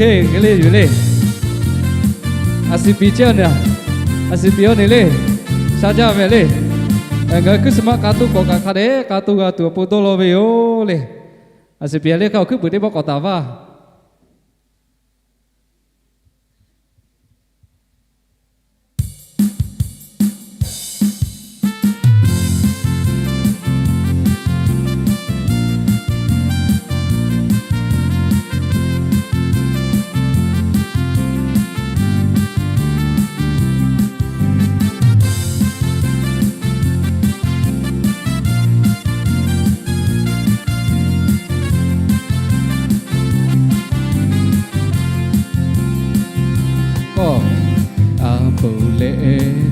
Hk'e le yoˬ le. A siˍ piˍ chehˇ a ne, a siˍ piˍ a ne le. Sha jaˇ ve le. Ngaˬ hui Christmas k'a toˆ k'awꞈ kaꞈ hk'a dehꞈ k'a toˆ g'a tuˬ awˬ pon dawˇ law ve yoˬ le. A siˍ piˍ le hk'a awˬ hkuiˉ puiˍ teˇ pawˆ k'awꞈ taˍ vaˇ. K'o, a peuˬ leh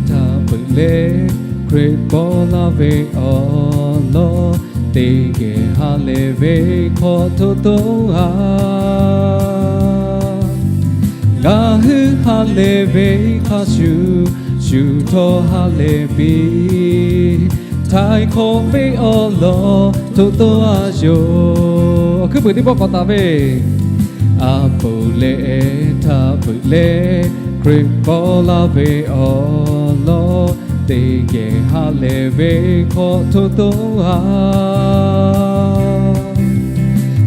htaˇ peuˬ leh, Hkriꞈ paw laˇ ve awˬ lawn, teˇ geh ha lehˬ ve hk'aw hto toˉ a. Ngaˬ hui ha lehˬ ve hk'a shuˍ, shu htawˇ ha lehˬ piˇ. Htaiˍ hk'awꞈ ve awˬ lawn hto toˉ a yoˬ. Awˬ hkuiˉ puiˍ teˇ pawˆ k'awꞈ taˍ ve. A peuˬ leh htaˇ peuˬ leh, Hkriꞈ paw laˇ ve awˬ lawn, teˇ geh ha lehˬ ve hk'aw hto toˉ a.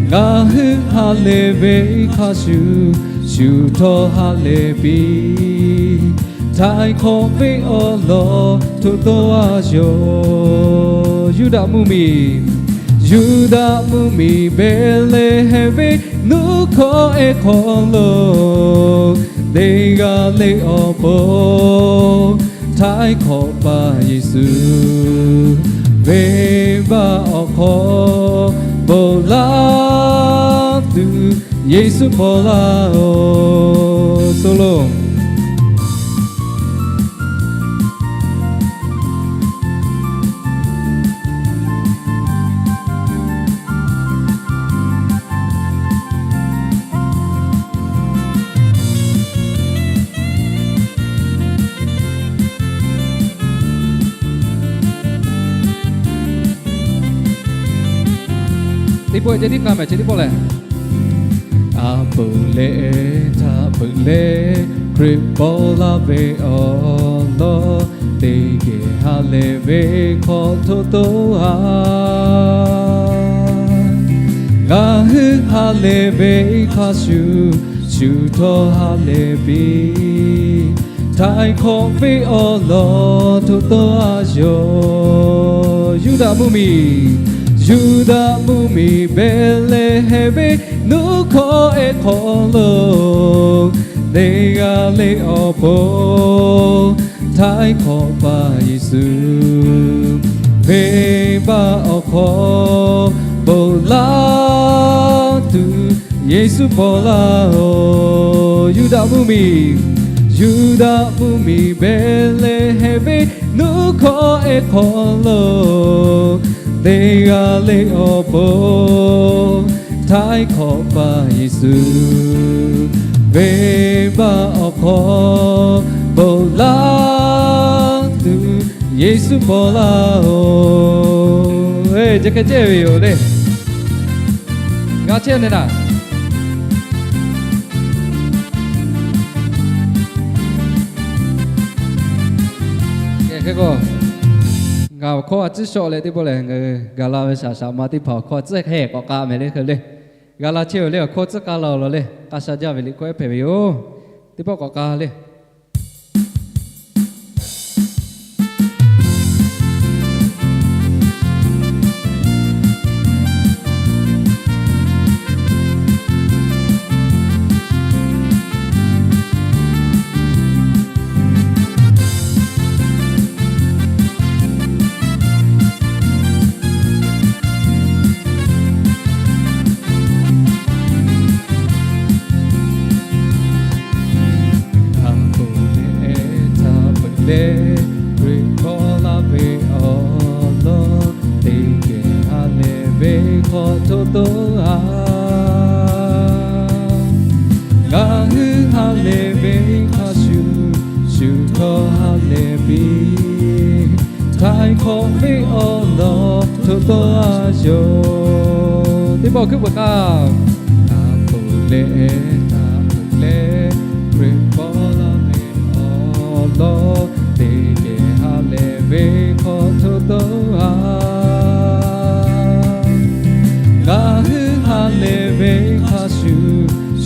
Ngaˬ hui ha lehˬ ve hk'a shuˍ, shu htawˇ ha lehˬ piˇ. Htaiˍ hk'awꞈ ve awˬ lawn hto toˉ a yoˬ. Yuˇdaꞈ mvuhˇ miˬ, Yuˇdaꞈ mvuhˇ miˬ Behˍlehˍhehnˍ ve nuˇ hkawˇ ehˉ hk'aw lo, teˇ g'aˇ le awˬ pon htaiˍ hk'awꞈ paˍ Yeˍsuˆ, venˇbaˆ awˬ hk'aw bon laˇ tuˬ, Yeˍsuˆ paw laˇ oˬ. Solo. Teˇ pawˆ ceh tiˉ k'a mehˍ ceh teˇ pawˆ lehˬ. A peuˬ leh htaˇ peuˬ leh, Hkriꞈ paw laˇ ve awˬ lawn, teˇ geh ha lehˬ ve hk'aw hto toˉ a. Ngaˬ hui ha lehˬ ve hk'a shuˍ, shu htawˇ ha lehˬ piˇ. Htaiˍ hk'awꞈ ve awˬ lawn hto toˉ a yoˬ. Yuˇdaꞈ mvuhˇ miˬ, Yuˇdaꞈ mvuhˇ miˬ Behˍlehˍhehnˍ ve nuˇ hkawˇ ehˉ hk'aw lo, teˇ g'aˇ le awˬ pon htaiˍ hk'awꞈ paˍ Yeˍsuˆ, venˇbaˆ awˬ hk'aw bon laˇ tuˬ, Yeˍsuˆ paw laˇ oˬ. Yuˇdaꞈ mvuhˇ miˬ, Yuˇdaꞈ mvuhˇ miˬ Behˍlehˍhehnˍ ve nuˇ hkawˇ ehˉ hk'aw lo, teˇ g'aˇ le awˬ pon htaiˍ hk'awꞈ paˍ Yeˍsuˆ, venˇbaˆ awˬ hk'aw bon laˇ tuˬ, Yeˍsuˆ paw laˇ oˬ. Chi hk'e ceh ve yoˬ le. G'a chehˇ ve naˍ. Hk'e k'o, ngaˬ awˬ hkawˇ a ciˉ shawˆ leh teˇ pawˆ lehˬ, ngaˬ hui gaˬ la ve shaˍ shaˍ ma teˇ hpaˍ awˬ hkawˇ a ciˉ hk'e k'awꞈ k'ai mehˍ le hk'e le. G'a la chehˇ ve le awˬ hkawˇ tcuhˉ k'ai la-oˬ law le, k'a sha jaˇ ve liꞈ hkawˇ ehˉ hpehꞈ ve yoˬ. Teˇ pawˆ k'awꞈ k'ai le. Htaˇ peuˬ leh, htaˇ peuˬ leh, Hkriꞈ paw laˇ ve awˬ lawn, teˇ geh ha lehˬ ve hk'aw hto toˉ a. Ngaˬ hui ha lehˬ ve hk'a shuˍ, shu htawˇ ha lehˬ piˇ. Htaiˍ hk'awꞈ ve awˬ lawn hto toˉ a yoˬ. Teˇ pawˆ hkuiˉ peuˬ k'aˇ. Htaˇ peuˬ leh, htaˇ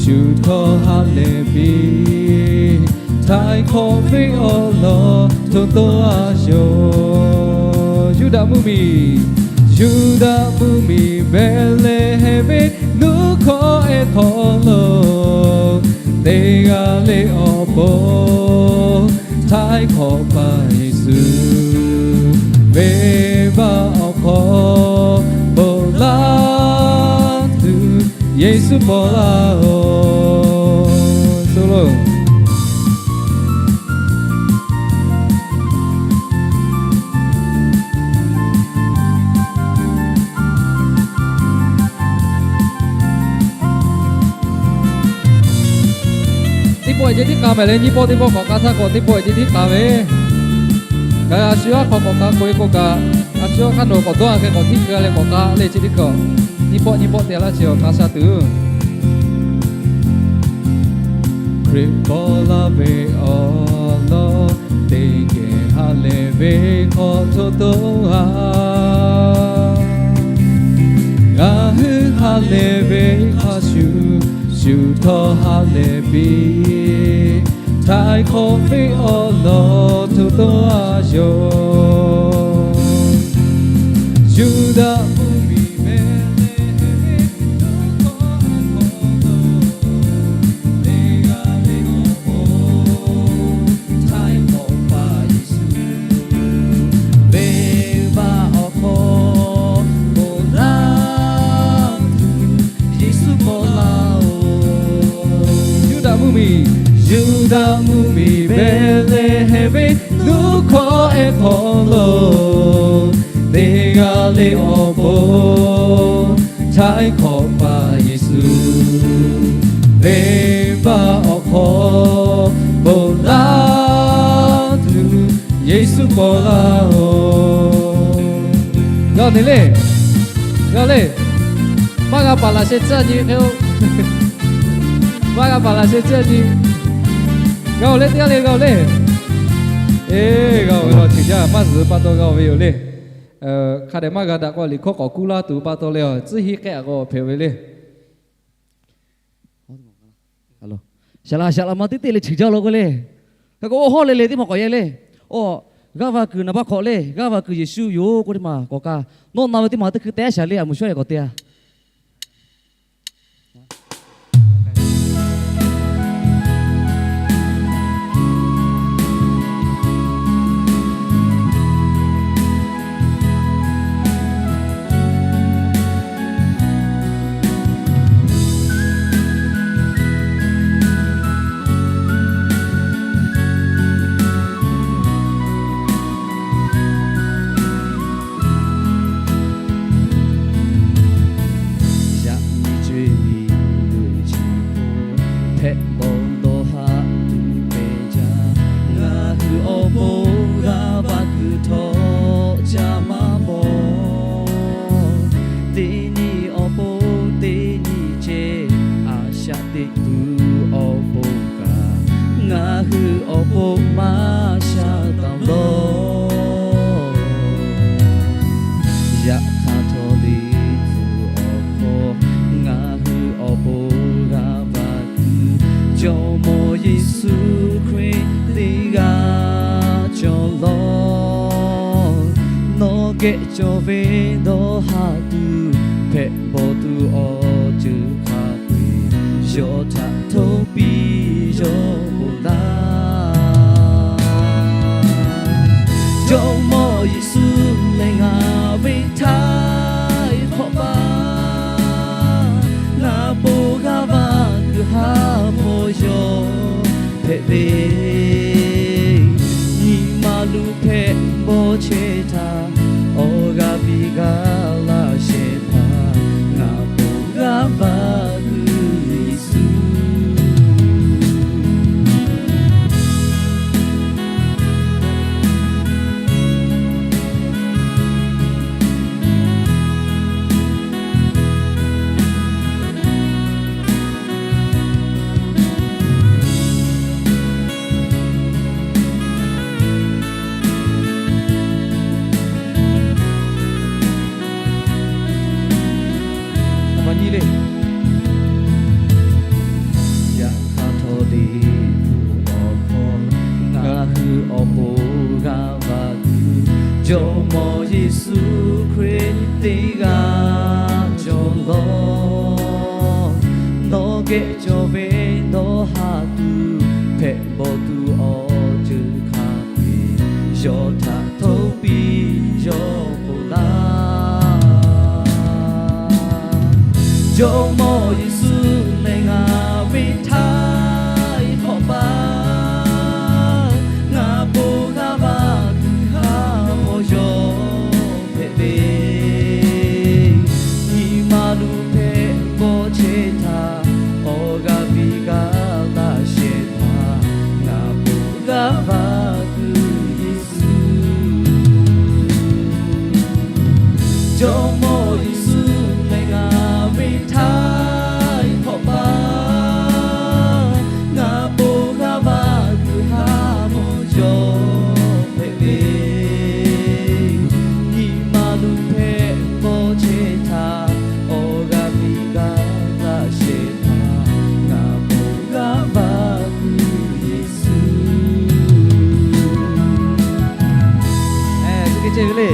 shu htawˇ ha lehˬ piˇ, htaiˍ hk'awꞈ ve awˬ lawn hto toˇ a yoˬ. Yuˇdaꞈ mvuhˇmiˬ, Yuˇdaꞈ mvuhˇmiˬ Behˍlehˍhehnˍ ve nuˇ hkawˇ ehˉ hk'aw lo, teˇ g'aˇ le awˬ pon htaiˍ hk'awꞈ paˍ Yeˍsuˆ, venˇbaˆ awˬ hk'aw ponˬ laˇ tuˬ Yeˍsuˆ paw laˇ oˬ. Teˇ pawˆ ceh tiˉ k'a mehˍ le, nyiˇ pawˆ teˇ pawˆ k'awꞈ k'a htaˇ k'o, teˇ pawˆ ceh tiˉ k'a ve. Ngaˬ hui a shu aˉ hk'aw k'awꞈ k'a k'oꞈ e k'o kaꞈ, a shu aˉ hk'aˇ nawˬ k'awꞈ dawˇ a hk'e k'awꞈ tiˉ keu a leh k'awꞈ k'a le chi teˇ hkawꞈ. Nyiˇ pawˆ nyiˇ pawˆ te a laˇ chi awˬ k'a sha tuˬ. Hkriꞈ paw laˇ ve awˬ lawn teˇ geh ha lehˬ ve hk'aw hto toˇ a, ngaˬ hui ha lehˬ ve hk'a shuˍ, shu htawˇ ha lehˬ piˇ, htaiˍ hk'awꞈ ve awˬ lawn hto toˇ a yoˬ. Yuˇdaꞈ mvuhˇmiˬ Behˍlehˍhehnˍ ve nuˇ hkawˇ ehˉ hk'aw lo, teˇ g'aˇ le awˬ pon htaiˍ hk'awꞈ paˍ Yeˍsuˆ, venˇbaˆ awˬ hk'aw ponˬ laˇ tuˬ Yeˍsuˆ paw laˇ oˬ. Yuˇdaꞈ mvuhˇmiˬ, Yuˇdaꞈ mvuhˇmiˬ Behˍlehˍhehnˍ ve nuˇ hkawˇ ehˉ hk'aw lo, teˇ g'aˇ le awˬ pon htaiˍ hk'awꞈ paˍ Yeˍsuˆ, venˇbaˆ awˬ hk'aw ponˬ laˇ tuˬ Yeˍsuˆ paw laˇ oˬ. G'a ne le, g'a le, maˇ g'a paˍ laꞈ sheh tcuhˉ nyi hk'e-o. Maˇ g'a paˍ laꞈ sheh tcuhˉ nyi. G'a-oˬ le, teˇ g'aˇ le g'a-oˬ le. Eˬ, g'a-oˬ ve law ceuˬ jaˇ maˇ zuhˬ pa taw g'a-oˬ ve yoˬ le. Hk'a dehꞈ maˇ g'a daꞈ k'o, liꞈ hkawˇ k'awꞈ kuˇ laˇ tuˬ pa taw leh, tcuhˉ hiˉ k'ehˆ a k'o hpehꞈ ve le. Shaˍ laꞈ shaˍ laꞈ ma teˇ teˇ le ceuˬ jaˇ law k'oˆ le. Hk'e k'o, oˇ hawˉ le le teˇ maˬ k'awꞈ yehˇ le. Oˇ, g'aˇ va kuiˬ naˍ baˆ hk'awꞈ le, g'aˇ va kuiˬ Yeˍsuˆ yoˬ k'oˆ teˇ maˬ k'awꞈ kaˇ. Nawˬ na ve teˇ maˬ teˇ hkui teh shaˍ le, a moˍ shawˉ e k'awꞈ te a. Yaꞈ nyi co-e miˬ guiˬ chi hpehꞈ bawˬ dawˇ haꞈ tuˬ pehˬ jaˇ. Ngaˬ hui awˬ pon g'aˇ va kuiˬ htawꞈ ca maˇ bawˬ. Teˇ nyi awˬ pon teˇ nyi ceh, a shaꞈ teꞈ tuˬ awˬ pon kaꞈ, ngaˬ hui awˬ pon maˇ sha taˍ lawˬ. Yaꞈ hk'aˇ htawˇ liꞈ hpu awˬ hk'aw, ngaˬ hui awˬ pon g'aˇ va kuiˬ Jawˇmawˇ Yeˍsuˆ Hkriꞈ teˇ g'aˇ cawˬ lawˬ. Nawˬ geh cawˬ ve dawˇ haꞈ tuˬ hpehꞈ bawˬ tuˬ awˬ ceuˬ hk'a peu-eˬ, yawˇ htaꞈ htoˇ piˇ yawˇ ponˬ laˇ. Jawˇmawˇ Yeˍsuˆ lehˬ ngaˬ ve htaiˍ hk'awꞈ paˍ, ngaˬ pon g'aˇ va kuiˬ ha hpawˇ yawˇ hpehꞈ ve, nyi ma luˬ hpehꞈ bawˬ chehˇ htaˇ, awˬ g'aˇ piˇ g'aˇ laˇ shehˍ hpaˇ, ngaˬ pon g'aˇ va kuiˬ Yeˍsuˆ. Jawˇmawˇ Yeˍsuˆ Hkriꞈ teˇ g'aˇ cawˬ lawˬ. Nawˬ geh cawˬ ve dawˇ haˍ tuˬ hpehꞈ bawˬ tuˬ awˬ ceuˬ hk'a peu-eˬ yawˇ htaꞈ htoˆ piˇ yawˇ k'oˆ laˇ. Jawˇmawˇ Yeˍsuˆ lehˬ ngaˬ ve htaiˍ hk'awꞈ paˍ, ngaˬ po g'a vaˇ kuiˬ haˉ mawˬ yawˇ hpehꞈ ve, nyi ma luˬ hpehꞈ bawˬ chehˇ htaˇ, awˬ g'aˇ piˇ gaˇ laˇ shehˍ hpaˇ, ngaˬ po g'a vaˇ kuiˬ Yeˍsuˆ. Jawˇmawˇ Yeˍsuˆ lehˬ ngaˬ ve htaiˍ hk'awꞈ paˍ, ngaˬ po g'a vaˇ kuiˬ haˉ mawˬ yawˇ hpehꞈ ve, nyi ma luˬ hpehꞈ bawˬ chehˇ htaˇ, awˬ g'aˇ piˇ gaˇ laˇ shehˍ hpaˇ, ngaˬ po g'a vaˇ kuiˬ Yeˍsuˆ. Eˬ, teˇ geh ceh ve le.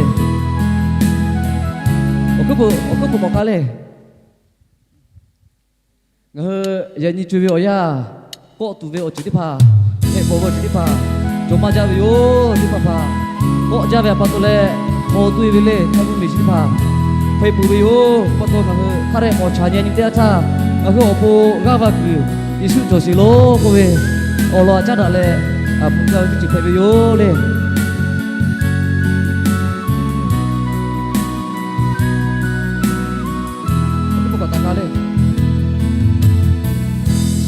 Awˬ hkuiˉ peuˬ, awˬ hkuiˉ peuˬ mawˬ k'ai le. Ngaˬ hui yaꞈ nyi co-e ve awˬ yanˇ, kawˆ tuˬ ve awˬ ceuˬ teˇ hpaˍ, hpehꞈ bawˬ ve awˬ ceuˬ teˇ hpaˍ, cawˬ maˇ jaˇ ve yoˬ. Teˇ hpaˍ hpaˍ kawˆ jaˇ ve pa taw leh, hpaw tuˬ-e ve le, htaˇ vuˇ miˬ shiˍ teˇ hpaˍ hpehꞈ peuˬ ve yoˬ. Pa taw ngaˬ hui hk'a dehꞈ k'awꞈ chaꞈ nyi nyi teˇ yanˇ htaˇ, ngaˬ hui awˬ pon g'aˇ va kuiˬ Yeˍsuˆ cawˬ sheˍ lawˬ k'oˆ ve awˬ lawn htaꞈ caˉ daꞈ leh, a pu gaˇ ve teˇ ceuˬ hpehꞈ ve yoˬ le.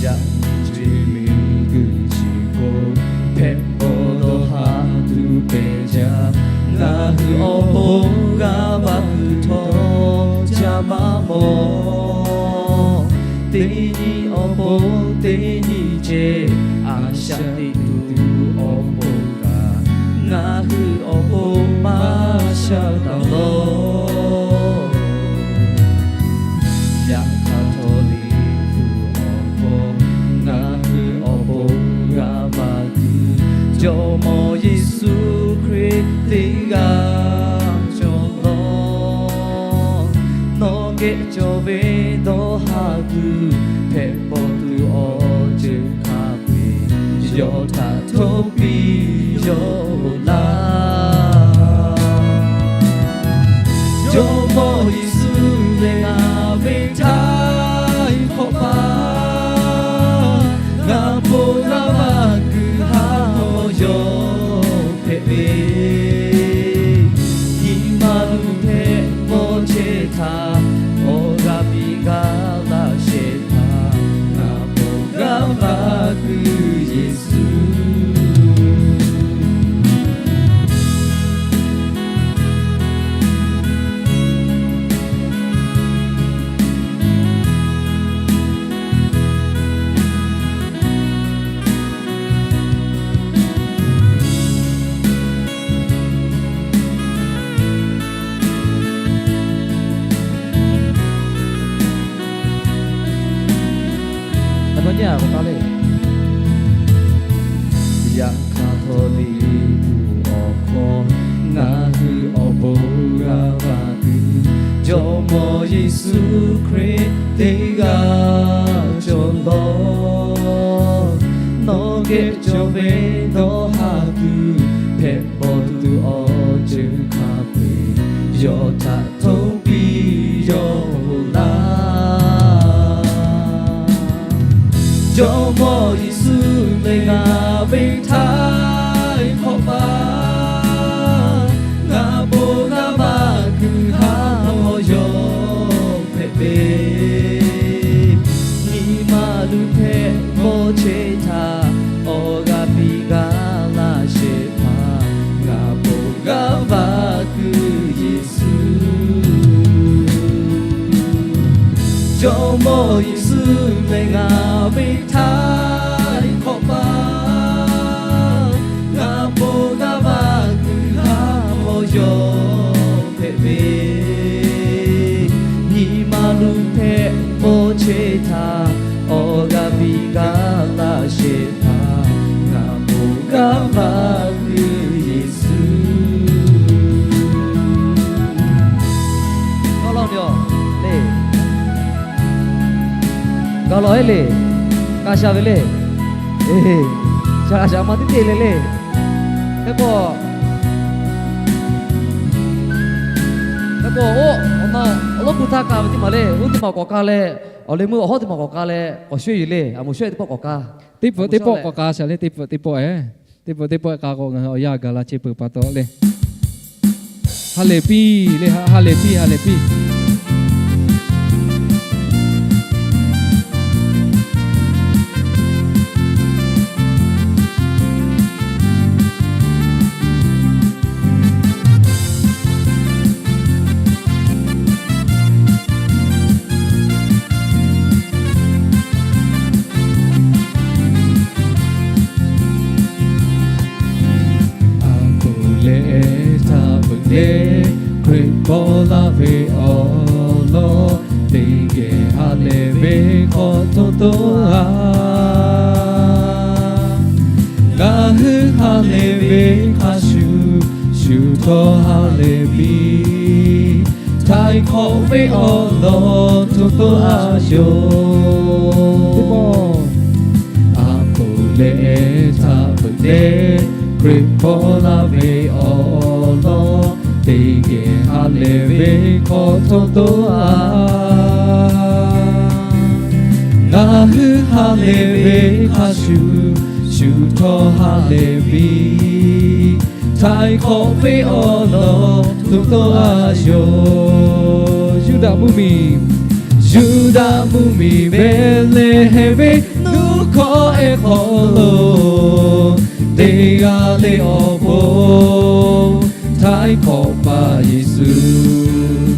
Yaꞈ nyi co-e miˬguiˬ chi hk'oˆ hpehꞈ bawˬ dawˇ haˍ tuˬ pehˬ jaˇ. Ngaˬ hui awˬ pon g'aˇ va kuiˬ htawˇ caˇ maˇ mawˬ. Teˇ nyi awˬ pon teˇ nyi ceh, a shaꞈ teꞈ tuˬ awˬ pon kaꞈ, ngaˬ hui awˬ pon maˇ shaꞈ taˍ lawˬ. Yaꞈ hk'aˇ htawˇ liꞈ hpu awˬ hk'aw, ngaˬ hui awˬ pon g'aˇ va tuˬ, Jawˇmawˇ Yeˍsuˆ Hkriꞈ teˇ g'aˇ cawˬ lawˬ. Nawˬ geh cawˬ ve dawˇ haˍ tuˬ hpehꞈ bawˬ tuˬ awˬ ceuˬ hk'a peu-eˬ yawˇ htaꞈ htoˆ piˇ yawˇ laˇ. Jawˇmawˇ Yeˍsuˆ lehˬ ngaˬ ve htaiˍ hk'awꞈ paˍ, ngaˬ po g'aˇ va kuiˬ haˉ mawˬ yawˇ hpehꞈ ve, nyi ma luˬ hpehꞈ bawˬ chehˇ htaˇ, awˬ g'aˇ piˇ gaˇ laˇ shehˍ hpaˇ, ngaˬ po g'aˇ va kuiˬ Yeˍsuˆ. Yaꞈ hk'aˇ htawˇ liꞈ hpu awˬ hk'aw, ngaˬ hui awˬ pon g'aˇ va kuiˬ Jawˇmawˇ Yeˍsuˆ Hkriꞈ teˇ g'aˇ cawˬ lawˬ. Nawˬ geh cawˬ ve dawˇ haˍ tuˬ hpehꞈ bawˬ tuˬ awˬ ceuˬ hk'a peu-eˬ yawˇ htaꞈ htoˆ piˇ yawˇ laˇ. Jawˇmawˇ Yeˍsuˆ lehˬ ngaˬ ve htaiˍ hk'awꞈ paˍ, ngaˬ po g'aˇ va kuiˬ haˉ mawˬ yawˇ hpehꞈ ve, nyi ma luˬ hpehꞈ bawˬ chehˇ htaˇ, awˬ g'aˇ piˇ gaˇ laˇ shehˍ hpaˇ, ngaˬ po g'aˇ va kuiˬ Yeˍsuˆ. Jawˇmawˇ Yeˍsuˆ lehˬ ngaˬ ve htaiˍ hk'awꞈ paˍ, ngaˬ po g'aˇ va kuiˬ haˉ mawˬ yawˇ hpehꞈ ve, nyi ma luˬ hpehꞈ bawˬ chehˇ htaˇ, awˬ g'aˇ piˇ gaˇ laˇ shehˍ hpaˇ, ngaˬ po g'aˇ va kuiˬ Yeˍsuˆ. Gaˬ lawˬ-e le. Ka sha ve le. Eˬ, shaꞈ shaꞈ ma teˇ teˇ le le. Teˇ pawˆ, teˇ pawˆ oˇ awˬ na awˬ lawˉ pu htaˇ ka ve teˇ maˬ le. Oˇ teˇ maˬ k'awꞈ ka leh, awˬ leh meuˇ awˬ hawˉ teˇ maˬ k'awꞈ ka leh k'awꞈ shonˇ yeˬ le. A moˍ shonˇ teˇ pawˆ k'awꞈ ka. Teˇ pawˆ teˇ pawˆ k'awꞈ ka shaˍ le. Teˇ pawˆ teˇ pawˆ-e, teˇ pawˆ teˇ pawˆ k'a k'o ngaˬ hui awˬ yanˇ gaˬ la chehˇ peuˬ pa taw le. Ha lehˬ piˇ le, ha lehˬ piˇ, ha lehˬ piˇ. A poˍ leh htaˇ peuˬ leh, Hkriꞈ paw laˇ ve awˬ lawn, teˇ geh ha lehˬ ve hk'aw hto toˇ a. Ngaˬ hui ha lehˬ ve hk'a shuˍ, shu htawˇ ha lehˬ piˇ. Htaiˍ hk'awꞈ ve awˬ lawn hto toˇ a yoˬ. A poˍ leh htaˇ peuˬ leh, Hkriꞈ paw laˇ ve awˬ lawn, teˇ geh ha lehˬ ve hk'aw hto toˇ a. Ngaˬ hui ha lehˬ ve hk'a shuˍ, shu htawˇ ha lehˬ piˇ. Htaiˍ hk'awꞈ ve awˬ lawn hto toˇ a yoˬ. Yuˇdaꞈ mvuhˇmiˬ, Yuˇdaꞈ mvuhˇmiˬ Behˍlehˍhehnˍ ve nuˇ hkawˇ ehˉ hk'aw lo, teˇ g'aˇ le awˬ pon, Htaiˍ hk'awꞈ paˍ Yeˍsuˆ,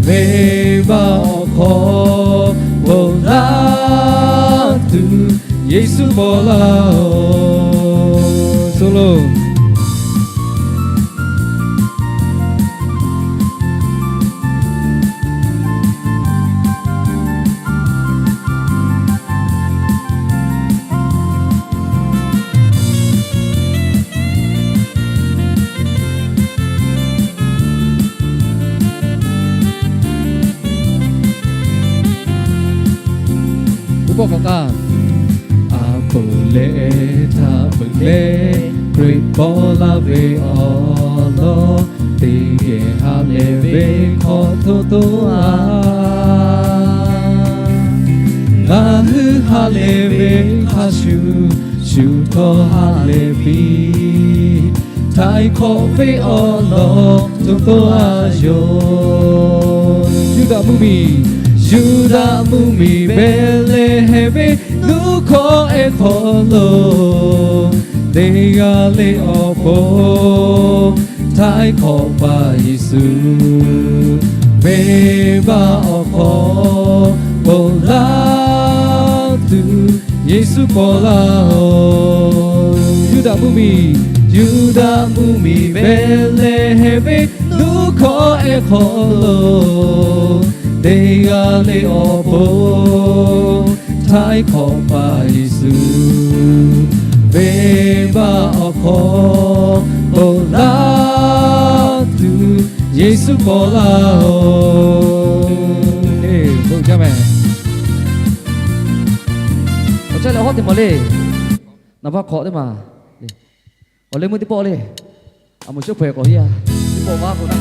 venˇbaˆ awˬ hk'aw ponˬ laˇ tuˬ, Yeˍsuˆ paw laˇ-oˬ. Teˇ pawˆ k'awꞈ ka. A poˍ leh htaˇ peuˬ leh, Hkriꞈ paw laˇ ve awˬ lawn, teˇ geh ha lehˬ ve hk'aw hto toˇ a. Ngaˬ hui ha lehˬ ve hk'a shuˍ, shu htawˇ ha lehˬ piˇ. Htaiˍ hk'awꞈ ve awˬ lawn hto toˇ a yoˬ. Yuˇdaꞈ mvuhˇmiˬ, Yuˇdaꞈ mvuhˇmiˬ Behˍlehˍhehnˍ ve nuˇ hkawˇ ehˉ hk'aw lo, teˇ g'aˇ le awˬ pon, Htaiˍ hk'awꞈ paˍ Yeˍsuˆ, venˇbaˆ awˬ hk'aw ponˬ laˇ tuˬ, Yeˍsuˆ paw laˇ-oˬ. Yuˇdaꞈ mvuhˇmiˬ, Yuˇdaꞈ mvuhˇmiˬ Behˍlehˍhehnˍ ve nuˇ hkawˇ ehˉ hk'aw lo, teˇ g'aˇ le awˬ pon, Htaiˍ hk'awꞈ paˍ Yeˍsuˆ, venˇbaˆ awˬ hk'aw ponˬ laˇ tuˬ, Yeˍsuˆ paw laˇ-oˬ. Awˬ caˇ leh hawˉ teˇ maˬ le. Naˍ baˆ hk'awꞈ teˇ maˬ. Awˬ leh meuˇ teˇ pawˆ le. A moˍ shawˉ hpehꞈ k'awꞈ hiˉ-a. Teˇ pawˆ maˇ k'o naˉ.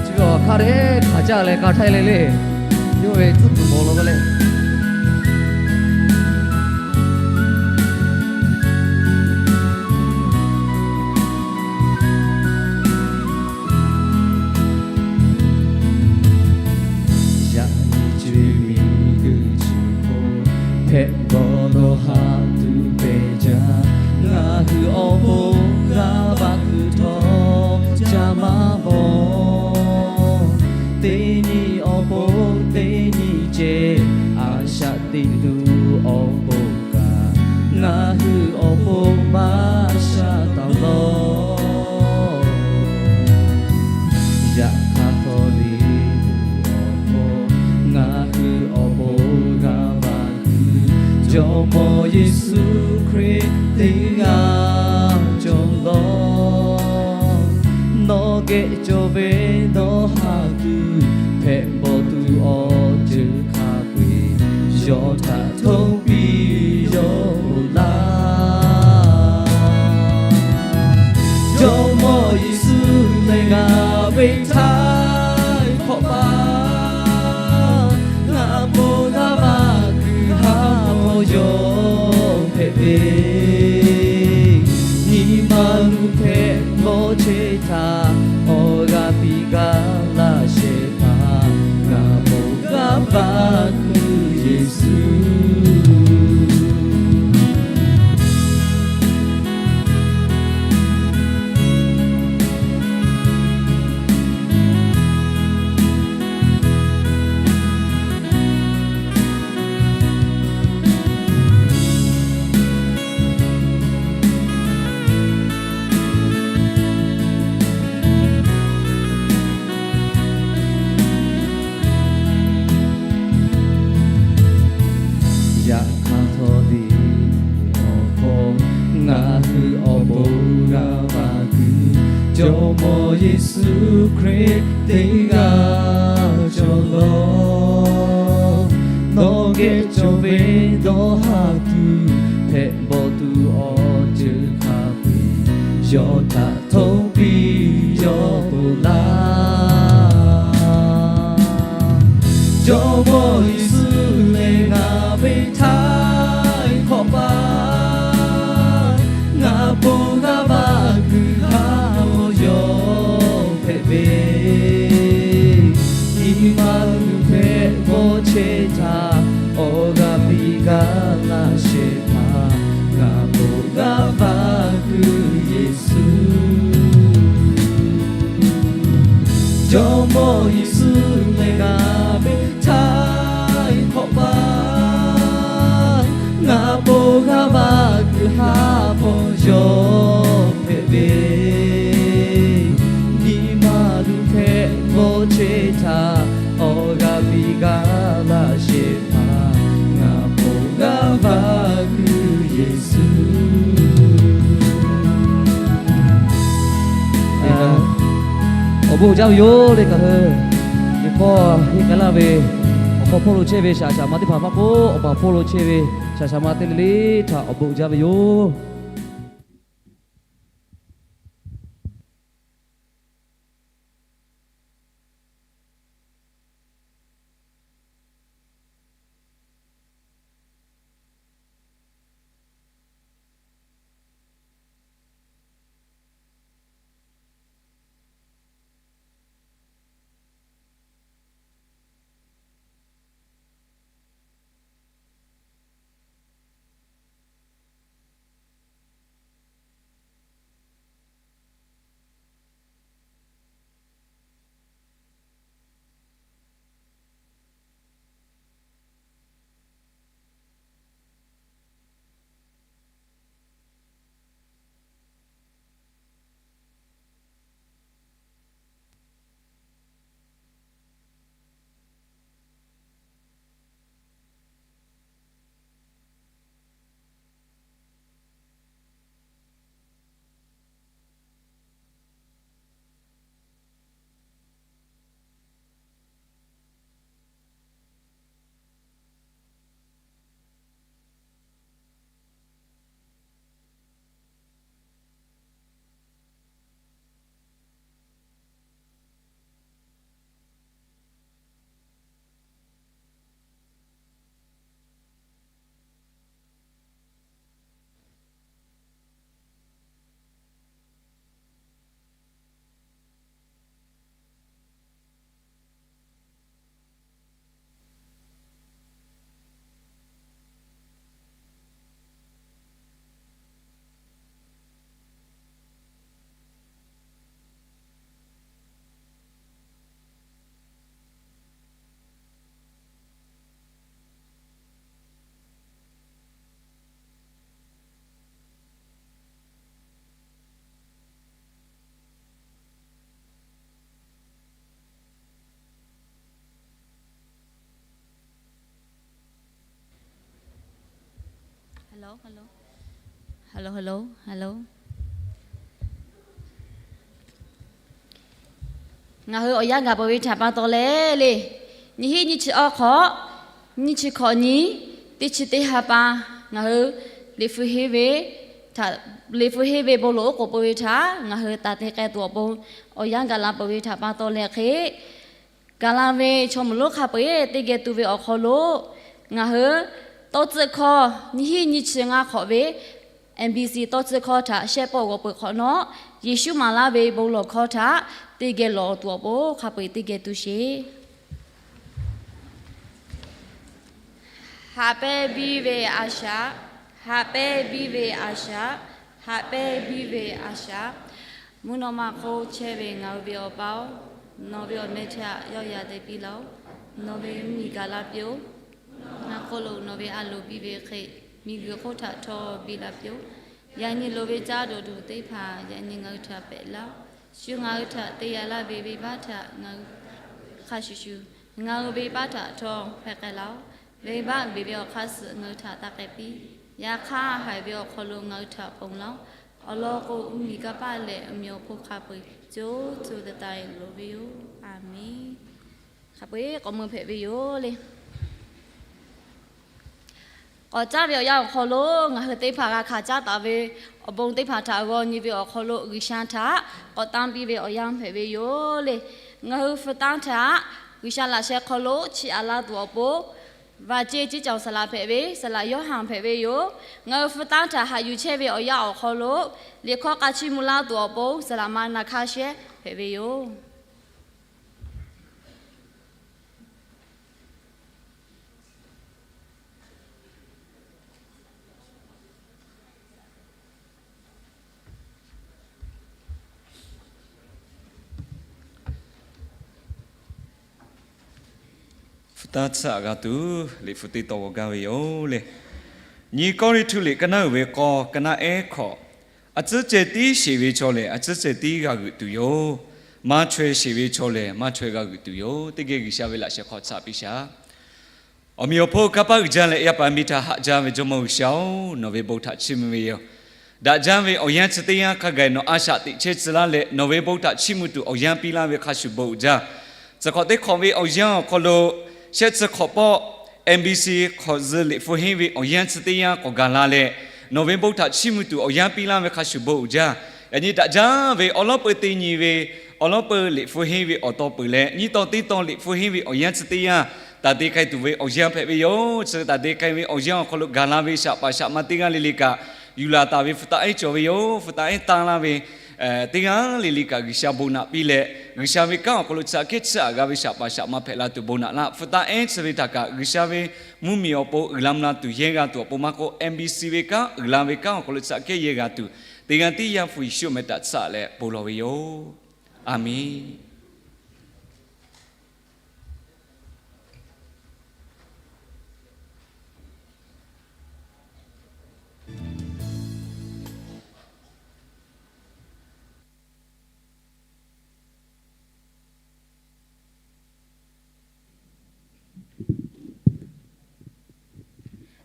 Chi ve awˬ hk'aˇ teˇ hk'aˬ caˇ leh ka htaˇ le le. Yawˇ ve tcuhˉ kuiˬ mawˬ law ve le. Yaꞈ nyi co-e miˬguiˬ chi hk'oˆ hpehꞈ bawˬ lawˬ haꞈ tuˬ pehˬ jaˇ. Ngaˬ hui awˬ pon g'a vaꞈ kuiˬ htawˇ ca maˇ mawˬ. Teˇ nyi awˬ pon teˇ nyi ceh, a shaꞈ teꞈ tuˬ awˬ pon kaꞈ, ngaˬ hui awˬ pon maˇ sha taˍ lawˬ. Yaꞈ hk'aˇ htawˇ liꞈ awˬ hk'aw, ngaˬ hui awˬ pon g'a vaꞈ tuˬ, Jawˇmawˇ Yeˍsuˆ Hkriꞈ teˇ g'aˇ cawˬ lawˬ. Hk'e cawˬ ve dawˇ haˍ tuˬ hpehꞈ bawˬ tuˬ awˬ ceuˬ hk'a peu-eˬ yawˇ htaꞈ htoˇ piˇ yawˇ hui laˇ. Jawˇmawˇ Yeˍsuˆ lehˬ ngaˬ ve htaiˍ hk'awꞈ paˍ, ngaˬ bon g'a vaꞈ kuiˬ ha hpawˇ yawˇ hpehꞈ ve, nyi ma luˬ hpehꞈ bawˇ chehˇ htaˇ, awˬ g'a piˇ gaˇ laˇ shehˍ hpaˇ, ngaˬ bon g'a vaꞈ kuiˬ Yeˍsuˆ. Yaꞈ hk'aˇ htawˇ te awˬ hk'aw, ngaˬ hui awˬ bon g'a vaꞈ kuiˬ Jawˇmawˇ Yeˍsuˆ Hkriꞈ teˇ g'aˇ cawˬ lawˬ. Nawˬ geh cawˬ ve dawˇ haˍ tuˬ hpehꞈ bawˬ tuˬ awˬ ceuˬ hk'a peu-eˬ yawˇ htaꞈ htoˇ piˇ yawˇ hui laˇ. Jawˇmawˇ Yeˍsuˆ lehˬ ngaˬ ve htaiˍ hk'awꞈ paˍ, ngaˬ bon g'a vaꞈ kuiˬ ha hpawˇ yawˇ hpehꞈ ve, nyi ma luˬ hpehꞈ bawˇ chehˇ htaˇ, awˬ g'a piˇ gaˇ laˇ shehˍ hpaˇ, ngaˬ bon g'a vaꞈ kuiˬ Yeˍsuˆ. Jawˇmawˇ Yeˍsuˆ lehˬ ngaˬ ve htaiˍ hk'awꞈ paˍ, ngaˬ bon g'a vaꞈ kuiˬ ha hpawˇ yawˇ hpehꞈ ve, nyi ma luˬ hpehꞈ bawˇ chehˇ htaˇ, awˬ g'a piˇ gaˇ laˇ shehˍ hpaˇ, ngaˬ bon g'a vaꞈ kuiˬ Yeˍsuˆ. Awˬ bon uiˍ jaˇ ve yoˬ le ngaˬ hui. Nyi hk'awˇ henˇ k'ai laˇ ve, awˬ hk'aw hpawˇ lo chehˇ ve shaˍ shaˍ ma teˇ hpaˍ maˇ k'oˆ, awˬ baˬ hpawˇ lo chehˇ ve shaˍ shaˍ ma teˇ le le htaꞈ awˬ bon uiˍ jaˇ ve yoˬ. Hello, hello. Hello, hello, hello. ngaˬ hui awˬ yanˇ gaˬ peuˬ ve htaꞈ pa taw leh le, nyiˇ hinˉ nyiˇ chi awˇ hk'awꞈ, nyiˇ chi hkawꞈ nyi, teˇ chi teˇ ha pa, ngaˬ hui Liꞈ hpu henˇ ve htaꞈ, Liꞈ hpu henˇ ve bon lawˬ oˉ k'oˍ peuˬ ve htaꞈ ngaˬ hui taˍ te k'ai tuˬ awˬ pon awˬ yanˇ gaˬ la peuˬ ve htaꞈ pa taw leh hk'e, gaˬ la ve chaw mawˬ lonˉ hk'a peu-eˬ teˇ geh tu ve awˬ hk'aw lo, ngaˬ hui tawˇ tcuhˆ hkawˇ nyiˇ hinˉ nyiˇ chi ngaˇ hk'awꞈ ve M B C tawˇ tcuhˆ hkawˇ htaꞈ shehˆ pawˆ g'aw peuˬ hk'awꞈ nawˉ, Yeˍsuˆ maˍ laˇ ve bon lawˬ hkawˇ htaꞈ teˇ geh lawˬ tuˬ awˬ pon hk'a peu-eˬ teˇ geh tu sheˍ. Haꞈ pehnˇ biˇ ve a shaꞈ, haꞈ pehnˇ biˇ ve a shaꞈ, haꞈ pehnˇ biˇ ve a shaꞈ. Mvuhˇ naw ma hk'oˆ chehˇ ve ngaˬ hui ve Awˬ pa-oˬ, nawˬ ve awˬ meh htaꞈ yawˇ yaꞈ te piˇ laˇ-oˆ. Nawˬ ve mvuhˇ miˬ gaˬ la piˇ-oˆ. Ngaˬ hk'oˆ lo nawˬ ve a loˍ biˇ ve hk'e, miˬguiˬ hk'oˆ htaꞈ htawˇ biˇ la piˇ-oˆ. Yaꞈ nyi loˍ ve caˇ dawˬ tuˬ teˇ hpaˍ yaꞈ nyi ngaˬ hui htaꞈ pehꞈ laˇ-oˆ. Shu ngaˬ hui htaꞈ te yaꞈ laˇ ve venˇbaˆ htaꞈ ngaˬ hui hk'a shuˍ shuˍ, ngaˬ hui venˇbaˆ htaꞈ htawˇ hpehˇ k'ai laˇ-oˆ. Venˇbaˆ beˬ ve awˬ hk'aˇ suh ngaˬ hui htaꞈ taˇ k'ai piˇ. Yaꞈ hk'aˇ, haiˬ ve awˬ hk'aw lo ngaˬ hui htaꞈ ponˬ laˇ-oˆ. Awˬ lawn k'o, mvuhˇ miˬ kanˇ paˆ leh awˬ meꞈ awˬ hponˇ hk'a peu-eˬ co co taiˍ taiˍ loˍ ve yoˬ. A menˬ. Hk'a peu-eˬ k'awꞈ mui hpehꞈ ve yoˬ le. K'awꞈ caˉ ve awˬ yanˇ awˬ hk'aw lo ngaˬ hui teˇ hpaˍ g'a hkanˍ caˉ taˍ ve awˬ bon teˇ hpaˍ htaꞈ g'aw nyi ve awˬ hk'aw lo G'uiˬsha htaꞈ k'awꞈ tanˇ piˇ ve awˬ yanˇ hpehꞈ ve yoˬ le. Ngaˬ hui hpu tanˉ htaꞈ G'uiˬsha laꞈ sheh hk'aw lo chiˇ aꞈ laˇ tuˬ awˬ pon, vaˬ ceˇ ceˇ cawˬ saˍ laꞈ hpehꞈ ve saˍ laꞈ Yoˇhanˬ hpehꞈ ve yoˬ. Ngaˬ hui hpu tanˉ htaꞈ haꞈ yuˬ chehˇ ve awˬ yanˇ awˬ hk'aw lo liꞈ hkawˇ k'a chiˇ mvuh laˇ tuˬ awˬ pon saˍ laꞈ ma na hkaˇ shehˉ hpehꞈ ve yoˬ. Hpu tanˉ tsuhˇ aꞈ g'a tuˬ liꞈ hpu teˇ tawn g'aw gaˇ ve yoˬ le. Nyi Kawˇrenˍhtuˆ liꞈ ka naˉ uiˍ ve k'awˇ, ka naˉ ehˉ hkawꞈ, a tcuhˉ ceh tiˉ sheˍ ve chaw lehˬ, a tcuhˉ ceh tiˉ g'a g'euꞈ tuˬ yoˬ. Maˇ chaweh sheˍ ve chaw lehˬ, maˇ chaweh g'a g'euꞈ tuˬ yoˬ. Teˇ geh G'uiˬsha ve laꞈ sheh hk'aw tsuhˇ aꞈ piˇ shaˍ. Awˬ meꞈ awˬ hponˇ kanˇ paˆ uiˍ jaˇ leh yaˇ paˍ miˇ htaꞈ haꞈ jaˇ ve Jawˇmawˇ G'uiˬsha-oˬ, nawˬ ve bon htaꞈ chiˇ mvuh ve yoˬ. Daꞈ jaˇ ve awˬ yanˇ chi teˇ yanˇ hk'a gaˬ nawˬ a shaꞈ teꞈ chehˇ tcuh laˇ leh, nawˬ ve bon htaꞈ chiˇ mvuh tuˬ awˬ yanˇ piˇ laˇ ve hk'a shuˍ bon uiˍ jaˇ. Tcuh hk'awꞈ teˇ hk'awꞈ ve awˬ yanˇ awˬ hk'aw lo, shehˆ tcuh hk'awꞈ pawˆ M B C hk'awꞈ zuh liꞈ hpu henˇ ve awˬ yanˇ chi teˇ yanˇ k'awꞈ gaˬ la leh, nawˬ ve bon htaꞈ chiˇ mvuh tuˬ awˬ yanˇ piˇ laˇ ve hk'a shuˍ bon uiˍ jaˇ. Yaꞈ nyi daꞈ jaˇ ve awˬ lawˉ peu teˇ nyi ve awˬ lawˉ peu liꞈ hpu henˇ ve awˬ tawn peuˬ leh, nyiˇ tawn teˇ tawn liꞈ hpu henˇ ve awˬ yanˇ chi teˇ yanˇ taˍ te k'ai tuˬ ve awˬ yanˇ hpehꞈ ve yoˬ. Chi taˍ te k'ai ve awˬ yanˇ awˬ hk'aw lo gaˬ la ve shaꞈ paˍ shaꞈ ma teˇ g'aˇ le le kaꞈ, yuˬ laˬ taˍ ve hpu taꞈ ehˉ cawˬ ve yoˬ. Hpu taꞈ ehˉ tanˇ laˇ ve teˇ g'aˇ le le kaꞈ G'uiˬsha bon naꞈ piˇ leh, G'uiˬsha ve kanˉ awˬ hk'aw lo tsuhˇ aꞈ kehˉ tsuhˇ aꞈ g'a ve shaꞈ paˍ shaꞈ ma hpehꞈ la tuˬ bon naꞈ laˇ. Hpu taꞈ ehˉ chi ve htaꞈ kaꞈ G'uiˬsha ve mvuhˇmiˬ awˬ pon uiˍ la mvuh la tuˬ yehˇ g'a tuˬ awˬ pon maˇ k'oˆ, M B C ve kanˉ uiˍ la ve kanˉ awˬ hk'aw lo tsuhˇ aꞈ kehˉ yehˇ g'a tuˬ, teˇ g'aˇ tiˉ Yaˇ hpu Yeˍsuˆ meh htaꞈ tsuhˇ aꞈ leh bon lawˬ ve yoˬ. A menˬ.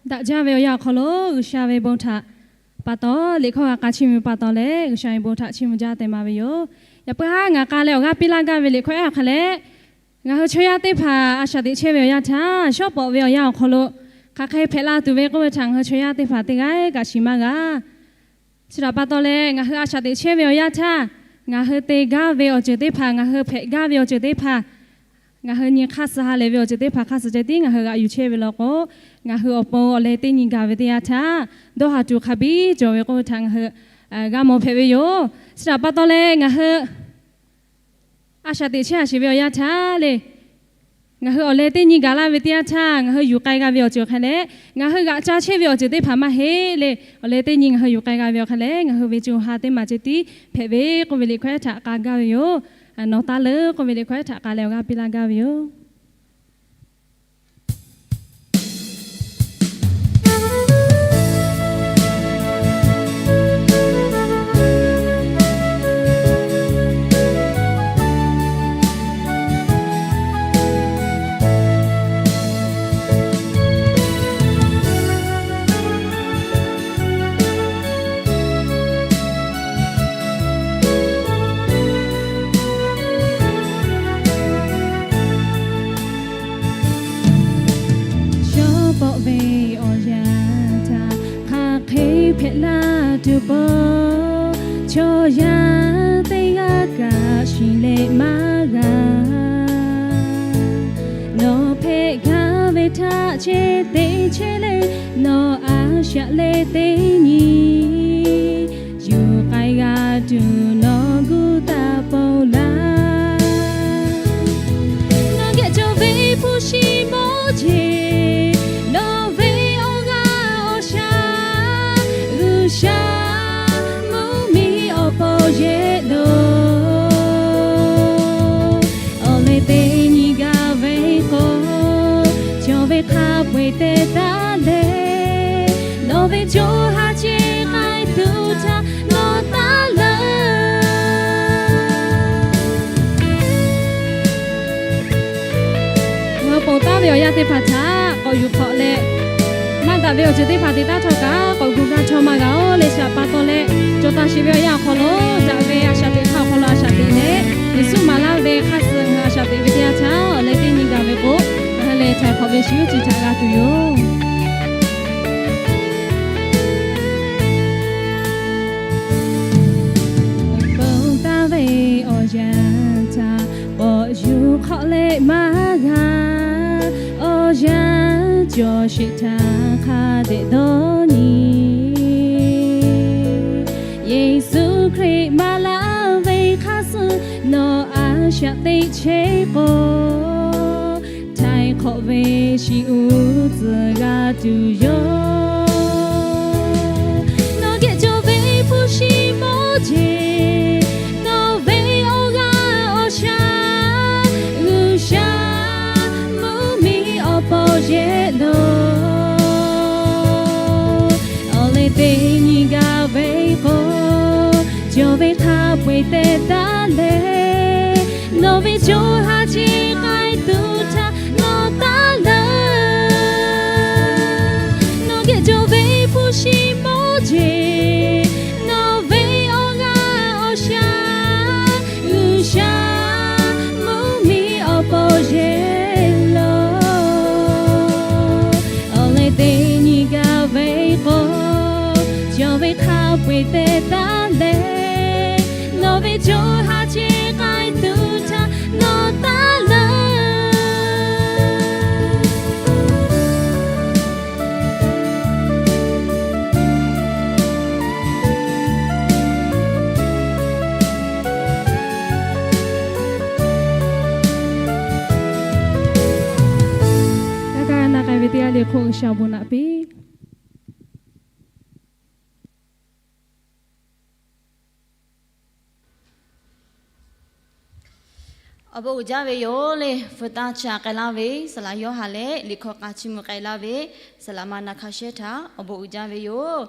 Daꞈ jaˇ ve awˬ yanˇ awˬ hk'aw lo G'uiˬsha ve bon htaꞈ pa taw, liꞈ hkawˇ g'a k'a chiˇ mvuh pa taw leh, G'uiˬsha ve bon htaꞈ chiˇ mvuh jaˇ tehꞈ maˍ ve yoˬ. Yaꞈ puiˉ haˉ ngaˬ k'a leh awˬ g'aˇ piˇ laˇ gaˇ ve liꞈ hkawˇ ehˉ awˬ hk'a leh, ngaˬ hui chaw yaˇ teˇ hpaˍ a shaꞈ teꞈ chehˇ ve awˬ yanˇ htaˇ, shawˉ pawˍ ve awˬ yanˇ awˬ hk'aw lo hk'aˬ hk'e hpehꞈ la tuˬ ve k'oˆ ve htaꞈ ngaˬ hui chaw yaˇ teˇ hpaˍ teˇ g'aˇ kaꞈ shiˍ maˇ g'a. Chi htaꞈ pa taw leh, ngaˬ hui a shaꞈ teꞈ chehˇ ve awˬ yanˇ htaˇ, ngaˬ hui te gaˇ ve awˬ ceuˬ teˇ hpaˍ, ngaˬ hui hpehꞈ gaˇ ve awˬ ceuˬ teˇ hpaˍ, ngaˬ hui nyi hk'aˇ suh ha lehˬ ve awˬ ceuˬ teˇ hpaˍ hk'a suh ceh tiˉ ngaˬ hui g'aꞈ yuˬ chehˇ ve law k'o, ngaˬ hui awˬ pon awˬ leh teˇ nyi gaˬ ve teˇ yanˇ htaˇ, dawˇ haˍ tuˬ hk'a biˇ cawˬ ve k'oˆ ve htaꞈ ngaˬ hui g'a mawˬ hpehꞈ ve yoˬ. Chi htaꞈ pa taw leh, ngaˬ hui a shaꞈ teꞈ chehˇ a sheˍ ve awˬ yanˇ htaˇ le, ngaˬ hui awˬ leh teˇ nyi gaˬ laˇ ve teˇ yanˇ htaˇ, ngaˬ hui yuˬ k'ai g'a ve awˬ ceuˬ hk'a leh, ngaˬ hui g'aꞈ ca chehˇ ve awˬ ceuˬ teˇ hpaˍ maˇ heˆ le. Awˬ leh teˇ nyi ngaˬ hui yuˬ k'ai g'a ve awˬ hk'a leh, ngaˬ hui ve co ha teˇ maˬ ceh tiˉ hpehꞈ ve k'oˆ ve liꞈ hkawˇ ehˉ htaꞈ k'a gaˇ ve yoˬ. Nawˬ taˇ leuˉ k'oˆ ve liꞈ hkawˇ ehˉ htaꞈ k'a leh awˬ g'aˇ piˇ laˇ gaˇ ve yoˬ. Shaꞈ leh teˇ nyi yuˬ k'ai g'a tuˬ nawˬ gu taˍ pon laˇ. Nawˬ geh cawˬ ve hpu shi mawˇ jeˬ, nawˬ ve awˬ g'aˇ awˬ shaˍ, G'uiˬsha mvuhˇmiˬ awˬ pon yehˬ loˬ. Awˬ leh teˇ nyi gaˬ ve k'o, cawˬ ve hk'a peu-eˬ te taˉ leh, nawˬ ve co ha ce k'ai tuˬ htaꞈ nawˬ taˉ leuˬ. Ngaˬ hui ponˬ taˉ ve awˬ yanˇ teˇ hpaˍ htaꞈ k'awꞈ yuˬ hk'awꞈ leh, maˇ daꞈ ve awˬ ceuˬ teˇ hpaˍ te taˉ htawˇ kaꞈ k'awꞈ gu gaˇ chaw maˇ g'a-oˬ leh, shaˍ pa taw leh cawˬ taˍ sheˍ ve awˬ yanˇ awˬ hk'aw lo, daꞈ ve a shaꞈ teꞈ hk'aˇ awˬ hk'aw lo a shaꞈ teꞈ leh, Yeˍsuˆ maˍ laˇ ve hk'a suh ngaˬ hui a shaꞈ teꞈ ve teˇ yanˇ htaˇ, awˬ leh teˇ nyi gaˬ ve k'o, ngaˬ hui lehˬ htaiˍ hk'awꞈ ve shiˍ uˉ ci htaꞈ g'a tuˬ yoˬ. Ponˬ taˉ ve awˬ yanˇ htaꞈ k'awꞈ yuˬ hk'awꞈ leh maˇ g'a, awˬ yanˇ cawˬ sheˍ htaꞈ hk'a dehꞈ dawˇ nyi. Yeˍsuˆ Hkriꞈ maˍ laˇ ve hk'a suh nawˬ a shaꞈ teꞈ chehˇ k'o, htaiˍ hk'awꞈ ve shiˍ uˉ tcuh g'a tuˬ yoˬ. Nawˬ geh cawˬ ve hpu shi mawˇ jeˬ, nawˬ ve awˬ g'aˇ awˬ shaˍ, G'uiˬsha mvuhˇmiˬ awˬ pon yehˬ loˬ. Awˬ leh teˇ nyi gaˬ ve k'o, cawˬ ve hk'a peu-eˬ te taˉ leh, nawˬ ve co ha ce k'ai tuˬ htaꞈ nawˬ taˉ leuˬ. Nawˬ geh cawˬ ve hpu shi mawˇ jeˬ, nawˬ ve awˬ g'aˇ awˬ shaˍ, G'uiˬsha mvuhˇmiˬ awˬ pon yehˬ loˬ. Awˬ leh teˇ nyi gaˬ ve k'o, cawˬ ve hk'a peu-eˬ te taˉ leh, nawˬ ve co ha ce k'ai tuˬ htaꞈ nawˬ taˉ leuˬ. Yaꞈ hk'aˇ na k'ai ve teˇ g'aˇ le hk'oˆ G'uiˬsha awˬ bon naꞈ piˇ. Awˬ bon uiˍ jaˇ ve yoˬ le. Hpu taˇ chaꞈ k'ai laˇ ve saˍ laꞈ Yoˇhanˬ leh liꞈ hkawˇ k'a chiˇ mvuh k'ai laˇ ve saˍ laꞈ ma na hk'a shehˉ htaꞈ awˬ bon uiˍ jaˇ ve yoˬ.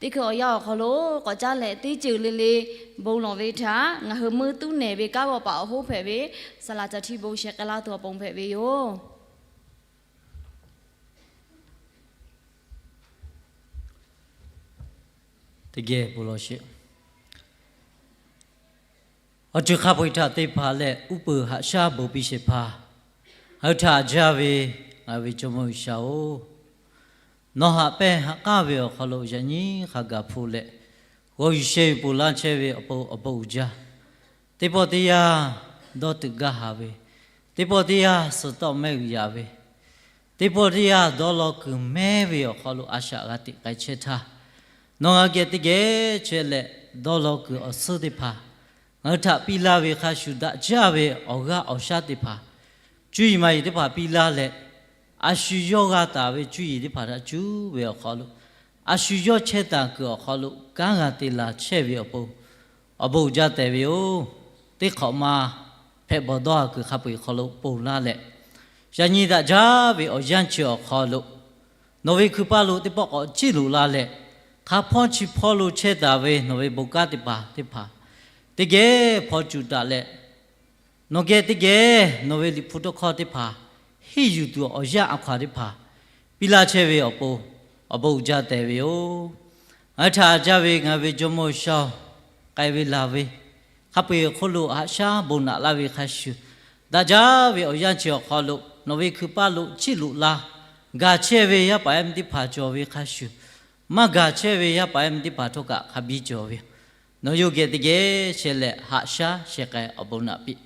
Teˇ hkui awˬ yanˇ awˬ hk'aw lo k'awꞈ caˉ leh teˇ ceuˬ le le bon lawˬ ve htaꞈ ngaˬ hui meuˇ tuˉ nehˬ ve kanˉ g'awˇ paˍ awˬ hoˉ hpehꞈ ve saˍ laꞈ ca htiˇ bon sheh k'ai laˇ tuˬ awˬ pon hpehꞈ ve yoˬ. Teˇ geh bon lawˬ sheˍ. Awˬ ceuˬ hk'a peu-eˬ htaꞈ te hpanˍ leh uˉ peunˍ haꞈ shaˉ bon piˇ shehˍ hpaˇ, ngaˬ hui htaꞈ jaˇ ve ngaˬ hui ve Jawˇmawˇ G'uiˬsha-oˬ, nawˬ haꞈ pehnˇ haꞈ k'aˇ ve awˬ hk'aw lo yaꞈ nyi hk'a gaˬ hpu leh g'aw yuˬ sheh yuˬ ponˬ laˇ chehˇ ve awˬ pon awˬ bon uiˍ jaˇ. Teˇ pawˆ teˇ yanˇ dawˇ teuꞈ gaˇ haˍ ve, teˇ pawˆ teˇ yanˇ suhˍ tawˆ mehˆ g'uiˬ yaꞈ ve, teˇ pawˆ teˇ yanˇ dawˇ law kuiˬ mehˉ ve awˬ hk'aw lo a shaꞈ g'a teꞈ k'ai chehˇ htaˇ, nawˬ ngaˬ geh teˇ geh chehˇ leh dawˇ law kuiˬ awˬ suhˉ teˇ hpaˍ ngaˬ hui htaꞈ piˇ laˇ ve hk'a shuˍ, daꞈ jaˇ ve awˬ g'aˇ awˬ shaˉ teˇ hpaˍ, cuˇ yiˍ maˍ yiˍ teˇ hpaˍ piˇ laˇ leh, a shu yawˇ g'a taˍ ve cuˇ yiˍ teˇ hpaˍ htaꞈ cuˉ ve awˬ hk'aw lo, a shu yawˇ chehˇ taˍ kuiˬ awˬ hk'aw lo kanˉ g'a te la chehˇ ve awˬ pon awˬ bon uiˍ jaˇ tehꞈ ve yoˬ. Teˇ hk'awꞈ ma hpehꞈ bawˬ dawˇ haˍ kuiˬ hk'a peu-eˬ hk'aw lo ponˬ laˇ leh, yaꞈ nyi daꞈ jaˇ ve awˬ yanˇ chi awˬ hk'aw lo nawˬ ve hkui paˇ lo teˇ pawˆ k'awꞈ ciˇ loꞈ la leh, hk'a hpawˇ chi hpawˇ lo chehˇ taˍ ve nawˬ ve bon kanˉ teˇ hpaˍ teˇ hpaˍ teˇ geh hpaw cuˬ taˍ leh, nawˬ geh teˇ geh nawˬ ve liꞈ hpu tawˇ hkawˇ teˇ hpaˍ henˇ yuˬ tuˬ awˬ yanˇ a hkaw-anˬ teˇ hpaˍ piˇ laˇ chehˇ ve awˬ pon awˬ bon uiˍ jaˇ tehꞈ ve yoˬ. Ngaˬ hui htaꞈ jaˇ ve ngaˬ hui ve Jawˇmawˇ G'uiˬsha-oˬ, k'ai ve laˬ ve hk'a peu-eˬ awˬ hk'oˆ lo haꞈ shaˉ bon naꞈ laˇ ve hk'a shuˍ, daꞈ jaˇ ve awˬ yanˇ chi awˬ hk'aw lo nawˬ ve hkui paˇ lo ciˇ loꞈ la gaˬ chehˇ ve yaˇ paˍ yaˇ miˇ teˇ hpaˍ cawˬ ve hk'a shuˍ, maˇ gaˬ chehˇ ve yaˇ paˍ yaˇ miˇ teˇ hpaˍ htawˇ kaꞈ hk'a biˇ cawˬ ve, nawˬ yawˇ geh teˇ geh chehˇ leh haꞈ shaˉ sheh k'ai awˬ bon naꞈ piˇ.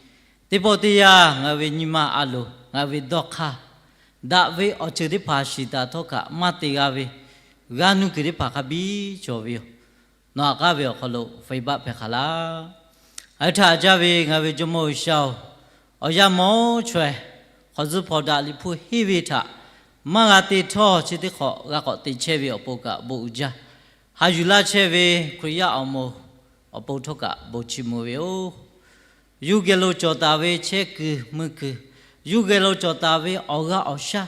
Teˇ pawˆ teˇ yanˇ ngaˬ hui ve nyi ma a loˍ, ngaˬ hui ve dawˇ hk'aˇ, daꞈ ve awˬ ceuˬ teˇ hpaˍ shiˍ taˍ htawˇ kaꞈ maˇ te g'a ve, g'aˇ nuˇ kuiˬ teˇ hpaˍ hk'a biˇ cawˬ ve yoˬ. Nawˬ aꞈ k'aˉ ve awˬ hk'aw lo faiˍ baˆ hpehꞈ hk'a laˇ. Aˬ htoꞈ htaꞈ jaˇ ve ngaˬ ve Jawˇmawˇ G'uiˬsha-oˬ, awˬ yanˇ mawˇ chaweh hk'awꞈ tcuhˉ hpaw daꞈ Liꞈ hpu henˇ ve htaꞈ maˇ g'a te htawˇ, chi teˇ hk'awꞈ g'a k'awꞈ te chehˇ ve awˬ pon kaꞈ bon uiˍ jaˇ. Haꞈ yuˬ laˇ chehˇ ve Hkriꞈ yaˇ awˬ moˍ awˬ pon htawˇ kaꞈ bon chiˇ mvuh ve yoˬ. Yawˇ geh lo cawˬ taˍ ve chehˇ kuiˬ mui kuiˬ, yawˇ geh lo cawˬ taˍ ve awˬ g'aˇ awˬ shaˉ,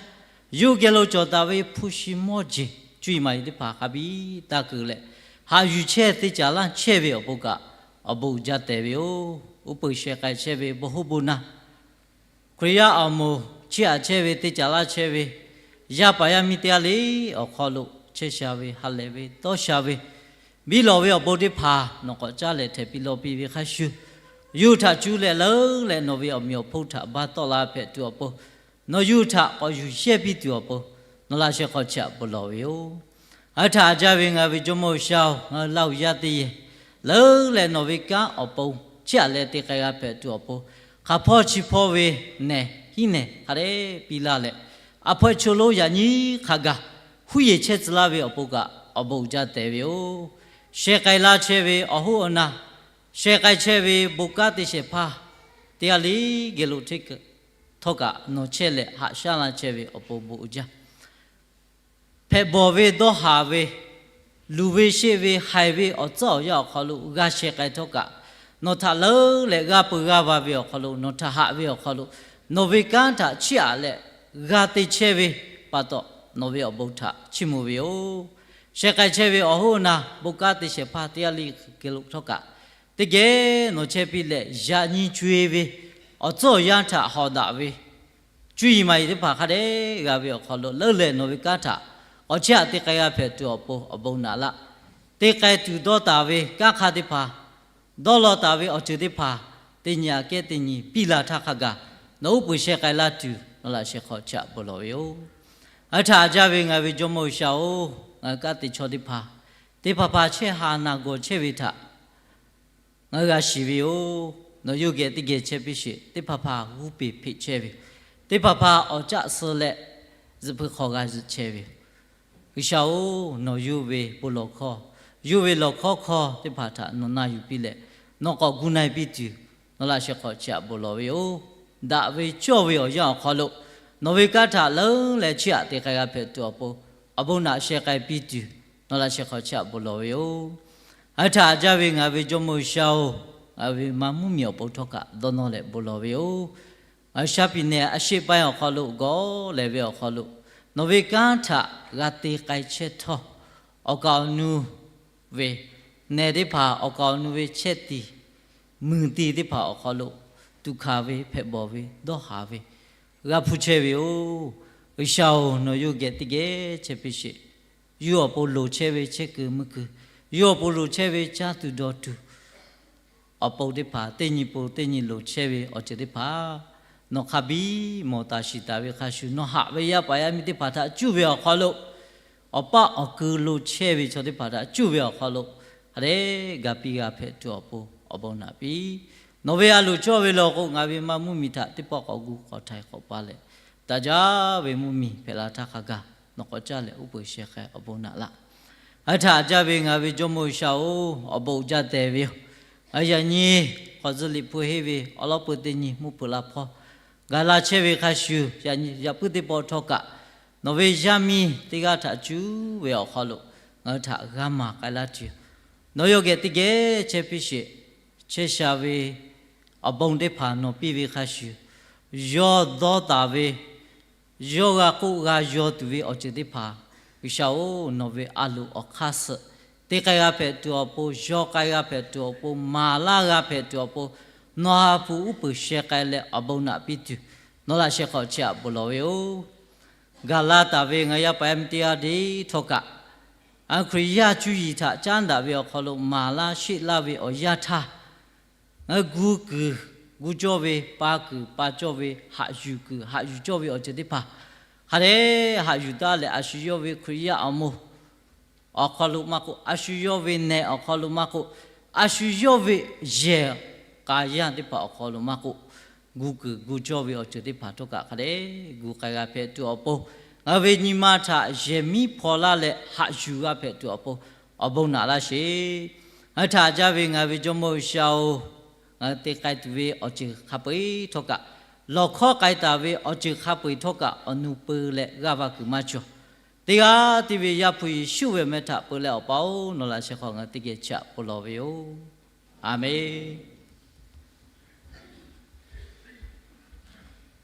yawˇ geh lo cawˬ taˍ ve hpu shi mawˇ jeˬ, cuˇ yiˍ maˍ yiˍ teˇ hpaˍ hk'a biˇ taˇ keu leh, haꞈ yuˬ chehˇ te caˍ laˇ chehˇ ve awˬ pon kaꞈ awˬ bon uiˍ jaˇ tehꞈ ve yoˬ. Uˉ peunˍ sheh k'ai chehˇ ve bon hoˉ bon naˇ Hkriꞈ yaˇ awˬ moˍ chiˇ aꞈ chehˇ ve, te caˍ laˇ chehˇ ve, yaˇ paˍ yaˇ miˇ teˇ g'aˇ le awˬ hk'aw lo chehˇ sha ve, ha lehˬ ve, dawˇ sha ve, biˇ lawˬ ve awˬ bon teˇ hpaˍ nawˬ k'awꞈ caˉ leh htehꞈ piˇ lawˇ piˇ ve hk'a shuˍ, yawˇ hui htaꞈ cuˇ leh leuˉ leh nawˬ ve awˬ meꞈ awˬ hponˇ htaꞈ ba tawˆ la hpehꞈ tuˬ awˬ pon, nawˬ yawˇ hui htaꞈ k'awꞈ yuˬ yehˇ piˇ tuˬ awˬ pon, nawˬ laꞈ sheh hk'aw chiˇ aꞈ bon lawˬ ve yoˬ. Aˬ htoꞈ htaꞈ jaˇ ve ngaˬ ve Jawˇmawˇ G'uiˬsha-oˬ, ngaˬ hui Laˇ huˍ yaˇ teˇ yehˬ leuˉ leh nawˬ ve kanˉ awˬ pon chiˇ aꞈ leh te k'ai g'a hpehꞈ tuˬ awˬ pon, hk'aˬ hpawˇ chi hpawˇ ve nehˬ hiˉ nehˬ hk'a dehꞈ piˇ laˇ leh, a hpawehˇ chaw lonˉ yaꞈ nyi hk'a gaˬ huˉ yeˬ chehˇ tcuh laˇ ve awˬ pon kaꞈ awˬ bon uiˍ jaˇ tehꞈ ve yoˬ. Sheh k'ai laˇ chehˇ ve awˬ hoˉ awˬ naˍ, sheh k'ai chehˇ ve bon kanˉ te shehˍ hpaˇ teˇ g'aˇ le geh lo hteˇ htawˇ kaꞈ nawˬ chehˇ leh haꞈ shaˉ laˇ chehˇ ve awˬ pon bon uiˍ jaˇ. Hpehꞈ bawˬ ve dawˇ haˍ ve, luˬ ve sheˆ ve haiˬ ve awˬ tcuhˉ awˬ yanˇ awˬ hk'aw lo g'a sheh k'ai htawˇ kaꞈ, nawˬ htaꞈ leuˉ leh g'aˇ peu g'aˇ va ve awˬ hk'aw lo, nawˬ htaꞈ haꞈ ve awˬ hk'aw lo, nawˬ ve kanˉ htaꞈ chiˇ aꞈ leh g'a te chehˇ ve pa taw, nawˬ ve awˬ bon htaꞈ chiˇ mvuh ve yoˬ. Sheh k'ai chehˇ ve awˬ hoˉ awˬ naˍ, bon kanˉ te shehˍ hpaˇ teˇ g'aˇ le geh lo htawˇ kaꞈ, teˇ geh nawˬ chehˇ piˇ leh yaꞈ nyi co-e ve awˬ tcuhˉ awˬ yanˇ htaꞈ hawˍ daꞈ ve cuˇ yiˍ maˍ yiˍ teˇ hpaˍ hk'a dehꞈ g'a ve awˬ hk'aw lo leuˉ leh nawˬ ve kanˉ htaꞈ k'awꞈ chiˇ aꞈ te k'ai g'a hpehꞈ tuˬ awˬ pon awˬ bon naꞈ laˇ. Te k'ai tuˬ dawˇ taˍ ve kanˉ hk'a teˇ hpaˍ, dawˇ law taˍ ve awˬ ceuˬ teˇ hpaˍ, teˇ nyi aꞈ kehˉ teˇ nyi piˇ la htaˇ hk'a gaˬ, nawˬ uˉ peunˍ sheh k'ai laˇ tuˬ nawˬ laꞈ sheh hk'aw chiˇ aꞈ bon lawˬ ve yoˬ. Aˬ htoꞈ htaꞈ jaˇ ve ngaˬ ve Jawˇmawˇ G'uiˬsha-oˬ, ngaˬ hui kanˉ te chaw teˇ hpaˍ, teˇ hpaˍ hpaˍ chehˇ ha na gawˬ chehˇ ve htaꞈ ngaˬ hui g'a shiˍ ve yoˬ. Nawˬ yawˇ geh teˇ geh chehˇ piˇ sheˍ. Teˇ hpaˍ hpaˍ g'uˇ peˬ hpeꞈ chehˇ ve, teˇ hpaˍ hpaˍ awˬ caˆ suh leh zuhꞈ hpui hk'aw g'a zuhꞈ chehˇ ve yoˬ. G'uiˬsha-oˬ, nawˬ yawˇ ve bon lawˬ hkawˇ, yawˇ ve lawˬ hkawˇ hkawˇ teˇ hpaˍ htaꞈ nawˬ na yuˬ piˇ leh, nawˬ k'awꞈ gu na-e piˇ tuˬ nawˬ laꞈ sheh hk'aw chiˇ aꞈ bon lawˬ ve yoˬ. Daꞈ ve cawˇ ve awˬ yanˇ awˬ hk'aw lo nawˬ ve kanˉ htaꞈ leuˉ leh chiˇ aꞈ te k'ai g'a hpehꞈ tuˬ awˬ pon, awˬ bon naꞈ sheh k'ai piˇ tuˬ nawˬ laꞈ sheh hk'aw chiˇ aꞈ bon lawˬ ve yoˬ. Aˬ htoꞈ htaꞈ jaˇ ve ngaˬ ve Jawˇmawˇ G'uiˬsha-oˬ, ngaˬ ve ma mvuhˇmiˬ awˬ pon htawˇ kaꞈ dawˇ nawˇ leh bon lawˬ ve yoˬ. Ngaˬ hui shaˉ piˇ neh a sheˆ paˇ awˬ hk'aw lo gawˬ lehˬ ve awˬ hk'aw lo, nawˬ ve kanˉ htaꞈ g'a te k'ai chehˇ htawˇ, awˬ kaˍ awˬ nu ve nehˬ teˇ hpaˍ, awˬ kaˍ awˬ nu ve chehˇ tiˍ mui tiˍ teˇ hpaˍ awˬ hk'aw lo tuꞈ hkanˍ ve, hpehꞈ bawˬ ve, dawˇ haˍ ve, g'a hpu chehˇ ve yoˬ. G'uiˬsha-oˬ, nawˬ yawˇ geh teˇ geh chehˇ piˇ sheˍ. Yawˇ awˬ pon loˍ chehˇ ve chehˇ kuiˬ mui kuiˬ, yawˇ awˬ pon loˍ chehˇ ve caˇ tuˬ dawˬ tuˬ awˬ pon teˇ hpaˍ, teˇ nyi pon teˇ nyi loˍ chehˇ ve awˬ ceuˬ teˇ hpaˍ nawˬ hk'a biˇ mawˬ taˍ shiˍ taˍ ve hk'a shuˍ, nawˬ haꞈ ve yaˇ paˍ yaˇ miˇ teˇ hpaˍ htaꞈ cuˇ ve awˬ hk'aw lo, awˬ paˆ awˬ ku lo chehˇ ve chaw teˇ hpaˍ htaꞈ cuˇ ve awˬ hk'aw lo, hk'a dehꞈ ga piˇ g'a hpehꞈ tuˬ awˬ pon awˬ bon naꞈ piˇ. Nawˬ ve a loˍ cawˇ ve lawˬ k'o, ngaˬ ve ma mvuhˇmiˬ htaꞈ teˇ pawˆ k'awꞈ gu k'awꞈ htaiˍ k'awꞈ pa leh, daꞈ jaˇ ve mvuhˇmiˬ hpehꞈ la htaˇ hk'a gaˬ, nawˬ k'awꞈ caˇ leh uˉ peunˍ sheh k'ai awˬ bon naꞈ laˇ. Aˬ htoꞈ htaꞈ jaˇ ve ngaˬ ve Jawˇmawˇ G'uiˬsha-oˬ, awˬ bon uiˍ jaˇ tehꞈ ve yoˬ. Yaꞈ nyi hk'awꞈ tcuhˉ Liꞈ hpu henˇ ve awˬ lawn peu teˇ nyi mvuhˇ hpeuꞈ la hpawˇ gaˬ la chehˇ ve hk'a shuˍ, yaꞈ nyi yaꞈ puiˉ teˇ pawˆ htawˇ kaꞈ nawˬ ve yaˇ miˇ teˇ g'aˇ htaꞈ cuˇ ve awˬ hk'aw lo ngaˬ hui htaꞈ g'a maˍ k'ai laˇ tuˬ, nawˬ yawˇ geh teˇ geh chehˇ piˇ sheˍ. Chehˇ sha ve awˬ bon teˇ hpaˍ nawˬ piˇ ve hk'a shuˍ, yawˇ dawˇ taˍ ve, yawˇ g'a k'oˆ g'a yaw tuˬ ve awˬ ceuˬ teˇ hpaˍ, G'uiˬsha-oˬ, nawˬ ve a loˍ awˬ hk'aˇ suh te k'ai g'a hpehꞈ tuˬ awˬ pon, yaw k'ai g'a hpehꞈ tuˬ awˬ pon, maˍ laˇ g'a hpehꞈ tuˬ awˬ pon, nawˬ ha hpu uˉ peunˍ sheh k'ai leh awˬ bon naꞈ piˇ tuˬ, nawˬ laꞈ sheh hk'aw chiˇ aꞈ bon lawˬ ve yoˬ. Gaˬ la taˍ ve ngaˬ yaˇ paˍ yaˇ miˇ teˇ g'aˇ le htawˇ kaꞈ, a Hkriꞈ yaˇ cuˇ yiˍ htaꞈ caˉ daꞈ ve awˬ hk'aw lo maˍ laˇ sheˆ laˇ ve awˬ yanˇ htaˇ, ngaˬ hui gu kuiˬ gu cawˇ ve, pa kuiˬ pa cawˇ ve, haꞈ yuˬ kuiˬ haꞈ yuˬ cawˇ ve awˬ ceuˬ teˇ hpaˍ, hk'a dehꞈ haꞈ yuˬ taˉ leh, a shu yawˇ ve Hkriꞈ yaˇ awˬ moˍ awˬ hk'aw lo maˇ k'oˆ, a shu yawˇ ve nehˬ awˬ hk'aw lo maˇ k'oˆ, a shu yawˇ ve yehˬ k'a yaˇ teˇ hpaˍ awˬ hk'aw lo maˇ k'oˆ, gu kuiˬ gu cawˇ ve awˬ ceuˬ teˇ hpaˍ htawˇ kaꞈ hk'a dehꞈ gu k'ai g'a hpehꞈ tuˬ awˬ pon, ngaˬ hui ve nyi ma htaꞈ yehˬ miˉ hpaw laˇ leh haꞈ yuˬ g'a hpehꞈ tuˬ awˬ pon awˬ bon naꞈ laˇ sheˍ. Ngaˬ hui htaꞈ haꞈ jaˇ ve ngaˬ hui ve Jawˇmawˇ G'uiˬsha-oˬ, ngaˬ hui te k'ai tuˬ ve awˬ ceuˬ hk'a peu-eˬ htawˇ kaꞈ, lawˬ hkawˇ k'ai taˍ ve awˬ ceuˬ hk'a peu-eˬ htawˇ kaꞈ awˬ nu peu leh g'aˇ va kuiˬ maˇ cawˬ. Teˇ g'aˇ tiˇ ve Yaˇ hpu Yeˍsuˆ ve awˬ meh htaꞈ peu leh Awˬ pa-oˬ, nawˬ laꞈ sheh hk'aw ngaˬ hui teˇ geh chaꞈ pfuhˍ lawˬ ve yoˬ. A menˍ.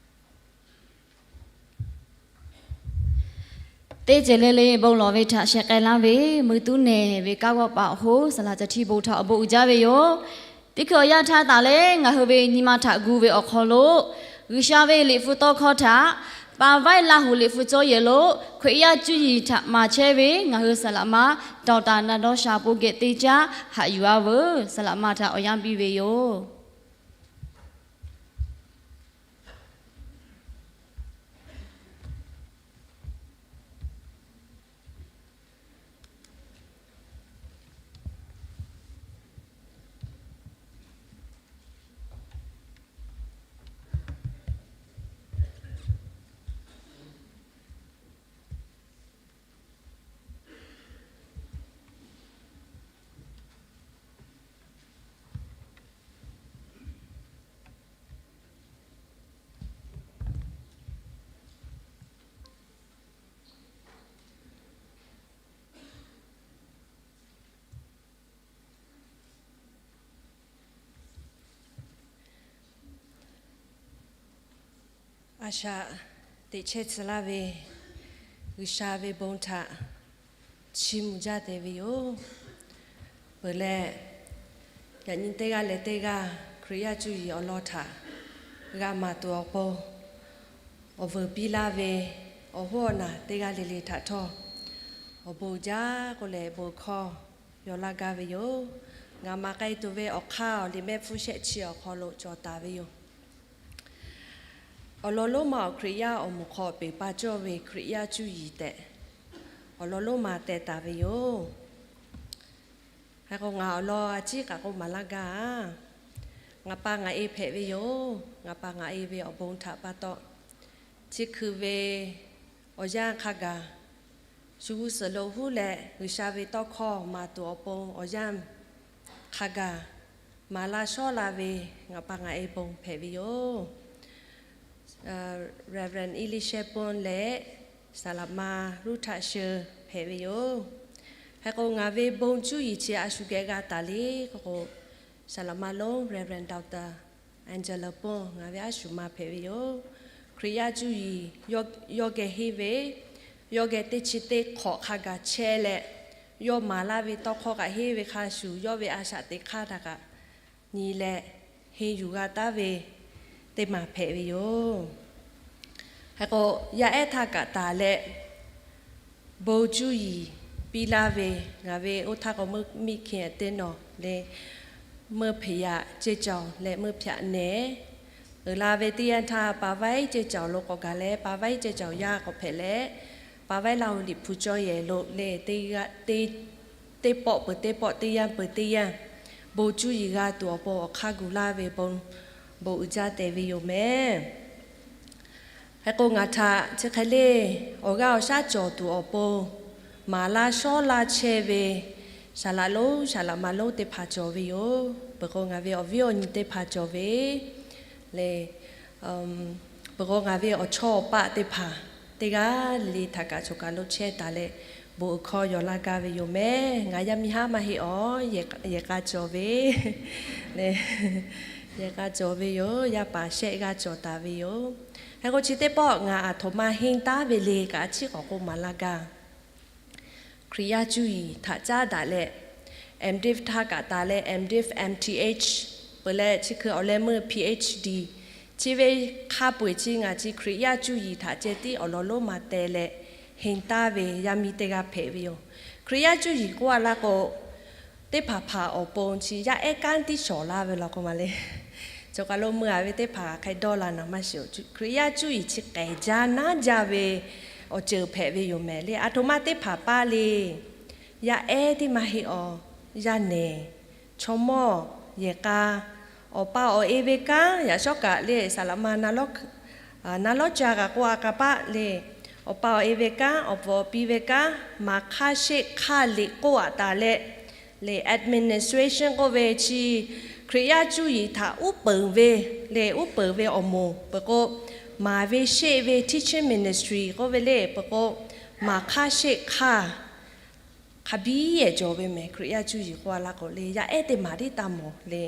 Teˇ ceuˬ le le bon lawˬ ve htaꞈ sheh k'ai laˇ ve, mui tuˉ nehˬ ve kanˉ g'awˇ paˍ awˬ hoˉ saˍ laꞈ caˬ htiˇ bon htaꞈ awˬ bon uiˍ jaˇ ve yoˬ. Teˇ hkui awˬ yanˇ htaˇ taˍ leh ngaˬ hui ve nyi ma htaꞈ gu ve awˬ hk'aw lo, G'uiˬsha ve liꞈ hpu tawˇ hkawˇ htaꞈ pa vaiˉ Laˇ huˍ liꞈ hpu cawˇ yehˬ lo Hkriꞈ yaˇ cuˇ yiˍ htaꞈ maˍ chehˇ ve ngaˬ hui saˍ laꞈ ma Doctor Na Dawˇ sha pon geh teˇ caˉ haꞈ yuˬ-a veuˬ. Saˍ laꞈ ma htaꞈ awˬ yanˇ piˇ ve yoˬ. A shaꞈ teꞈ chehˇ tcuh laˇ ve G'uiˬsha ve bon htaꞈ chiˇ mvuh jaˇ te ve yoˬ. Peuˬ leh, yaꞈ nyi teˇ g'aˇ leh teˇ g'aˇ Hkriꞈ yaˇ cuˇ yiˍ awˬ lawn htaꞈ g'a maˍ tuˬ awˬ pon awˬ vuiˬ piˇ laˇ ve awˬ hoˉ awˬ naˬ teˇ g'aˇ le le htaꞈ htawˇ, awˬ bon jaˇ k'oˆ leh bon hkawˇ yaw laˇ gaˇ ve yoˬ. Ngaˬ maˍ k'ai tuˬ ve awˬ hk'aˇ awˬ liꞈ mehˆ hpfuhˇ shehˆ chi awˬ hk'aw lo cawˬ taˍ ve yoˬ. Awˬ lawn lonˉ ma awˬ Hkriꞈ yaˇ awˬ moˍ hk'aw peˬ pa cawˇ ve Hkriꞈ yaˇ cuˇ yiˍ tehꞈ, awˬ lawn lonˉ ma teh taˍ ve yoˬ. Hk'e k'o, ngaˬ awˬ lawn a ciˉ k'aꞈ k'oˆ maˍ laˇ gaˇ. Ngaˬ pa ngaˬ e hpehꞈ ve yoˬ. Ngaˬ pa ngaˬ e ve awˬ bon htaꞈ pa taw, chi hkui ve awˬ yanˇ hk'a gaˬ shu g'uˇ suhˍ lo huˉ leh G'uiˬsha ve tawˇ hkawˇ maˍ tuˬ awˬ pon awˬ yanˇ hk'a gaˬ maˍ laˇ shawˉ la ve ngaˬ pa ngaˬ e bon hpehꞈ ve yoˬ. Reverend Elisha Pon leh saˍ laꞈ ma Ruˇ htaꞈ sheu hpehꞈ ve yoˬ. Hk'e k'o, ngaˬ ve bon cuˇ yiˍ chi a shu geh g'a taˍ le k'oˆ k'o, saˍ laꞈ ma lonˉ Reverend Doctor Angela Pon ngaˬ ve a shu ma hpehꞈ ve yoˬ. Hkriꞈ yaˇ cuˇ yiˍ yawˇ geh henˇ ve, yawˇ geh teˇ chi teˇ hk'awꞈ hk'a gaˬ chehˇ leh, yawˇ maˍ laˇ ve tawˇ hkawˇ kaꞈ henˇ ve hk'a shuˍ, yawˇ ve a shaꞈ teꞈ hk'aˇ htaꞈ kaꞈ nyi leh henˇ yuˬ g'a taˉ ve teˇ maˬ hpehꞈ ve yoˬ. Hk'e k'o, yaˇ ehˉ htaˇ kaꞈ taˍ leh bon cuˇ yiˍ piˇ laˇ ve, ngaˬ ve oˇ htaˇ k'o meuˇ miˇ hkeh teˇ nawˬ leh meuˇ hpeꞈ yaꞈ ceh cawˬ leh meuˇ hpeꞈ yaꞈ nehˬ uiˍ la ve teˇ yanˇ htaˇ, pa vaiˉ ceh cawˬ lo k'awꞈ gaˬ leh, pa vaiˉ ceh cawˬ yaˇ k'awꞈ hpehꞈ leh, pa vaiˉ Laˇ huˍ liꞈ hpu cawˇ yehˬ lo leh teˇ pawˆ peuˬ teˇ pawˆ, teˇ yanˇ peuˬ teˇ yanˇ, bon cuˇ yiˍ g'a tuˬ awˬ pon awˬ hk'aˇ gu laˇ ve bon, bon uiˍ jaˇ te ve yoˬ mehˍ. Hk'e k'o, ngaˬ htaꞈ chi hk'e le awˬ g'aˇ awˬ shaˉ cawˬ tuˬ awˬ pon maˍ laˇ shawˉ laˇ chehˇ ve saˍ laꞈ lonˉ saˍ laꞈ ma lonˉ teˇ hpaˍ cawˬ ve yoˬ. Peuˬ k'o, ngaˬ ve awˬ viˉ awˬ nyi teˇ hpaˍ cawˬ ve le. Peuˬ k'o, ngaˬ ve awˬ chawˇ awˬ paˆ teˇ hpaˍ teˇ g'aˇ le htaꞈ kaꞈ choˬ kaˬ lo chehˇ taˍ leh, bon uiˍ hkawˇ yaw laˇ gaˇ ve yoˬ mehˍ. Ngaˬ yaˇ miˇ haˉ maˇ heˆ awˬ, yehˬ k'a cawˬ ve le. Yehˬ k'a cawˬ ve yoˬ. Yaˇ paˍ shehˆ g'aˇ cawˬ taˍ ve yoˬ. Hk'e k'o, chi teˇ pawˆ ngaˬ aˬ htoꞈ ma henˇ taˉ ve le kaꞈ a ciˉ k'awꞈ k'oˆ maˍ laˇ gaˇ. Hkriꞈ yaˇ cuˇ yiˍ htaꞈ caˉ daꞈ leh, M.Div htaˇ kaꞈ taˍ leh, M.Div, M.Th peuˬ leh, chi hkui awˬ leh meuˇ Ph.D. Chi ve hk'a peu-eˬ chi ngaˬ chi Hkriꞈ yaˇ cuˇ yiˍ htaꞈ ceh tiˉ awˬ lawn lonˉ ma teh leh henˇ taˉ ve yaˇ miˇ teˇ g'aˇ hpehꞈ ve yoˬ. Hkriꞈ yaˇ cuˇ yiˍ k'oˆ a laˇ k'o, teˇ hpaˍ hpaˍ awˬ pon chi yaˇ ehˉ kanˉ tiˉ shawˍ laˇ ve law k'o ma le. Choˬ kaˬ lo meuˇ a ve teˇ hpaˍ hk'e dawˇ la naˍ maˇ shiˍ-oˬ. Hkriꞈ yaˇ cuˇ yiˍ chi k'ehˬ jaˇ naˉ jaˇ ve awˬ ceuˬ hpehꞈ ve yoˬ mehˍ le. Aˬ htoꞈ ma teˇ hpaˍ paˇ le. Yaˇ ehˉ tiˉ maˇ heˆ awˬ, yaˇ nehˬ, chaw mawˇ, yehˬ k'a, awˬ pa awˬ e ve kanˉ yaꞈ shawˉ kaꞈ le saˍ laꞈ ma na lawˉ ca kaꞈ k'oˆ a k'a paˆ le. Awˬ pa awˬ e ve kanˉ, awˬ pfuhˍ awˬ pi ve kanˉ, maˍ hk'aˇ sheˆ hk'aˇ liꞈ k'oˆ aꞈ taˍ leh, leh administration k'oˆ ve chi Hkriꞈ yaˇ cuˇ yiˍ htaꞈ uˉ peunˍ ve, leh uˉ peunˍ ve awˬ moˍ peuˬ k'o, maˍ ve sheˆ ve teaching ministry k'oˆ ve le peuˬ k'o, maˍ hk'aˇ sheˆ hk'aˇ hk'a biˇ ehˍ cawˬ ve mehˍ. Hkriꞈ yaˇ cuˇ yiˍ k'oˆ a laˇ k'o le, yaˇ ehˉ teˇ maˍ tiˉ taˇ mawˬ le.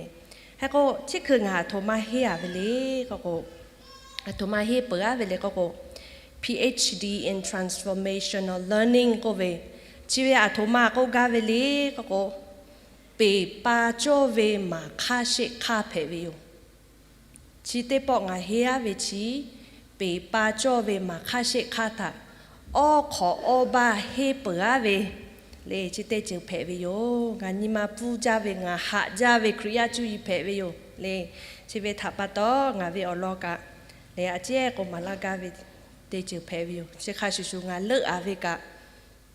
Hk'e k'o, chi hkui ngaˬ aˬ htoꞈ ma henˇ a ve le k'oˆ k'o, aˬ htoꞈ ma henˇ peuˬ a ve le k'oˆ k'o, PhD in Transformational Learning k'oˆ ve, chi ve aˬ htoꞈ ma k'oˆ gaˇ ve le k'oˆ k'o, peˍ pa cawˇ ve maˍ hk'aˇ sheˆ hk'aˇ hpehꞈ ve yoˬ. Chi teˇ pawˆ ngaˬ henˇ a ve chi, peˍ pa cawˇ ve maˍ hk'aˇ sheˆ hk'aˇ htaꞈ awˇ hk'awꞈ awˇ baˇ henˇ peuˬ a ve le, chi teˇ ceuˬ hpehꞈ ve yoˬ. Ngaˬ nyi ma pfuhˇ jaˇ ve, ngaˬ haꞈ jaˇ ve Hkriꞈ yaˇ cuˇ yiˍ hpehꞈ ve yoˬ le. Chi ve htaꞈ pa taw, ngaˬ ve awˬ lawn kaꞈ le, a ciˉ k'o maˍ laˇ gaˇ ve teˇ ceuˬ hpehꞈ ve yoˬ. Chi hk'a shuˍ shuˍ ngaˬ leuˆ a ve kaꞈ,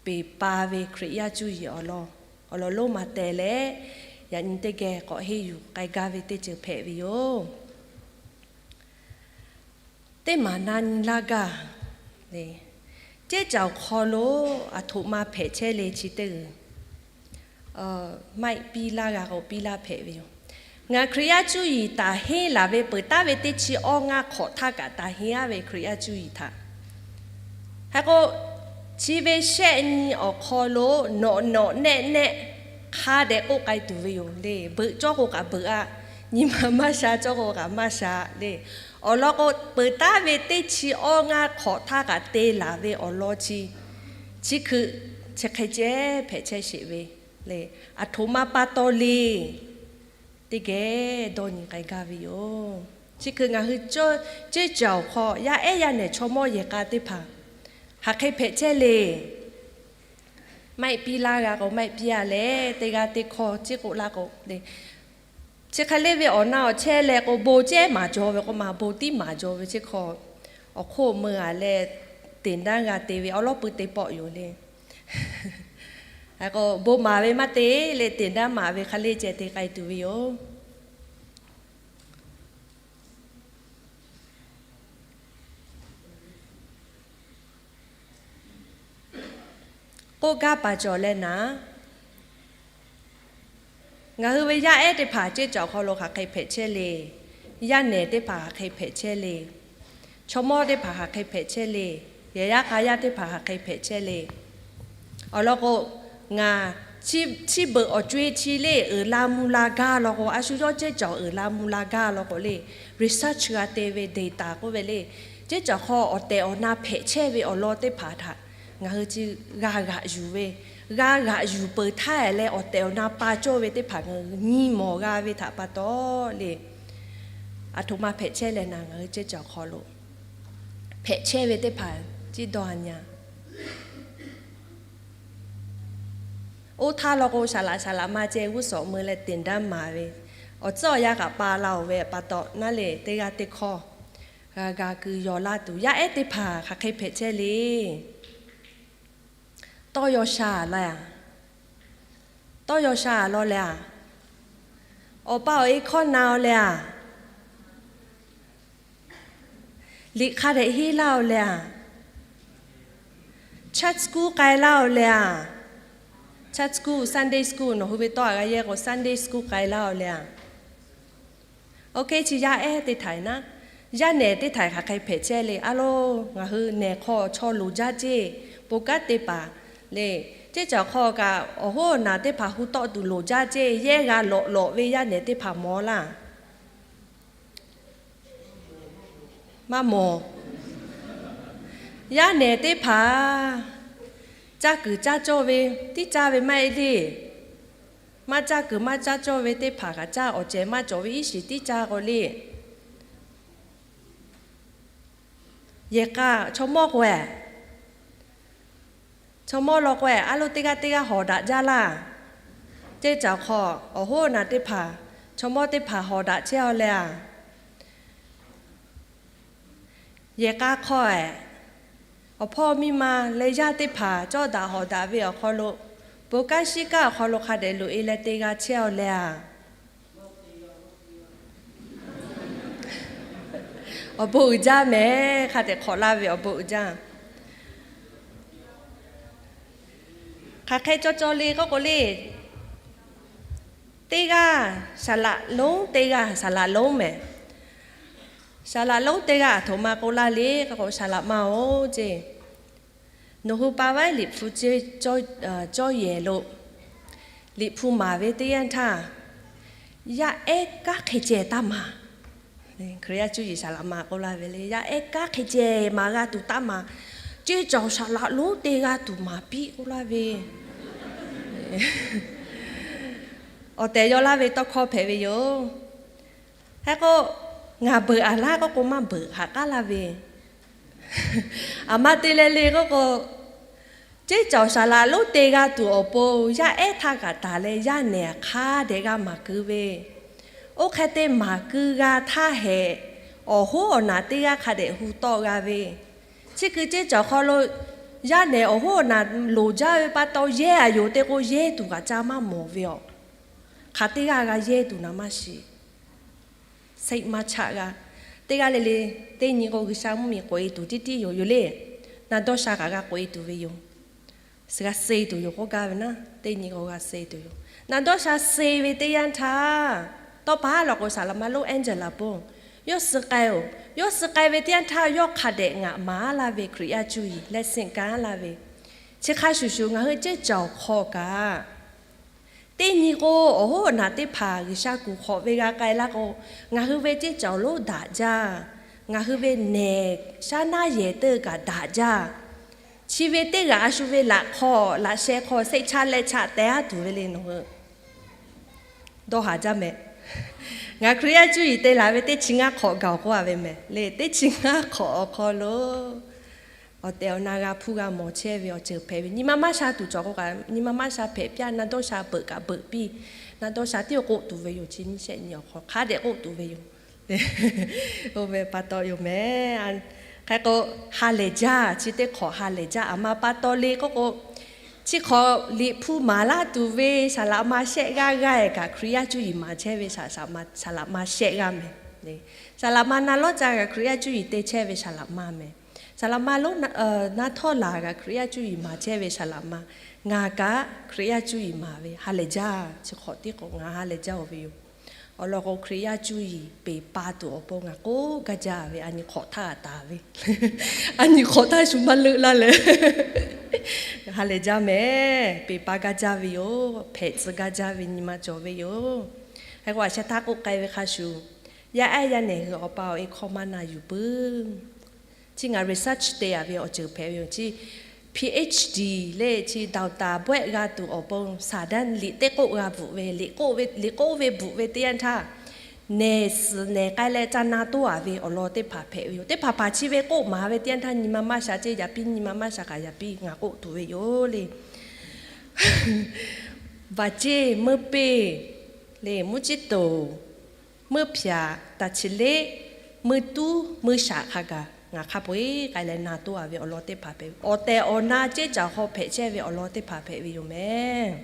peˍ pa ve Hkriꞈ yaˇ cuˇ yiˍ awˬ lawn, awˬ lawn lonˉ ma teh leh, yaꞈ nyi teˇ geh k'awꞈ henˇ yuˬ k'ai gaˇ ve teˇ ceuˬ hpehꞈ ve yoˬ. Teˇ maˍ na nyi laˇ gaˇ le, ceˇ caˬ awˬ hk'aw lo aˬ htoꞈ ma hpehꞈ chehˇ le chi teˇ g'uiˬ, maiˆ piˇ laˇ g'a k'o piˇ laˇ hpehꞈ ve yoˬ. Ngaˬ Hkriꞈ yaˇ cuˇ yiˍ taˍ henˇ laˬ ve peuˬ taˍ ve teˇ chi awˇ ngaˇ hk'awꞈ htaˇ kaꞈ taˍ henˇ a ve Hkriꞈ yaˇ cuˇ yiˍ htaꞈ Hk'e k'o, chi ve shehˆ nyi awˬ hk'aw lo nawꞈ nawꞈ nehˆ nehˆ hk'a dehꞈ k'oˆ k'ai tuˬ ve yoˬ le. Beuꞈ cawˇ k'o kaꞈ beuꞈ a, nyi ma maˇ sha cawˇ k'o kaꞈ maˇ sha le. Awˬ lawn k'o, peuˬ taˍ ve teˇ chi awˇ ngaˇ hk'awꞈ htaˇ kaꞈ te laˬ ve awˬ lawn chi, chi hkui chi hk'e ceh hpehꞈ chehˇ sheˍ ve le. Aˬ htoꞈ ma pa taw le. Teˇ geh dawˇ nyi k'ai gaˇ ve yoˬ. Chi hkui ngaˬ hui ceˇ caˬ awˬ hk'aw yaˇ ehˉ yaˇ nehˬ chaw mawˇ yehˬ k'a teˇ hpaˍ hk'aˬ hk'e hpehꞈ chehˇ le. Maiˆ piˇ laˇ g'a k'o maiˆ piˇ a leh, teˇ g'aˇ teˇ hkawˇ ciˉ k'oˆ laˇ k'o le, chi hk'e le ve awˬ na awˬ chehˇ leh k'o, bon cehˉ maˍ jaw ve k'o, maˍ bon tiˉ maˍ jaw ve chi hk'aw, awˬ hk'oˆ meuˇ a leh, သင်တန်း g'a te ve awˉ lawˉ pui te pawˆ yoˬ le. K'o bon maˍ ve maˇ te leh, သင်တန်း maˍ ve hk'a le ceh te k'ai tuˬ ve yoˬ. K'oˆ gaˇ pa cawˬ leh naˍ, ngaˬ hui ve yaˇ ehˉ teˇ hpaˍ ceˇ caˬ awˬ hk'aw lo hk'aˬ hk'e hpehꞈ chehˇ le. Yaˇ nehˬ teˇ hpaˍ hk'aˬ hk'e hpehꞈ chehˇ le. Chaw mawˇ teˇ hpaˍ hk'aˬ hk'e hpehꞈ chehˇ le. Yehˬ yaˇ k'a yaˇ teˇ hpaˍ hk'aˬ hk'e hpehꞈ chehˇ le. Awˬ lawn k'o, ngaˬ chi beuꞈ awˬ co-e chi le uiˍ la mvuh la gaˇ law k'o, a shu yawˇ ceˇ caˬ uiˍ la mvuh la gaˇ law k'o le, research g'a te ve ဒေတာ k'oˆ ve le, ceˇ caˬ hk'aw awˬ tehˬ awˬ na hpehꞈ chehˇ ve awˬ lawn teˇ hpaˍ htaꞈ ngaˬ hui chi g'a g'aꞈ yuˬ ve, g'a g'aꞈ yuˬ peuˬ htaˇ leh awˬ tehˬ awˬ na pa cawˇ ve teˇ hpaˍ ngaˬ hui nyi mawˬ g'a ve htaꞈ pa taw le, aˬ htoꞈ ma hpehꞈ chehˇ leh naˍ, ngaˬ hui ceˇ caˬ awˬ hk'aw lo hpehꞈ chehˇ ve teˇ hpaˍ ciˉ dawˇ a nyi a. Oˇ htaˇ law k'o, saˍ laꞈ saˍ laꞈ ma ceh g'uˇ suhˍ mui leh သင်တန်း maˍ ve, awˬ tcuhˉ awˬ yanˇ kaꞈ pa la oˬ ve pa taw naˉ le, teˇ g'aˇ teˇ hkawˇ g'a ga keu yaw laˇ tuˬ, yaˇ ehˉ teˇ hpaˍ hk'aˬ hk'e hpehꞈ chehˇ le. Tawˇ yaw sha laˇ a, tawˇ yaw sha law leh a, awˬ pa awˬ e hkawˇ na aw leh a, liꞈ hk'a dehꞈ henˇ laˇ aw leh a, church school k'ai laˇ aw leh a, church school, Sunday school nawˬ hui ve tawˇ a g'a yehˇ k'o Sunday school k'ai laˇ aw leh a. Oˇ hk'e chi yaˇ ehˉ teˇ htaiꞈ naˉ, yaˇ nehˬ teˇ htaiꞈ hk'aˬ hk'e hpehꞈ chehˇ le. A lo, ngaˬ hui nehˬ hk'aw chaw loˍ jaˇ ceˇ, bon kanˉ te paˍ le. Ceˇ caˬ hk'aw kaꞈ awˬ hoˉ awˬ naˬ teˇ hpaˍ hu tawˆ tuˬ loˍ jaˇ ceˇ, yehˇ g'a lawꞈ lawꞈ ve yaˇ nehˬ teˇ hpaˍ mawˬ laˇ. Maˇ mawˬ. Yaˇ nehˬ teˇ hpaˍ caˇ kuiˬ caˇ cawˇ ve, tiˉ caˇ ve maˇ heˆ le. Maˇ caˇ kuiˬ maˇ caˇ cawˇ ve teˇ hpaˍ kaꞈ caˇ awˬ cehˬ maˇ cawˬ ve iˉ shiˍ tiˉ caˇ k'o le. Yehˬ k'a chaw mawˇ k'o e, chaw mawˇ law k'o e, a lo teˇ g'aˇ teˇ g'aˇ hawˍ daꞈ jaˇ laˇ. Ceˇ caˬ hk'aw awˬ hoˉ naˬ teˇ hpaˍ, chaw mawˇ teˇ hpaˍ hawˍ daꞈ chehˇ aw leh a. Yehˬ k'a hk'aw e, awˬ hpawˇ miˇ ma leh yaˇ teˇ hpaˍ cawˇ daꞈ hawˍ daꞈ ve awˬ hk'aw lo, bon kanˉ shiˉ kanˉ awˬ hk'aw lo hk'a dehꞈ loꞈ e leh te g'a chehˇ aw leh a. Awˬ bon uiˍ jaˇ mehˍ, hk'a dehꞈ hk'awꞈ laˇ ve awˬ bon uiˍ jaˇ. Hk'aˬ hk'e cawˬ cawˬ le k'oˆ k'o le, teˇ g'aˇ saˍ laꞈ lonˉ, teˇ g'aˇ saˍ laꞈ lonˉ mehˍ. Saˍ laꞈ lonˉ teˇ g'aˇ aˬ htoꞈ ma k'oˆ laˇ le k'oˆ k'o, Saˍ laꞈ ma-oˬ ceˇ, nawˬ hui pa vaiˉ Liꞈ hpu cawˇ yehˬ lo, Liꞈ hpu maˍ ve teˇ yanˇ htaˇ, yaˇ ehˉ kanˉ hk'e ceh taˇ maˍ. Hkriꞈ yaˇ cuˇ yiˍ saˍ laꞈ ma k'oˆ laˇ ve le, yaˇ ehˉ kanˉ hk'e ceh maˍ g'a tuˬ taˇ maˍ. Ceˇ cawˬ saˍ laꞈ lonˉ teˇ g'aˇ tuˬ maˍ piˇ k'oˆ laˇ ve. Awˬ tehˬ yaw laˇ ve tawˇ hkawˇ hpehꞈ ve yoˬ. Hk'e k'o, ngaˬ beuꞈ aˍ laˇ k'oˆ k'o, maˇ beuꞈ haꞈ k'aˉ laˇ ve. Aˬ ma te leh le k'oˆ k'o, ceˇ cawˬ saˍ laꞈ lonˉ te g'a tuˬ awˬ pon yaˇ ehˉ htaˇ kaꞈ taˍ leh, yaˇ nehˬ hk'a dehꞈ g'a maˍ keu ve. Oˇ hk'e te maˍ keu g'a htaˇ hehꞈ, awˬ hoˉ awˬ naˬ teˇ g'aˇ hk'a dehꞈ hu tawˆ g'a ve. Chi hkui ceˇ cawˬ hk'aw lo yaˇ nehˬ awˬ hoˉ awˬ naˬ loˍ jaˇ ve pa taw, yehˇ aˍ yoˬ te k'o, yehˇ tuˬ kaꞈ ca maˇ mawˬ ve aˬ. Hk'aˬ teˇ g'aˇ g'a yehˇ tuˬ naˍ maˇ shiˍ. Seˆ maˇ chaˆ g'a. Teˇ g'aˇ le le, teˇ nyi k'o G'uiˬsha mvuhˇmiˬ k'oꞈ e tuˬ tiˉ tiˉ yoˬ yoˬ le. Na dawˇ sha kaꞈ g'a k'oꞈ e tuˬ ve yoˬ. Suh g'a suh tuˬ yoˬ k'oˆ gaˇ ve naˉ, teˇ nyi k'o g'a suh tuˬ yoˬ. Na dawˇ sha suh ve teˇ yanˇ htaˇ, tawˇ pa haˉ law k'o, saˍ laꞈ ma lonˉ Angela bon, yawˇ suh k'ai-oˬ, yawˇ suh k'ai ve teˇ yanˇ htaˇ, yawˇ hk'a dehꞈ ngaˬ maˍ laˇ ve Hkriꞈ yaˇ cuˇ yiˍ leh siˆ kaˍ laˇ ve. Chi hk'a shuˍ shuˍ ngaˬ hui ceˇ cawˬ hk'aw kaꞈ, teˇ nyi k'o, awˬ hoˉ awˬ naˬ teˇ hpaˍ G'uiˬsha kuˬ hk'awꞈ ve g'a k'ai laˇ k'o, ngaˬ hui ve ceˇ cawˬ lonˉ daꞈ jaˇ. Ngaˬ hui ve nehˬ shaˉ naˉ yehˬ teˇ kaꞈ daꞈ jaˇ. Chi ve teˇ g'aˇ a shu ve laꞈ hk'aw laꞈ sheh hk'aw seˆ chaˆ leh chaˆ teh aˉ tuˬ ve le nawˬ hui dawˇ haˍ jaˇ mehˍ. Ngaˬ Hkriꞈ yaˇ cuˇ yiˍ te laˬ ve teˇ chi ngaˇ hk'awꞈ gaˬ k'oˆ a ve mehˍ le. Teˇ chi ngaˇ hk'awꞈ awˬ hk'aw lo awˬ tehˬ awˬ na g'a hpuˇ g'a mawˬ chehˇ ve awˬ ceuˬ hpehꞈ ve. Nyi ma maˇ sha tuˬ cawˬ k'o kaꞈ, nyi ma maˇ sha hpehꞈ piˇ-a, na dawˇ sha beuꞈ kaꞈ beuꞈ piˇ. Na dawˇ sha tiˉ k'oˆ tuˬ ve yoˬ. Chi nyiˇ shehˆ nyi awˬ hk'aw hk'a dehꞈ k'oˆ tuˬ ve yoˬ. Oˇ ve pa taw yoˬ mehˍ. Hk'e k'o, ha lehˬ jaˇ, chi teˇ hk'awꞈ ha lehˬ jaˇ. Aˬ ma pa taw le k'oˆ k'o, chi hk'awꞈ Liꞈ hpu maˍ laˇ tuˬ ve saˍ laꞈ ma shehˆ g'aˇ g'aˇ kaꞈ Hkriꞈ yaˇ cuˇ yiˍ maˍ chehˇ ve saˍ laꞈ ma shehˆ g'aˇ mehˍ. Saˍ laꞈ ma na lawˉ ca kaꞈ Hkriꞈ yaˇ cuˇ yiˍ te chehˇ ve saˍ laꞈ ma mehˍ. Saˍ laꞈ ma lonˉ na htawˇ laˬ kaꞈ Hkriꞈ yaˇ cuˇ yiˍ maˍ chehˇ ve saˍ laꞈ ma. Ngaˬ kaꞈ Hkriꞈ yaˇ cuˇ yiˍ maˍ ve ha lehˬ jaˇ. Chi hk'awꞈ tiˉ k'o ngaˬ ha lehˬ jaˇ-oˬ ve yoˬ. Awˬ lawn k'o, Hkriꞈ yaˇ cuˇ yiˍ peˬ pa tuˬ awˬ pon ngaˬ k'oˆ gaˇ jaˇ ve, a nyi hk'awꞈ htaˇ taˍ ve, a nyi hk'awꞈ htaˇ shu maˇ leuˆ laˇ leh, ha lehˬ jaˇ mehˍ. Peˬ pa gaˇ jaˇ ve yoˬ. Hpehꞈ tcuh gaˇ jaˇ ve nyi ma cawˬ ve yoˬ. Hk'e k'o, a sheh htaˇ k'oˆ k'ai ve hk'a shuˍ, yaˇ ehˉ yaˇ nehˬ hui awˬ pa awˬ e hkawˇ maˇ na yuˬ peuˬ. Chi ngaˬ research te-a ve awˬ ceuˬ hpehꞈ ve yoˬ. Chi PhD le, chi doctor bawehˆ g'a tuˬ awˬ pon saˍ daˇ liꞈ teˇ k'oˆ g'a bvuhꞈ ve, liꞈ k'oˆ ve, liꞈ k'oˆ ve bvuhꞈ ve teˇ yanˇ htaˇ, nehˬ suhˍ nehˬ k'ai leh ca na toˇ-a ve awˬ lawn teˇ hpaˍ hpehꞈ ve yoˬ. Teˇ hpaˍ hpaˍ chi ve k'oˆ maˍ ve teˇ yanˇ htaˇ, nyi ma maˇ sha ceˇ yaꞈ piˇ, nyi ma maˇ sha kaꞈ yaꞈ piˇ, ngaˬ k'oˆ tuˬ ve yoˬ le. Vaˍ ceˇ meuˇ peˇ le, mvuhˇ ciˉ toˍ, meuˇ hpaꞈ, taˍ chi leˆ, meuˇ tuˉ, meuˇ shaꞈ hk'a gaˬ ngaˬ hk'a peu-eˬ k'ai leh na toˇ-a ve awˬ lawn teˇ hpaˍ hpehꞈ ve, awˬ tehˬ awˬ na ceˇ caˬ hk'aw hpehꞈ chehˇ ve awˬ lawn teˇ hpaˍ hpehꞈ ve yoˬ mehˍ.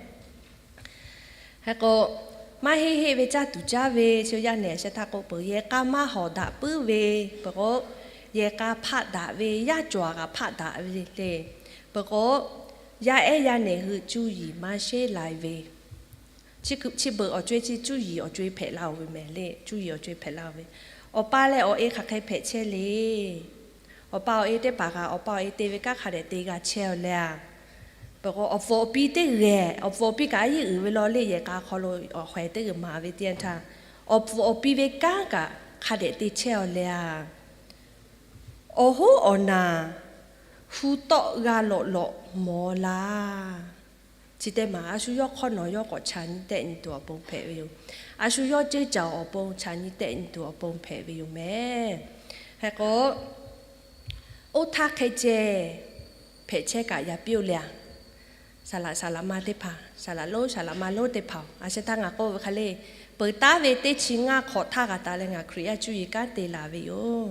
Hk'e k'o, maˇ heˆ heˆ ve caˇ tuˬ caˇ ve, chi yaˇ nehˬ sheh htaˇ k'oˆ peuˬ, yehˬ k'a maˇ hawˍ daꞈ puiˉ ve, peuˬ k'o, yehˬ k'a hpaˆ daꞈ ve, yaˇ cawˬ-a kaꞈ hpaˆ daꞈ ve le. Peuˬ k'o, yaˇ ehˉ yaˇ nehˬ hui cuˇ yiˍ maˇ sheˉ lai ve, chi beuꞈ awˬ co-e chi cuˇ yiˍ awˬ co-e hpehꞈ la-oˬ ve mehˍ le. Cuˇ yiˍ awˬ co-e hpehꞈ la-oˬ ve, awˬ pa leh awˬ e hk'aˬ hk'e hpehꞈ chehˇ le. Awˬ pa awˬ e teˇ hpaˍ kaꞈ awˬ pa awˬ e te ve kanˉ hk'a dehꞈ te g'a chehˇ-aw leh-a. Peuˬ k'o, awˬ pfuhˍ awˬ pi teˇ g'ehˬ, awˬ pfuhˍ awˬ pi kaꞈ a yeˇ uiˍ ve law le, yehˬ k'a hk'aw lo awˬ hk'aw e teˇ g'uiˬ maˍ ve teˇ yanˇ htaˇ, awˬ pfuhˍ awˬ pi ve kanˉ kaꞈ hk'a dehꞈ te chehˇ-aw leh-a. Awˬ hoˉ awˬ naˬ hu tawˆ g'a lawꞈ lawꞈ mawˬ laˇ. Chi teˇ maˬ a shu yawˇ hk'awˇ nawˬ yawˇ k'awꞈ chaꞈ nyi tehˆ nyi tuˬ awˬ pon hpehꞈ ve yoˬ. A shu yawˇ ceˇ caˬ awˬ pon chaꞈ nyi tehˆ nyi tuˬ awˬ pon hpehꞈ ve yoˬ mehˍ. Hk'e k'o, oˇ htaˇ hk'e ceh hpehꞈ chehˇ kaꞈ yaꞈ piˇ-oˆ le-a. Saˍ laꞈ saˍ laꞈ ma teˇ hpaˍ, saˍ laꞈ lonˉ saˍ laꞈ ma lonˉ teˇ hpaˍ, a sheh htaˇ ngaˬ k'oˆ ve hk'a le, peuˬ taˉ ve teˇ chi ngaˇ hk'awꞈ htaˇ g'a taˍ leh ngaˬ Hkriꞈ yaˇ cuˇ yiˍ kanˉ te laˬ ve yoˬ.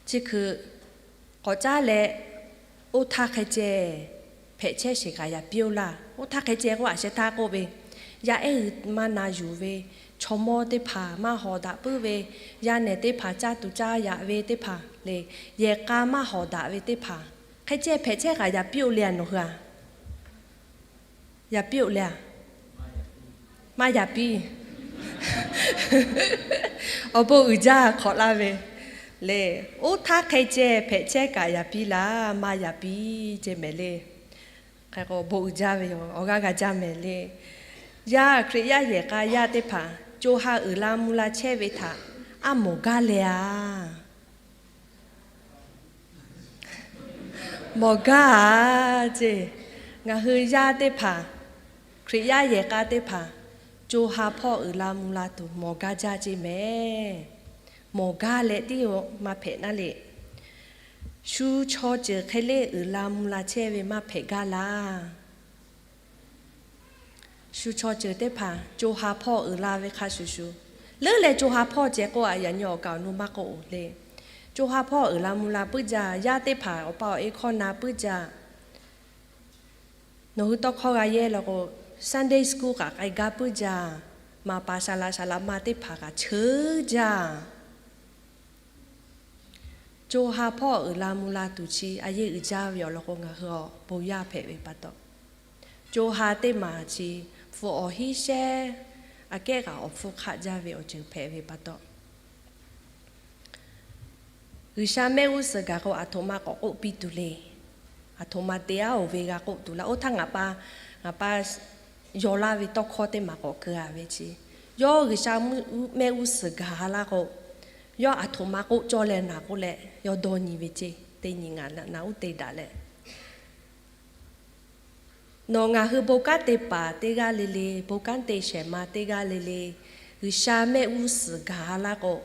Chi hkui k'awꞈ caˉ leh, oˇ htaˇ hk'e ceh hpehꞈ chehˇ sheˍ kaꞈ yaꞈ piˇ-oˆ laˇ. Oˇ htaˇ hk'e ceh k'o, a sheh htaˇ k'oˆ ve, yaˇ ehˉ hui maˇ na yuˬ ve, chaw mawˇ teˇ hpaˍ maˇ hawˍ daꞈ puiˉ ve, yaˇ nehˬ teˇ hpaˍ caˇ tuˬ caˇ yaꞈ ve teˇ hpaˍ le, yehˬ k'a maˇ hawˍ daꞈ ve teˇ hpaˍ, hk'e ceh hpehꞈ chehˇ kaꞈ yaꞈ piˇ-oˆ le-a nawˬ hui-a. Yaꞈ piˇ-oˆ le a. Maˇ yaꞈ piˇ. Awˬ bon uiˍ jaˇ hk'awꞈ laˇ ve le. Oˇ htaˇ hk'e ceh hpehꞈ chehˇ kaꞈ yaꞈ piˇ laˇ, maˇ yaꞈ piˇ ceh mehˍ le. Hk'e k'o bon uiˍ jaˇ ve yoˬ. Awˬ g'aˇ g'a jaˇ mehˍ le. Yaˇ Hkriꞈ yaˇ yehˬ k'a yaˇ teˇ hpaˍ co ha uiˍ la mvuh la chehˇ ve htaꞈ aˉ mawˬ gaˇ leh a. Mawˬ gaˇ a ceˇ. Ngaˬ hui yaˇ teˇ hpaˍ, Hkriꞈ yaˇ yehˬ k'a teˇ hpaˍ, co ha hpawˇ uiˍ la mvuh la tuˬ mawˬ gaˇ jaˇ ceˇ mehˍ. Mawˬ gaˇ leh tiˉ maˇ hpehꞈ naˉ le. Shu chaw ceuˬ hk'e le uiˍ la mvuh la chehˇ ve maˇ hpehꞈ gaˇ laˇ. Shu chaw ceuˬ teˇ hpaˍ co ha hpawˇ uiˍ la ve hk'a shuˍ shuˍ, leuˉ leh co ha hpawˇ ceh k'oˆ a, yaꞈ nyi awˬ kaˍ awˬ nu maˇ k'oˆ-oˬ le. Co ha hpawˇ uiˍ la mvuh la puiˉ jaˇ. Yaˇ teˇ hpaˍ awˬ pa awˬ e hkawˇ na puiˉ jaˇ. Nawˬ hui tawˇ hkawˇ g'a yehˇ law k'o, Sunday school kaꞈ k'ai gaˇ puiˉ jaˇ. Maˍ paˍ saˍ laꞈ saˍ laꞈ ma teˇ hpaˍ kaꞈ cheuˉ jaˇ. Co ha hpawˇ uiˍ la mvuh la tuˬ chi a yeˇ uiˍ jaˇ ve awˬ lawn k'o, ngaˬ hui awˬ bon yaˇ hpehꞈ ve pa taw, co ha teˇ maˬ chi hpu awˬ hinˉ sheˉ aꞈ kehˉ kaꞈ awˬ hpfuhˇ hk'aˆ jaˇ ve awˬ ceuˬ hpehꞈ ve pa taw, G'uiˬsha mehˆ g'uˇ suhˍ gaˬ k'o, aˬ htoꞈ ma k'awꞈ k'oˆ piˇ tuˬ le. Aˬ htoꞈ ma te aˉ-oˬ ve g'a k'oˆ tuˬ laˇ. Oˇ htaˇ ngaˬ pa, ngaˬ pa yaw laˇ ve tawˇ hkawˇ teˇ maˬ k'awꞈ keu a ve chi, yawˇ G'uiˬsha mehˆ g'uˇ suhˍ gaˬ laˇ k'o, yawˇ aˬ htoꞈ ma k'oˆ cawˇ leh naˍ k'oˆ leh yawˇ dawˇ nyi ve ceˇ. Teˇ nyi ngaˬ naꞈ uˉ te daꞈ leh, nawˬ ngaˬ hui bon kanˉ te paˍ teˇ g'aˇ le le, bon kanˉ te shehˍ ma teˇ g'aˇ le le, G'uiˬsha mehˆ g'uˇ suhˍ gaˬ laˇ k'o,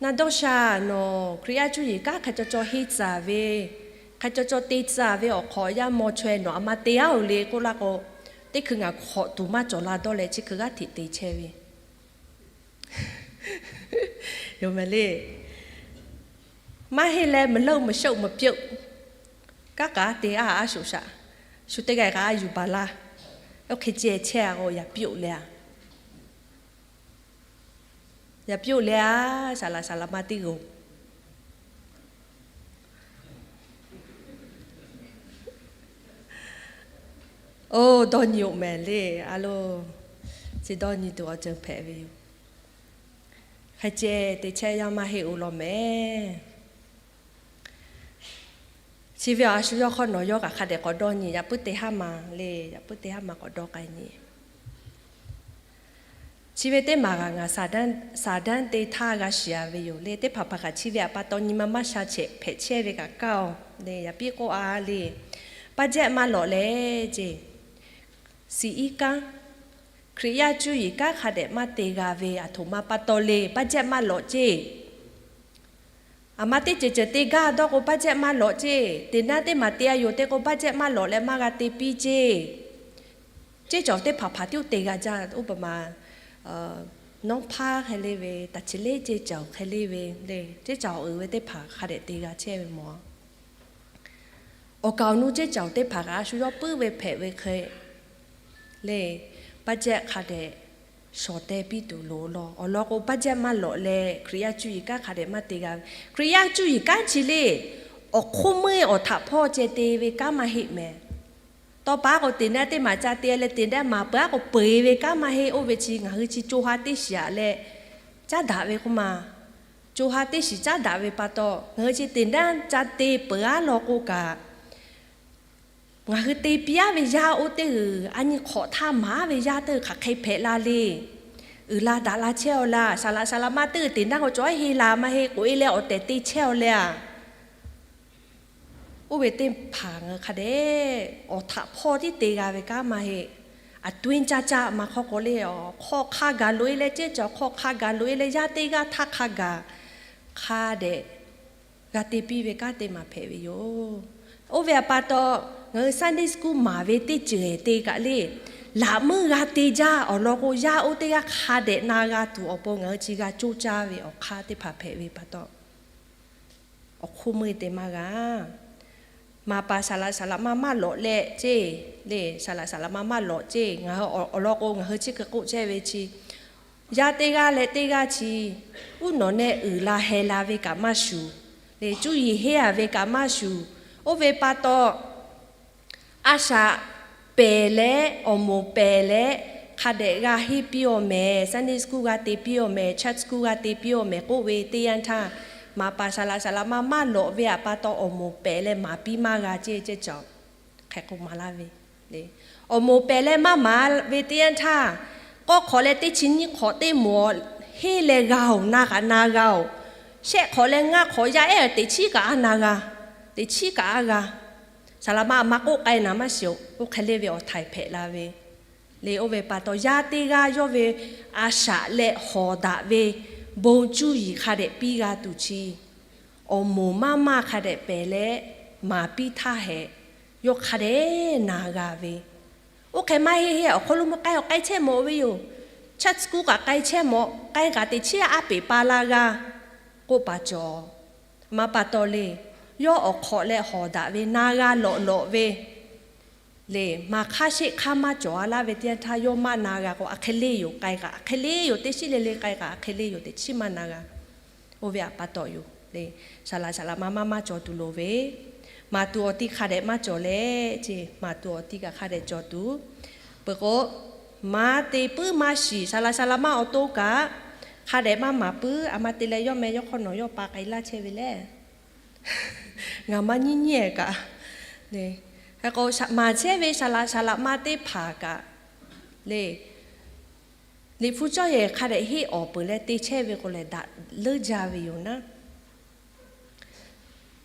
Na dawˇ sha, nawˬ Hkriꞈ yaˇ cuˇ yiˍ kanˉ hk'a caw caw henˇ tcuh ve, hk'a caw caw te tcuh ve awˬ hk'awꞈ yaˇ maw chaweh nawˬ aˬ ma te aˉ-oˬ le k'oˆ laˇ k'o, teˇ hkui ngaˬ hk'awꞈ tuˬ maˇ cawˬ la dawˇ leh chi hkui g'aˇ hteꞈ te chehˇ ve yoˬ mehˍ le. Maˇ heˆ leh မလုပ်မရှုပ်မပြုတ် kaˉ kaꞈ te aˉ aˉ shuˍ shaꞈ, shu teˇ g'aˇ kaꞈ a yuˬ baˬ laˇ. Oˇ hk'e ceh chehˇ a k'o yaꞈ piˇ-oˆ le a. Yaꞈ piˇ-oˆ le a, saˍ laꞈ saˍ laꞈ ma teˇ g'aˇ. Oˇ dawˇ nyi-oˬ mehˍ le, a lo, chi dawˇ nyi tuˬ awˬ ceuˬ hpehꞈ ve yoˬ. Hk'e ceh te chehˇ yaˇ maˇ heˆ-oˬ law mehˍ. Chi ve awˬ a shu yawˇ hk'awˇ nawˬ yawˇ kaꞈ hk'a dehꞈ k'awꞈ dawˇ nyi, yaꞈ puiˉ te haˉ ma le, yaꞈ puiˉ te haˉ ma k'awꞈ dawˇ k'ai nyi. Chi ve teˇ maˬ kaꞈ ngaˬ saˍ danˉ te htaˇ g'a shiˍ a ve yoˬ le. Teˇ hpaˍ hpaˍ kaꞈ chi ve aꞈ pa taw nyi ma maˇ sha chehꞈ hpehꞈ chehˇ ve kaꞈ kaˇ-oˬ le. Yaꞈ piˇ k'oˆ a le, paˇ jehˆ maˇ lawꞈ leh ceˇ, siˍ iˉ kanˉ, Hkriꞈ yaˇ cuˇ yiˍ kanˉ hk'a dehꞈ maˇ te g'a ve aˬ htoꞈ ma pa taw le, paˇ jehˆ maˇ lawꞈ ceˇ. Aˬ ma teˇ ceuˬ ceuˬ te gaˇ dawˇ k'o, paˇ jehˆ maˇ lawꞈ ceˇ. Teˇ naˉ teˇ maˬ te a yoˬ te k'o, paˇ jehˆ maˇ lawꞈ leh maˇ g'a te piˇ ceˇ. Ceˇ cawˬ teˇ hpaˍ hpaˍ tiˉ te g'a jaˇ. Oˇ pa ma, nawˉ hpaˇ hk'e le ve, taˍ chi leˇ ceˇ cawˬ hk'e le ve le, ceˇ cawˬ uiˍ ve teˇ hpaˍ hk'a dehꞈ te g'a chehˇ ve mawˬ. Awˬ kaˍ awˬ nu ceˇ cawˬ teˇ hpaˍ kaꞈ a shu yawˇ puiˉ ve hpehꞈ ve hk'e le, paˇ jehˆ hk'a dehꞈ shawˍ teh piˇ tuˬ loˍ law. Awˬ lawn k'o, paˇ jehˆ maˇ lawꞈ leh Hkriꞈ yaˇ cuˇ yiˍ kanˉ hk'a dehꞈ maˇ te g'a ve. Hkriꞈ yaˇ cuˇ yiˍ kanˉ chi le, awˬ hk'oˆ meuˇ awˬ htaꞈ hpawˇ ceh te ve kanˉ maˇ heˆ mehˍ. Tawˇ pa aˉ k'o, teˇ naˉ teˇ maˬ ca te leh teˇ naˉ maˬ peuˬ aˉ k'o, peu eˬ ve kanˉ maˇ heˆ. Oˇ ve chi ngaˬ hui chi co ha teˇ shiˍ aꞈ leh caˉ daꞈ ve k'oˆ ma. Co ha teˇ shiˍ caˉ daꞈ ve pa taw, ngaˬ hui chi teˇ naˉ ca te peuˬ aˉ law k'o kaꞈ, ngaˬ hui te piˇ aˉ ve yaˇ oˇ teˇ g'uiˬ a nyi hk'awꞈ htaˇ maˍ aˉ ve yaˇ teˇ g'uiˬ hk'aˬ hk'e hpehꞈ la le. Uiˍ la daꞈ la chehˇ-aw le. Saˍ laꞈ saˍ laꞈ ma teˇ g'uiˬ teˇ naˉ k'o cawˬ aˉ heˆ la maˇ heˆ k'oꞈ e leh awˬ tehˬ te chehˇ-aw le a. Oˇ ve teˇ hpaˍ ngaˬ hui hk'a dehꞈ awˬ htaꞈ hpawˇ tiˉ te g'a ve kanˉ maˇ heˆ. Aˬ tuiˇ caˇ caˇ ma hk'aw k'o le, awˬ hk'aw hk'a gaˬ loꞈ e leh ceˇ cawˬ hk'aw hk'a gaˬ loꞈ e leh yaˇ teˇ g'aˇ htaˇ hk'a gaˬ hk'a dehꞈ g'a te piˇ ve kanˉ teˇ maˬ hpehꞈ ve yoˬ. Oˇ ve aꞈ pa taw, ngaˬ hui Sunday school maˍ ve teˇ ceuˬ te kaꞈ le, laꞈ meuˇ g'a te jaˇ awˬ lawn k'o, yaˇ oˇ teˇ g'aˇ hk'a dehꞈ na g'a tuˬ awˬ pon ngaˬ hui chi g'a coˇ caˇ ve awˬ hk'aˇ teˇ hpaˍ hpehꞈ ve pa taw, awˬ hk'oˆ meuˇ te maˇ g'a. Maˍ paˍ saˍ laꞈ saˍ laꞈ ma maˇ lawꞈ leh ceˇ le, saˍ laꞈ saˍ laꞈ ma maˇ lawꞈ ceˇ. Ngaˬ hui awˬ lawn k'o, ngaˬ hui chi hk'e k'oˆ chehˇ ve chi, yaˇ teˇ g'aˇ leh teˇ g'aˇ chi uˉ nawˬ nehˆ uiˍ la heh la ve kaꞈ maˇ shuˍ le, cuˇ yiˍ henˇ a ve kaꞈ maˇ shuˍ. Oˇ ve pa taw, a shaꞈ pehˬ leh, awˬ moˍ pehˬ leh, hk'a dehꞈ g'a henˇ piˇ-oˬ mehˍ, Sunday school g'a te piˇ-oˬ mehˍ, church school g'a te piˇ-oˬ mehˍ k'oˆ ve teˇ yanˇ htaˇ, maˍ paˍ saˍ laꞈ saˍ laꞈ ma maˇ lawꞈ ve aꞈ pa taw awˬ moˍ pehˬ leh maˍ piˇ maˇ g'a ceˇ ceˇ cawˬ. Hk'e k'o maˍ laˇ ve, awˬ moˍ pehˬ leh maˇ maˍ ve teˇ yanˇ htaˇ, k'awˇ hk'awꞈ leh teˇ chi nyiˇ hk'awꞈ teˇ moˍ henˇ leh g'a-oˬ, na kaꞈ na g'a-oˬ. Shehˆ hk'awꞈ leh ngaˇ hk'awꞈ yaˇ ehˉ teꞈ chiˉ kaꞈ a na g'a, teꞈ chiˉ kaꞈ a g'a. Saˍ laꞈ ma aꞈ ma k'oˆ k'ai naˍ maˇ shiˍ-oˬ, oˇ hk'e le ve awˬ htaiˍ hpehꞈ la ve le. Oˇ ve pa taw yaˇ teˇ g'aˇ yawˇ ve a shaꞈ leh hawˍ daꞈ ve bon cuˇ yiˍ hk'a dehꞈ piˇ g'a tuˬ chi, awˬ moˍ maˇ maˇ hk'a dehꞈ pehˬ leh maˍ piˇ htaˇ hehꞈ, yawˇ hk'a dehꞈ na g'a ve. Oˇ hk'e maˇ heˆ heˆ awˬ hk'aw lo mvuhˇ k'ai awˬ k'ai chehˇ mawˬ ve yoˬ. Church school kaꞈ k'ai chehˇ mawˬ, k'ai kaꞈ teꞈ chiˉ a peˍ pa la g'a k'oˆ paˍ cawˬ. Maˇ pa taw le, yawˇ awˬ hk'awꞈ leh hawˍ daꞈ ve na g'a lawꞈ lawꞈ ve le, maˍ hk'aˇ sheˆ hk'aˇ maˇ cawˬ a laˇ ve teˇ yanˇ htaˇ yawˇ maˇ na g'a k'o, a hk'e le yoˬ, k'ai kaꞈ a hk'e le yoˬ, teˇ shiˉ le le k'ai kaꞈ a hk'e le yoˬ, teꞈ chiˉ maˇ na g'a. Oˇ ve aꞈ pa taw yoˬ le. Saˍ laꞈ saˍ laꞈ ma maˇ maˇ cawˬ tuˬ loˍ ve, maˍ tuˬ awˬ ti hk'a dehꞈ maˇ cawˬ leh ceˇ, maˍ tuˬ awˬ ti kaꞈ hk'a dehꞈ cawˬ tuˬ. Peuˬ k'o, maˇ te puiˉ maˇ shiˍ, saˍ laꞈ saˍ laꞈ ma awˬ to kaꞈ hk'a dehꞈ maˇ maˍ puiˉ. A ma te leh yawˇ meh yawˇ hk'awˇ nawˬ yawˇ pa k'ai laˇ chehˇ ve lehˬ, ngaˬ maˇ nyiˇ nyiˇ-ehˍ kaꞈ, hk'e k'o maˍ chehˇ ve saˍ laꞈ saˍ laꞈ ma teˇ hpaˍ kaꞈ le, Liꞈ hpu cawˇ yehˬ hk'a dehꞈ henˇ awˍ peuˬ leh te chehˇ ve k'o lehˬ daꞈ leuˉ jaˇ ve yoˬ naˉ.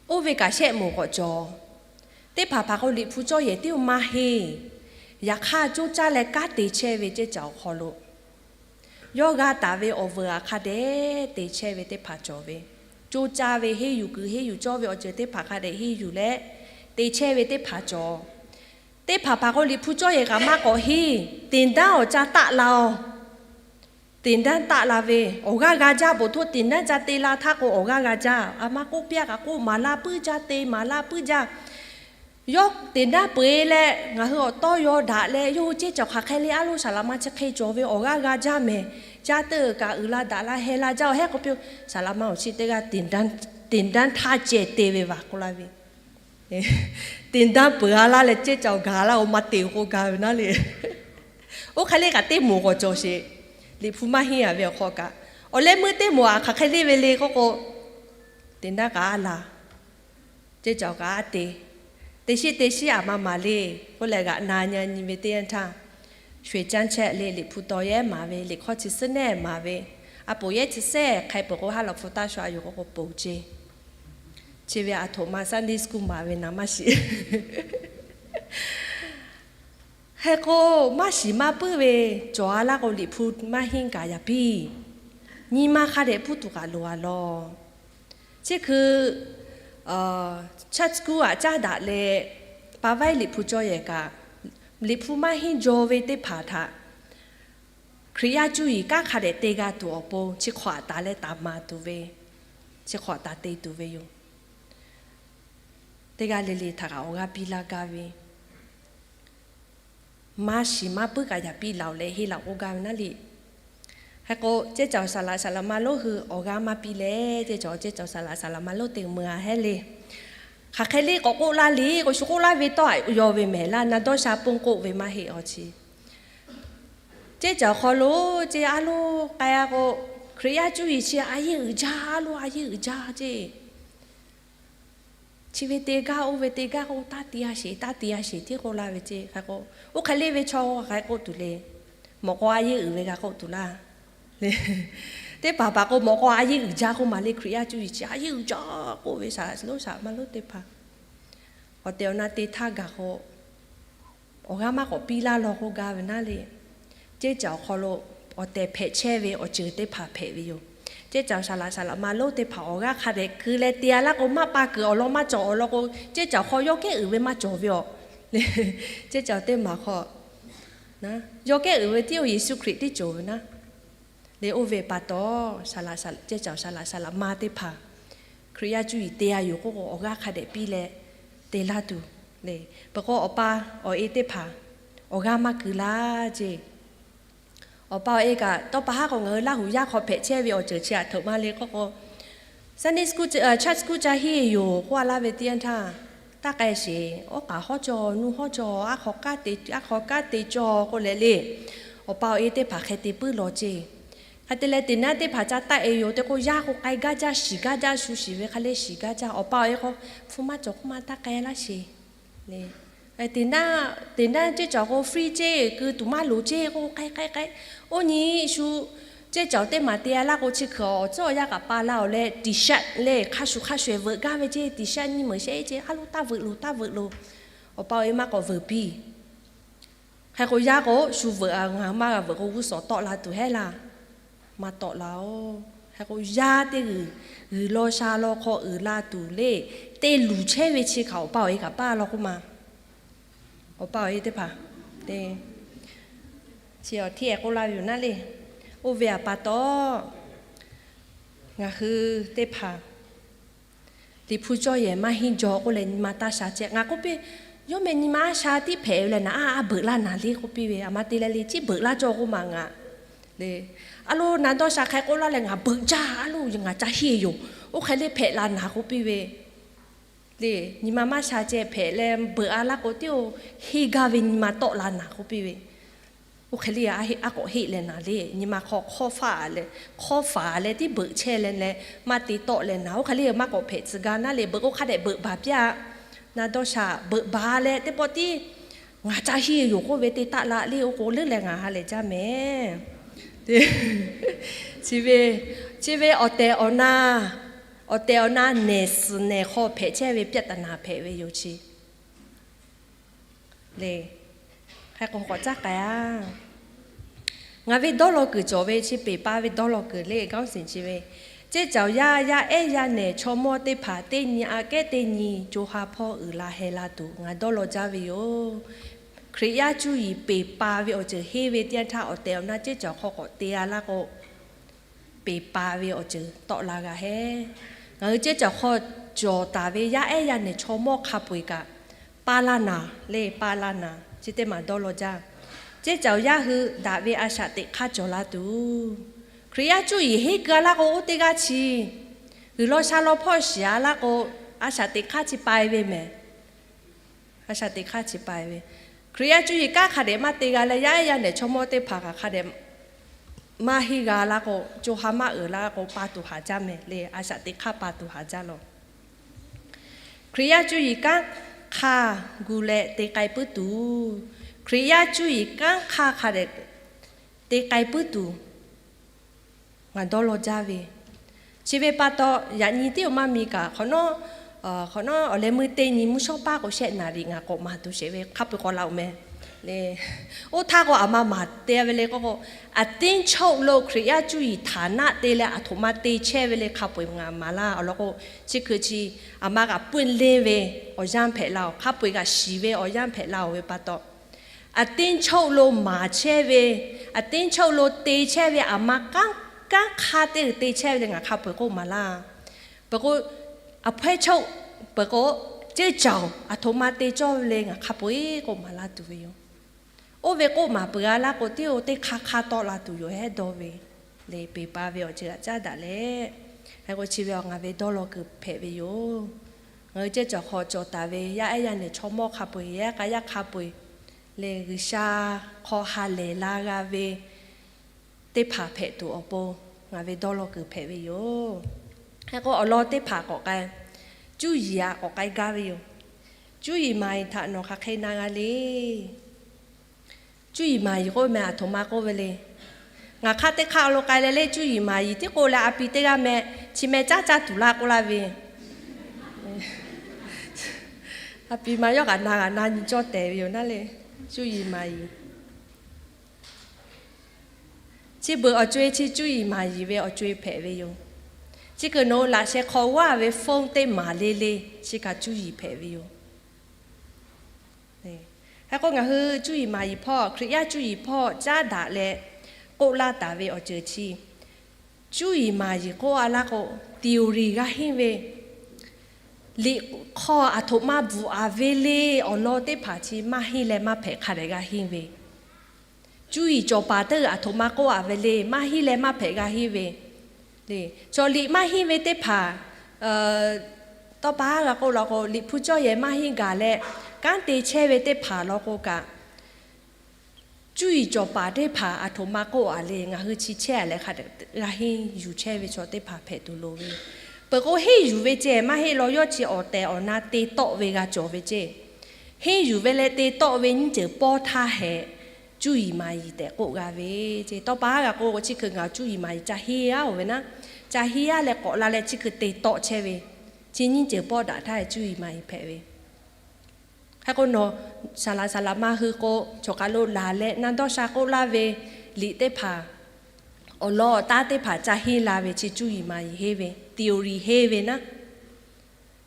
Oˇ ve kaꞈ shehˆ moˍ k'awꞈ cawˬ. Teˇ hpaˍ hpaˍ k'o Liꞈ hpu cawˇ yehˬ tiˉ-oˬ maˇ heˆ. Yaꞈ hk'aˇ coˇ caˇ leh kanˉ te chehˇ ve ceˇ caˬ awˬ hk'aw lo, yawˇ g'a taˍ ve awˬ vuiˬ aꞈ hk'a dehꞈ te chehˇ ve teˇ hpaˍ cawˬ ve, coˇ caˇ ve henˇ yuˬ kuiˬ henˇ yuˬ cawˇ ve awˬ ceuˬ teˇ hpaˍ hk'a dehꞈ henˇ yuˬ leh te chehˇ ve teˇ hpaˍ cawˬ. Teˇ hpaˍ hpaˍ k'o Liꞈ hpu cawˇ yehˬ kaꞈ maˇ k'awꞈ henˇ, သင်တန်း awˬ ca taˆ la-oˬ. သင်တန်း taˆ la ve awˬ g'aˇ g'a jaˇ, ဘုန်းတော်သင်တန်း ca te la htaˇ k'o awˬ g'aˇ g'a jaˇ. A ma k'oˆ piˇ-a kaꞈ k'oˆ, maˍ la puiˉ jaˇ, te maˍ la puiˉ jaˇ. Yawˇ သင်တန်း peuˬ-e leh ngaˬ hui awˬ tawˇ yaw daꞈ leh yawˇ hui ceˇ cawˬ hk'aˬ hk'e le a loˇ saˍ laꞈ ma chi hk'e cawˬ ve awˬ g'aˇ g'a jaˇ mehˍ. Caˇ teuˆ kaꞈ uiˍ la daꞈ la heh la jaˇ-oˬ hehˉ k'oˆ piˇ-oˬ. Saˍ laꞈ ma awˬ chi teˇ g'aˇ သင်တန်း taˆ ceh te ve vaˬ k'oˆ laˇ ve, သင်တန်း peuˬ-a laˇ leh ceˇ cawˬ gaˬ laˇ-oˬ, maˇ te k'o gaˬ ve naˉ le. Oˇ hk'e le kaꞈ teˇ moˍ k'awꞈ cawˬ sheˍ. Liꞈ hpu maˇ henˇ-a ve awˬ hk'aw kaꞈ, awˬ leh meuˇ teˇ moˍ aꞈ hk'aˬ hk'e le ve le k'oˆ k'o, သင်တန်း kaꞈ a laˬ, ceˇ cawˬ kaꞈ a te, teˇ shiˉ teˇ shiˉ aꞈ ma maˍ le. K'oˆ leh g'aꞈ na nyi nyi ve teˇ yanˇ htaˇ, 学前 chehˇ le, Liꞈ hpu taw yehˉ maˍ ve, liꞈ hkawˇ chi suhˉ nehˉ maˍ ve, a poˍ yehˉ chi sehˉ hk'e peuˬ k'o ha lawˬ hpu taˇ sha yoˬ k'oˆ k'o poˬ ceˇ. Chi ve aˬ htoꞈ ma Sunday school maˍ ve naˍ maˇ shiˍ. Hk'e k'o, maˇ shiˍ maˇ puiˉ ve cawˬ-a laˇ k'o Liꞈ hpu maˇ henˇ kaꞈ yaꞈ piˇ, nyi ma hk'a dehꞈ puiˉ tuˬ kaꞈ loˍ-a lawˬ. Chi hkui church school aꞈ caˉ daꞈ leh, pa vaiˉ Liꞈ hpu cawˇ yehˬ kaꞈ, Liꞈ hpu maˇ henˇ jaw ve teˇ hpaˍ htaꞈ Hkriꞈ yaˇ cuˇ yiˍ kanˉ hk'a dehꞈ te g'a tuˬ awˬ pon chi hk'awꞈ aꞈ taˍ leh taˍ maˍ tuˬ ve, chi hk'awꞈ aꞈ taˍ te tuˬ ve yoˬ. Teˇ g'aˇ le le htaꞈ kaꞈ awˬ g'aˇ piˇ laˇ gaˇ ve, maˇ shiˍ maˇ puiˉ kaꞈ yaꞈ piˇ laˬ-oˬ leh henˇ laˬ k'oˆ gaˇ ve naˉ le. Hk'e k'o, ceˇ cawˬ saˍ laꞈ saˍ laꞈ ma lonˉ hui awˬ g'aˇ maˇ piˇ leh, ceˇ cawˬ ceˇ cawˬ saˍ laꞈ saˍ laꞈ ma lonˉ te meuˬ-a hehˉ le. Hk'aˬ hk'e le k'awꞈ k'oˆ laˇ le k'o, shu k'oˆ laˇ ve tawˇ htaꞈ yaw ve mehˍ laˇ, na dawˇ sha pon k'oˆ ve maˇ heˆ awˬ chi. Ceˇ cawˬ hk'aw lo ceˇ a loˇ k'ai-a k'o, Hkriꞈ yaˇ cuˇ yiˍ chi a yeˇ uiˍ jaˇ, a loˇ a yeˇ uiˍ jaˇ ceˇ. Chi ve te gaˇ oˇ ve te gaˇ k'o, taˇ te-a sheˍ, taˇ te-a sheˍ tiˉ k'oˆ laˇ ve ceˇ. Hk'e k'o, oˇ hk'e le ve chaw hk'aˬ hk'e k'oˆ tuˬ le. Mawꞈ k'aw a yeˇ uiˍ ve g'a k'oˆ tuˬ laˇ. Teˇ hpaˍ hpaˍ k'o mawꞈ k'aw a yeˇ uiˍ jaˇ k'oˆ ma le, Hkriꞈ yaˇ cuˇ yiˍ chi a yeˇ uiˍ jaˇ k'oˆ ve saˍ laꞈ lonˉ saˍ laꞈ ma lonˉ teˇ hpaˍ awˬ tehˬ awˬ na te htaˇ gaˬ k'o, awˬ g'aˇ maˇ k'awꞈ piˇ laˇ law k'oˆ gaˇ ve naˉ le. Ceˇ cawˬ awˬ hk'aw lo awˬ tehˬ hpehꞈ chehˇ ve awˬ ceuˬ teˇ hpaˍ hpehꞈ ve yoˬ. Ceˇ cawˬ saˍ laꞈ saˍ laꞈ ma lonˉ teˇ hpaˍ awˬ g'aˇ hk'a dehꞈ keu leh te-a laˇ k'o, maˇ pa kuiˬ awˬ lawn maˇ cawˬ awˬ lawn k'o, ceˇ cawˬ hk'aw yawˇ kehˉ uiˍ ve maˇ cawˬ ve awˬ le. Ceˇ cawˬ teˇ maˬ hk'aw yawˇ kehˉ uiˍ ve tiˉ-oˬ, Yeˍsuˆ Hkriꞈ tiˉ cawˬ ve naˉ le. Oˇ ve pa taw, ceˇ cawˬ saˍ laꞈ saˍ laꞈ ma teˇ hpaˍ Hkriꞈ yaˇ cuˇ yiˍ te-a yoˬ k'oˆ k'o, awˬ g'aˇ hk'a dehꞈ piˇ leh te laˇ tuˬ le. Peuˬ k'o, awˬ pa awˬ e teˇ hpaˍ awˬ g'aˇ maˇ keu laˇ ceˇ. Awˬ pa awˬ e kaꞈ tawˇ pa haˉ k'o ngaˬ hui Laˇ huˍ yaˇ hk'aw hpehꞈ chehˇ ve awˬ ceuˬ chi aꞈ htoꞈ ma le k'oˆ k'o, Sunday school, church school ca henˇ yoˬ k'oˆ-a laˇ ve teˇ yanˇ htaˇ, taˇ k'ai sheˍ. Awˉ k'aˍ hawˉ cawˇ, nuˇ hawˉ cawˇ, aˉ hk'aw kanˉ te, aˉ hk'aw kanˉ te cawˇ k'oˆ leh le, awˬ pa awˬ e teˇ hpaˍ hk'e te puiˉ law ceˇ. Hk'e te leh, teˇ naˉ teˇ hpaˍ ca taˆ e yoˬ tehꞈ k'o, yaˇ k'o k'ai gaˇ jaˇ, shiˍ gaˇ jaˇ, shu shiˍ ve hk'a le shiˍ gaˇ jaˇ. Awˬ pa awˬ e k'o, hpu maˇ cawˬ k'oˆ maˇ taˇ k'ai laˇ sheˍ le. Teˇ naˉ teˇ cawˬ k'o free ceˇ, keu tuˬ maˇ loˍ ceˇ k'o, k'ai k'ai k'ai. Oˇ nyi shu ceˇ cawˬ teˇ maˬ te a laˇ k'o, chi hkui awˬ tcuhˉ awˬ yanˇ kaꞈ pa la awˬ leh, T-shirt le hk'a shuˍ hk'a shuˍ veuꞈ gaˇ ve ceˇ, T-shirt nyiˇ meunˍ shehˆ ceˇ, a loˍ taˇ veuꞈ loˍ, taˇ veuꞈ loˍ. Awˬ pa awˬ e maˇ k'awꞈ veuꞈ piˇ. Hk'e k'o, yaˇ k'o shu veuꞈ a, ngaˬ maˇ g'a veuꞈ k'o, g'uˇ suhˍ tawˆ la tuˬ heˆ laˇ. Maˇ tawˆ la oˬ. Hk'e k'o, yaˇ teˇ g'uiˬ g'uiˬ law sha law hk'aw uiˍ la tuˬ le, te luˬ chehˇ ve chi hk'aˬ awˬ pa awˬ e kaꞈ paˇ law k'oˆ ma. Awˬ pa awˬ e teˇ hpaˍ te chi awˬ htiˇ ehˍ k'oˆ laˇ ve yoˬ naˉ le. Oˇ ve aꞈ pa taw, ngaˬ hui teˇ hpaˍ liꞈ hpu cawˇ yehˬ maˇ henˇ jaw k'oˆ leh nyi ma taˇ sha ceh. Ngaˬ k'oˆ piˇ, yawˇ meh nyi ma aˉ sha tiˉ hpehꞈ ve leh, naˍ aˉ aˉ beuꞈ laˇ naˍ le k'oˆ piˇ ve, aˬ ma te leh le, tiˉ beuꞈ laˇ cawˇ k'oˆ ma ngaˬ le. A lo, naˍ dawˇ sha hk'e k'oˆ laˇ leh, ngaˬ beuꞈ jaˇ, a lo, ngaˬ ca henˇ yoˬ. Oˇ hk'e le hpehꞈ la naˍ k'oˆ piˇ ve le. Nyi ma maˇ sha ceh hpehꞈ leh beuꞈ a laˇ k'o, tiˉ oˬ henˇ gaˇ ve nyi ma tawˆ la naˍ k'oˆ piˇ ve. Oˇ hk'e le, aˉ k'awꞈ heˆ leh naˍ le, nyi ma hk'aw hk'awˇ faˍ leh, hk'awˇ faˍ leh tiˉ beuꞈ chehˇ leh leh, maˇ te tawˆ leh naˍ. Oˇ hk'e le, maˇ k'awꞈ hpehꞈ tcuh gaˇ naˉ le, beuꞈ k'o hk'a dehꞈ beuꞈ baˬ piˇ a. Naˍ dawˇ sha beuꞈ baˬ leh teˇ pawˆ tiˉ ngaˬ ca henˇ yoˬ k'oˆ ve te taˆ la le, oˇ k'o leuˉ leh ngaˬ ha lehˬ jaˇ mehˍ. Chi ve, chi ve awˬ tehˬ awˬ na, awˬ tehˬ awˬ na nehˬ suhˍ nehˬ hk'aw hpehꞈ chehˇ ve ပြဿနာ hpehꞈ ve yoˬ chi le. Hk'e k'o k'awꞈ caˉ k'ai a. Ngaˬ ve dawˇ law kuiˬ cawˬ ve chi peˬ pa ve dawˇ law kuiˬ le, ခေါင်းစဉ် chi ve, ceˇ cawˬ yaˇ, yaˇ ehˉ yaˇ nehˬ chaw mawˇ teˇ hpaˍ teˇ nyi aꞈ kehˉ teˇ nyi co ha hpawˇ uiˍ la heh la tuˬ ngaˬ dawˇ law jaˇ ve yoˬ. Hkriꞈ yaˇ cuˇ yiˍ peˬ pa ve awˬ ceuˬ henˇ ve teˇ yanˇ htaˇ, awˬ tehˬ awˬ na ceˇ cawˬ hk'aw k'awꞈ te a laˇ k'o, peˬ pa ve awˬ ceuˬ tawˆ la g'a hehˉ. Ngaˬ hui ceˇ cawˬ hk'aw cawˬ taˍ ve yaˇ ehˉ yaˇ nehˬ chaw mawˇ hk'a peu-eˬ kaꞈ, pa la naˍ le, pa la naˍ, chi teˇ maˬ dawˇ law jaˇ. Ceˇ cawˬ yaˇ hui daꞈ ve a shaꞈ teꞈ hk'aˇ cawˬ la tuˬ, Hkriꞈ yaˇ cuˇ yiˍ henˇ keu a laˇ k'o, oˇ teˇ g'aˇ chi g'uiˬ law sha law hpawˇ shiˍ a laˇ k'o, a shaꞈ teꞈ hk'aˇ chi pa e ve mehˍ. A shaꞈ teꞈ hk'aˇ chi pa e ve, Hkriꞈ yaˇ cuˇ yiˍ kanˉ hk'a dehꞈ maˇ te g'a leh, yaˇ ehˉ yaˇ nehˬ chaw mawˇ teˇ hpaˍ kaꞈ hk'a dehꞈ maˇ henˇ g'a laˇ k'o, co ha maˇ uiˍ laˇ k'o, pa tuˬ haˍ jaˇ mehˍ le. A shaꞈ teꞈ hk'aˇ pa tuˬ haˍ jaˇ law. Hkriꞈ yaˇ cuˇ yiˍ kanˉ hk'aˇ gu leh te k'ai puiˉ tuˬ, Hkriꞈ yaˇ cuˇ yiˍ kanˉ hk'aˇ hk'a dehꞈ te k'ai puiˉ tuˬ ngaˬ dawˇ law jaˇ ve. Chi ve pa taw, yaꞈ nyi tiˉ oˬ maˇ mi kaꞈ, hk'awꞈ nawˉ, hk'awꞈ nawˉ awˬ leh meuˇ teˇ nyi mvuhˇ shawˉ paˇ k'o shehˆ naˍ riˍ ngaˬ k'awꞈ maˍ tuˬ sheˍ ve hk'a peu-eˬ k'awꞈ la oˬ meh le. Oˇ htaˇ k'o, aˬ ma maˍ te ve le k'o k'o, အသင်းချုပ်လို့ Hkriꞈ yaˇ cuˇ yiˍ ဌာန te leh aˬ htoꞈ ma te chehˇ ve le hk'a peu-eˬ ngaˬ maˍ laˇ. Awˬ lawn k'o, chi hkui chi aˬ ma kaꞈ ပွင့်လင်း ve awˬ yanˇ hpehꞈ la oˬ, hk'a peu-eˬ kaꞈ shiˍ ve awˬ yanˇ hpehꞈ la oˬ ve pa taw, အသင်းချုပ်လို့ maˍ chehˇ ve, အသင်းချုပ်လို့ te chehˇ ve aˬ ma kanˉ, kanˉ hk'aˇ teˇ g'uiˬ te chehˇ ve le ngaˬ hk'a peu-eˬ k'oˆ maˍ laˇ. Peuˬ k'o, အဖွဲ့ချုပ် peuˬ k'o, ceˇ cawˬ aˬ htoꞈ ma te cawˇ ve le ngaˬ hk'a peu-eˬ k'oˆ maˍ laˇ tuˬ ve yoˬ. Oˇ ve k'oˆ maˍ peuˬ a laˇ k'o, tiˉ oˬ teˇ hk'aˇ hk'aˇ tawˆ la tuˬ yoˬ hehˉ dawˇ ve le. Peˬ pa ve awˬ ceuˬ htaꞈ caˉ daꞈ leh, hk'e k'o chi ve awˬ ngaˬ ve dawˇ law kuiˬ hpehꞈ ve yoˬ. Ngaˬ hui ceˇ cawˬ hk'aw cawˬ taˍ ve yaˇ ehˉ yaˇ nehˬ chaw mawˇ hk'a peu-eˬ, yaˇ k'a yaˇ hk'a peu-eˬ le, G'uiˬsha hk'aw ha lehˬ la g'a ve teˇ hpaˍ hpehꞈ tuˬ awˬ pon ngaˬ ve dawˇ law kuiˬ hpehꞈ ve yoˬ. Hk'e k'o awˬ lawn teˇ hpaˍ k'awꞈ k'ai, cuˇ yiˍ aꞈ k'awꞈ k'ai gaˇ ve yoˬ. Cuˇ yiˍ maˍ yiˍ htaꞈ nawˬ hk'aˬ hk'e na g'a le. Cuˇ yiˍ maˍ yiˍ k'oˆ ve meh aˬ htoꞈ ma k'oˆ ve le. Ngaˬ hk'aˇ teˇ hk'aˇ lo k'ai leh le, cuˇ yiˍ maˍ yiˍ tiˉ k'oˆ leh a pi teˇ g'aˇ meh chi meh caˉ caˇ tuˬ laˇ k'oˆ laˇ ve, a pi ma yawˇ kaꞈ na g'a na nyi cawˇ tehˍ ve yoˬ naˉ le. Cuˇ yiˍ maˍ yiˍ chi beuꞈ awˬ co-e chi cuˇ yiˍ maˍ yiˍ ve awˬ co-e hpehꞈ ve yoˬ. Chi kuiˬ nawˬ hui laꞈ sheh hk'aw g'aˇ ve phone teˇ maˍ le le, chi kaꞈ cuˇ yiˍ hpehꞈ ve yoˬ. Hk'e k'o ngaˬ hui cuˇ yiˍ maˍ yiˍ hpawˇ, Hkriꞈ yaˇ cuˇ yiˍ hpawˇ caˉ daꞈ leh k'oˆ laˇ taˍ ve awˬ ceuˬ chi, cuˇ yiˍ maˍ yiˍ k'oˆ a laˇ k'o, theory g'a henˇ ve, liꞈ hk'aw aˬ htoꞈ ma bvuhꞈ a ve le, awˬ lawn teˇ hpaˍ chi maˇ henˇ leh maˇ hpehꞈ hk'a dehꞈ g'a henˇ ve. Cuˇ yiˍ cawˬ paˍ teˇ g'uiˬ aˬ htoꞈ ma k'oˆ a ve le, maˇ henˇ leh maˇ hpehꞈ g'a henˇ ve le. Cawˬ liꞈ maˇ henˇ ve teˇ hpaˍ, Tawˇ pa g'a k'oˆ law k'o, Liꞈ hpu cawˇ yehˬ maˇ henˇ gaˬ leh kanˉ te chehˇ ve teˇ hpaˍ law k'o kaꞈ, cuˇ yiˍ cawˬ paˍ teˇ hpaˍ aˬ htoꞈ ma k'oˆ a le, ngaˬ hui chi chehˇ a leh hk'a dehꞈ g'a henˇ yuˬ chehˇ ve chaw teˇ hpaˍ hpehꞈ tuˬ loˍ ve. Peuˬ k'o, henˇ yuˬ ve ceh maˇ heˆ law, yawˇ chi awˬ tehˬ awˬ na te tawˆ ve g'a cawˬ ve ceh. Henˇ yuˬ ve leh te tawˆ ve nyiˇ ceuˬ pawˇ htaˇ hehꞈ, cuˇ yiˍ maˍ yiˍ tehꞈ k'oˆ g'a ve ce. Tawˇ pa g'a k'oˆ k'o, chi hkui ngaˬ cuˇ yiˍ maˍ yiˍ ca henˇ a oˬ ve naˉ, ca henˇ a leh k'awꞈ la leh chi hkui te tawˆ chehˇ ve, chi nyiˇ ceuˬ pawˇ daꞈ htaˇ cuˇ yiˍ maˍ yiˍ hpehꞈ ve. Hk'e k'o, nawˬ saˍ laꞈ saˍ laꞈ ma hui k'o, choˬ kaˬ lo laˬ leh na dawˇ sha k'oˆ laˇ ve liꞈ teˇ hpaˍ, awˬ lawn awˬ taˉ teˇ hpaˍ ca henˇ la ve chi cuˇ yiˍ maˍ yiˍ henˇ ve, theory henˇ ve naˉ.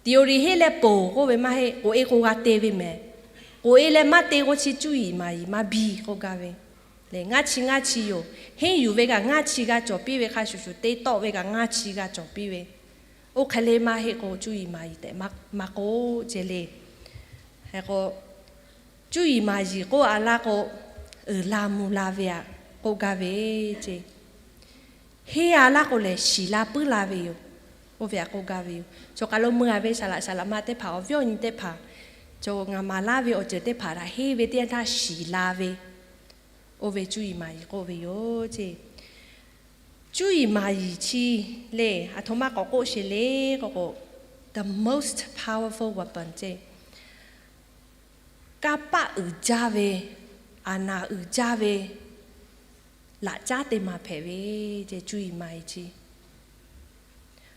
Theory henˇ leh ponˬ k'oˆ ve maˇ heˆ, k'oꞈ e k'o g'a te ve mehˍ. K'oꞈ e leh maˇ te k'o chi cuˇ yiˍ maˍ yiˍ maˇ biˇ k'oˆ gaˇ ve. Ngaˇ chi ngaˇ chi yoˬ. Henˇ yuˬ ve kaꞈ ngaˇ chi g'a cawˬ piˇ ve hk'a shuˍ shuˍ, te tawˆ ve kaꞈ ngaˇ chi g'a cawˬ piˇ ve. Oˇ hk'e le maˇ heˆ k'o cuˇ yiˍ maˍ yiˍ tehꞈ maˇ k'oˆ ce le. Hk'e k'o, cuˇ yiˍ maˍ yiˍ k'oˆ a laˇ k'o, uiˍ la mvuh la ve aꞈ k'oˆ gaˇ ve ce. Henˇ a laˇ k'o lehˬ, shiˍ la puiˉ la ve yoˬ. Oˇ ve aꞈ k'oˆ gaˇ ve yoˬ. Choˬ kaˬ lo mui a ve saˍ laꞈ saˍ laꞈ ma teˇ hpaˍ, awˬ viˉ awˬ nyi teˇ hpaˍ, chaw ngaˬ maˍ laˇ ve awˬ ceuˬ teˇ hpaˍ htaꞈ henˇ ve teˇ yanˇ htaˇ shiˍ la ve, oˇ ve cuˇ yiˍ maˍ yiˍ k'oˆ ve yoˬ ce. Cuˇ yiˍ maˍ yiˍ chi le, aˬ htoꞈ ma k'awꞈ k'oˆ sheˍ le k'o k'o, the most powerful weapon ce. Kanˇ paˆ uiˍ jaˇ ve, aˬ naˍ uiˍ jaˇ ve, laꞈ caˉ teˇ ma hpehꞈ ve ce, cuˇ yiˍ maˍ yiˍ chi.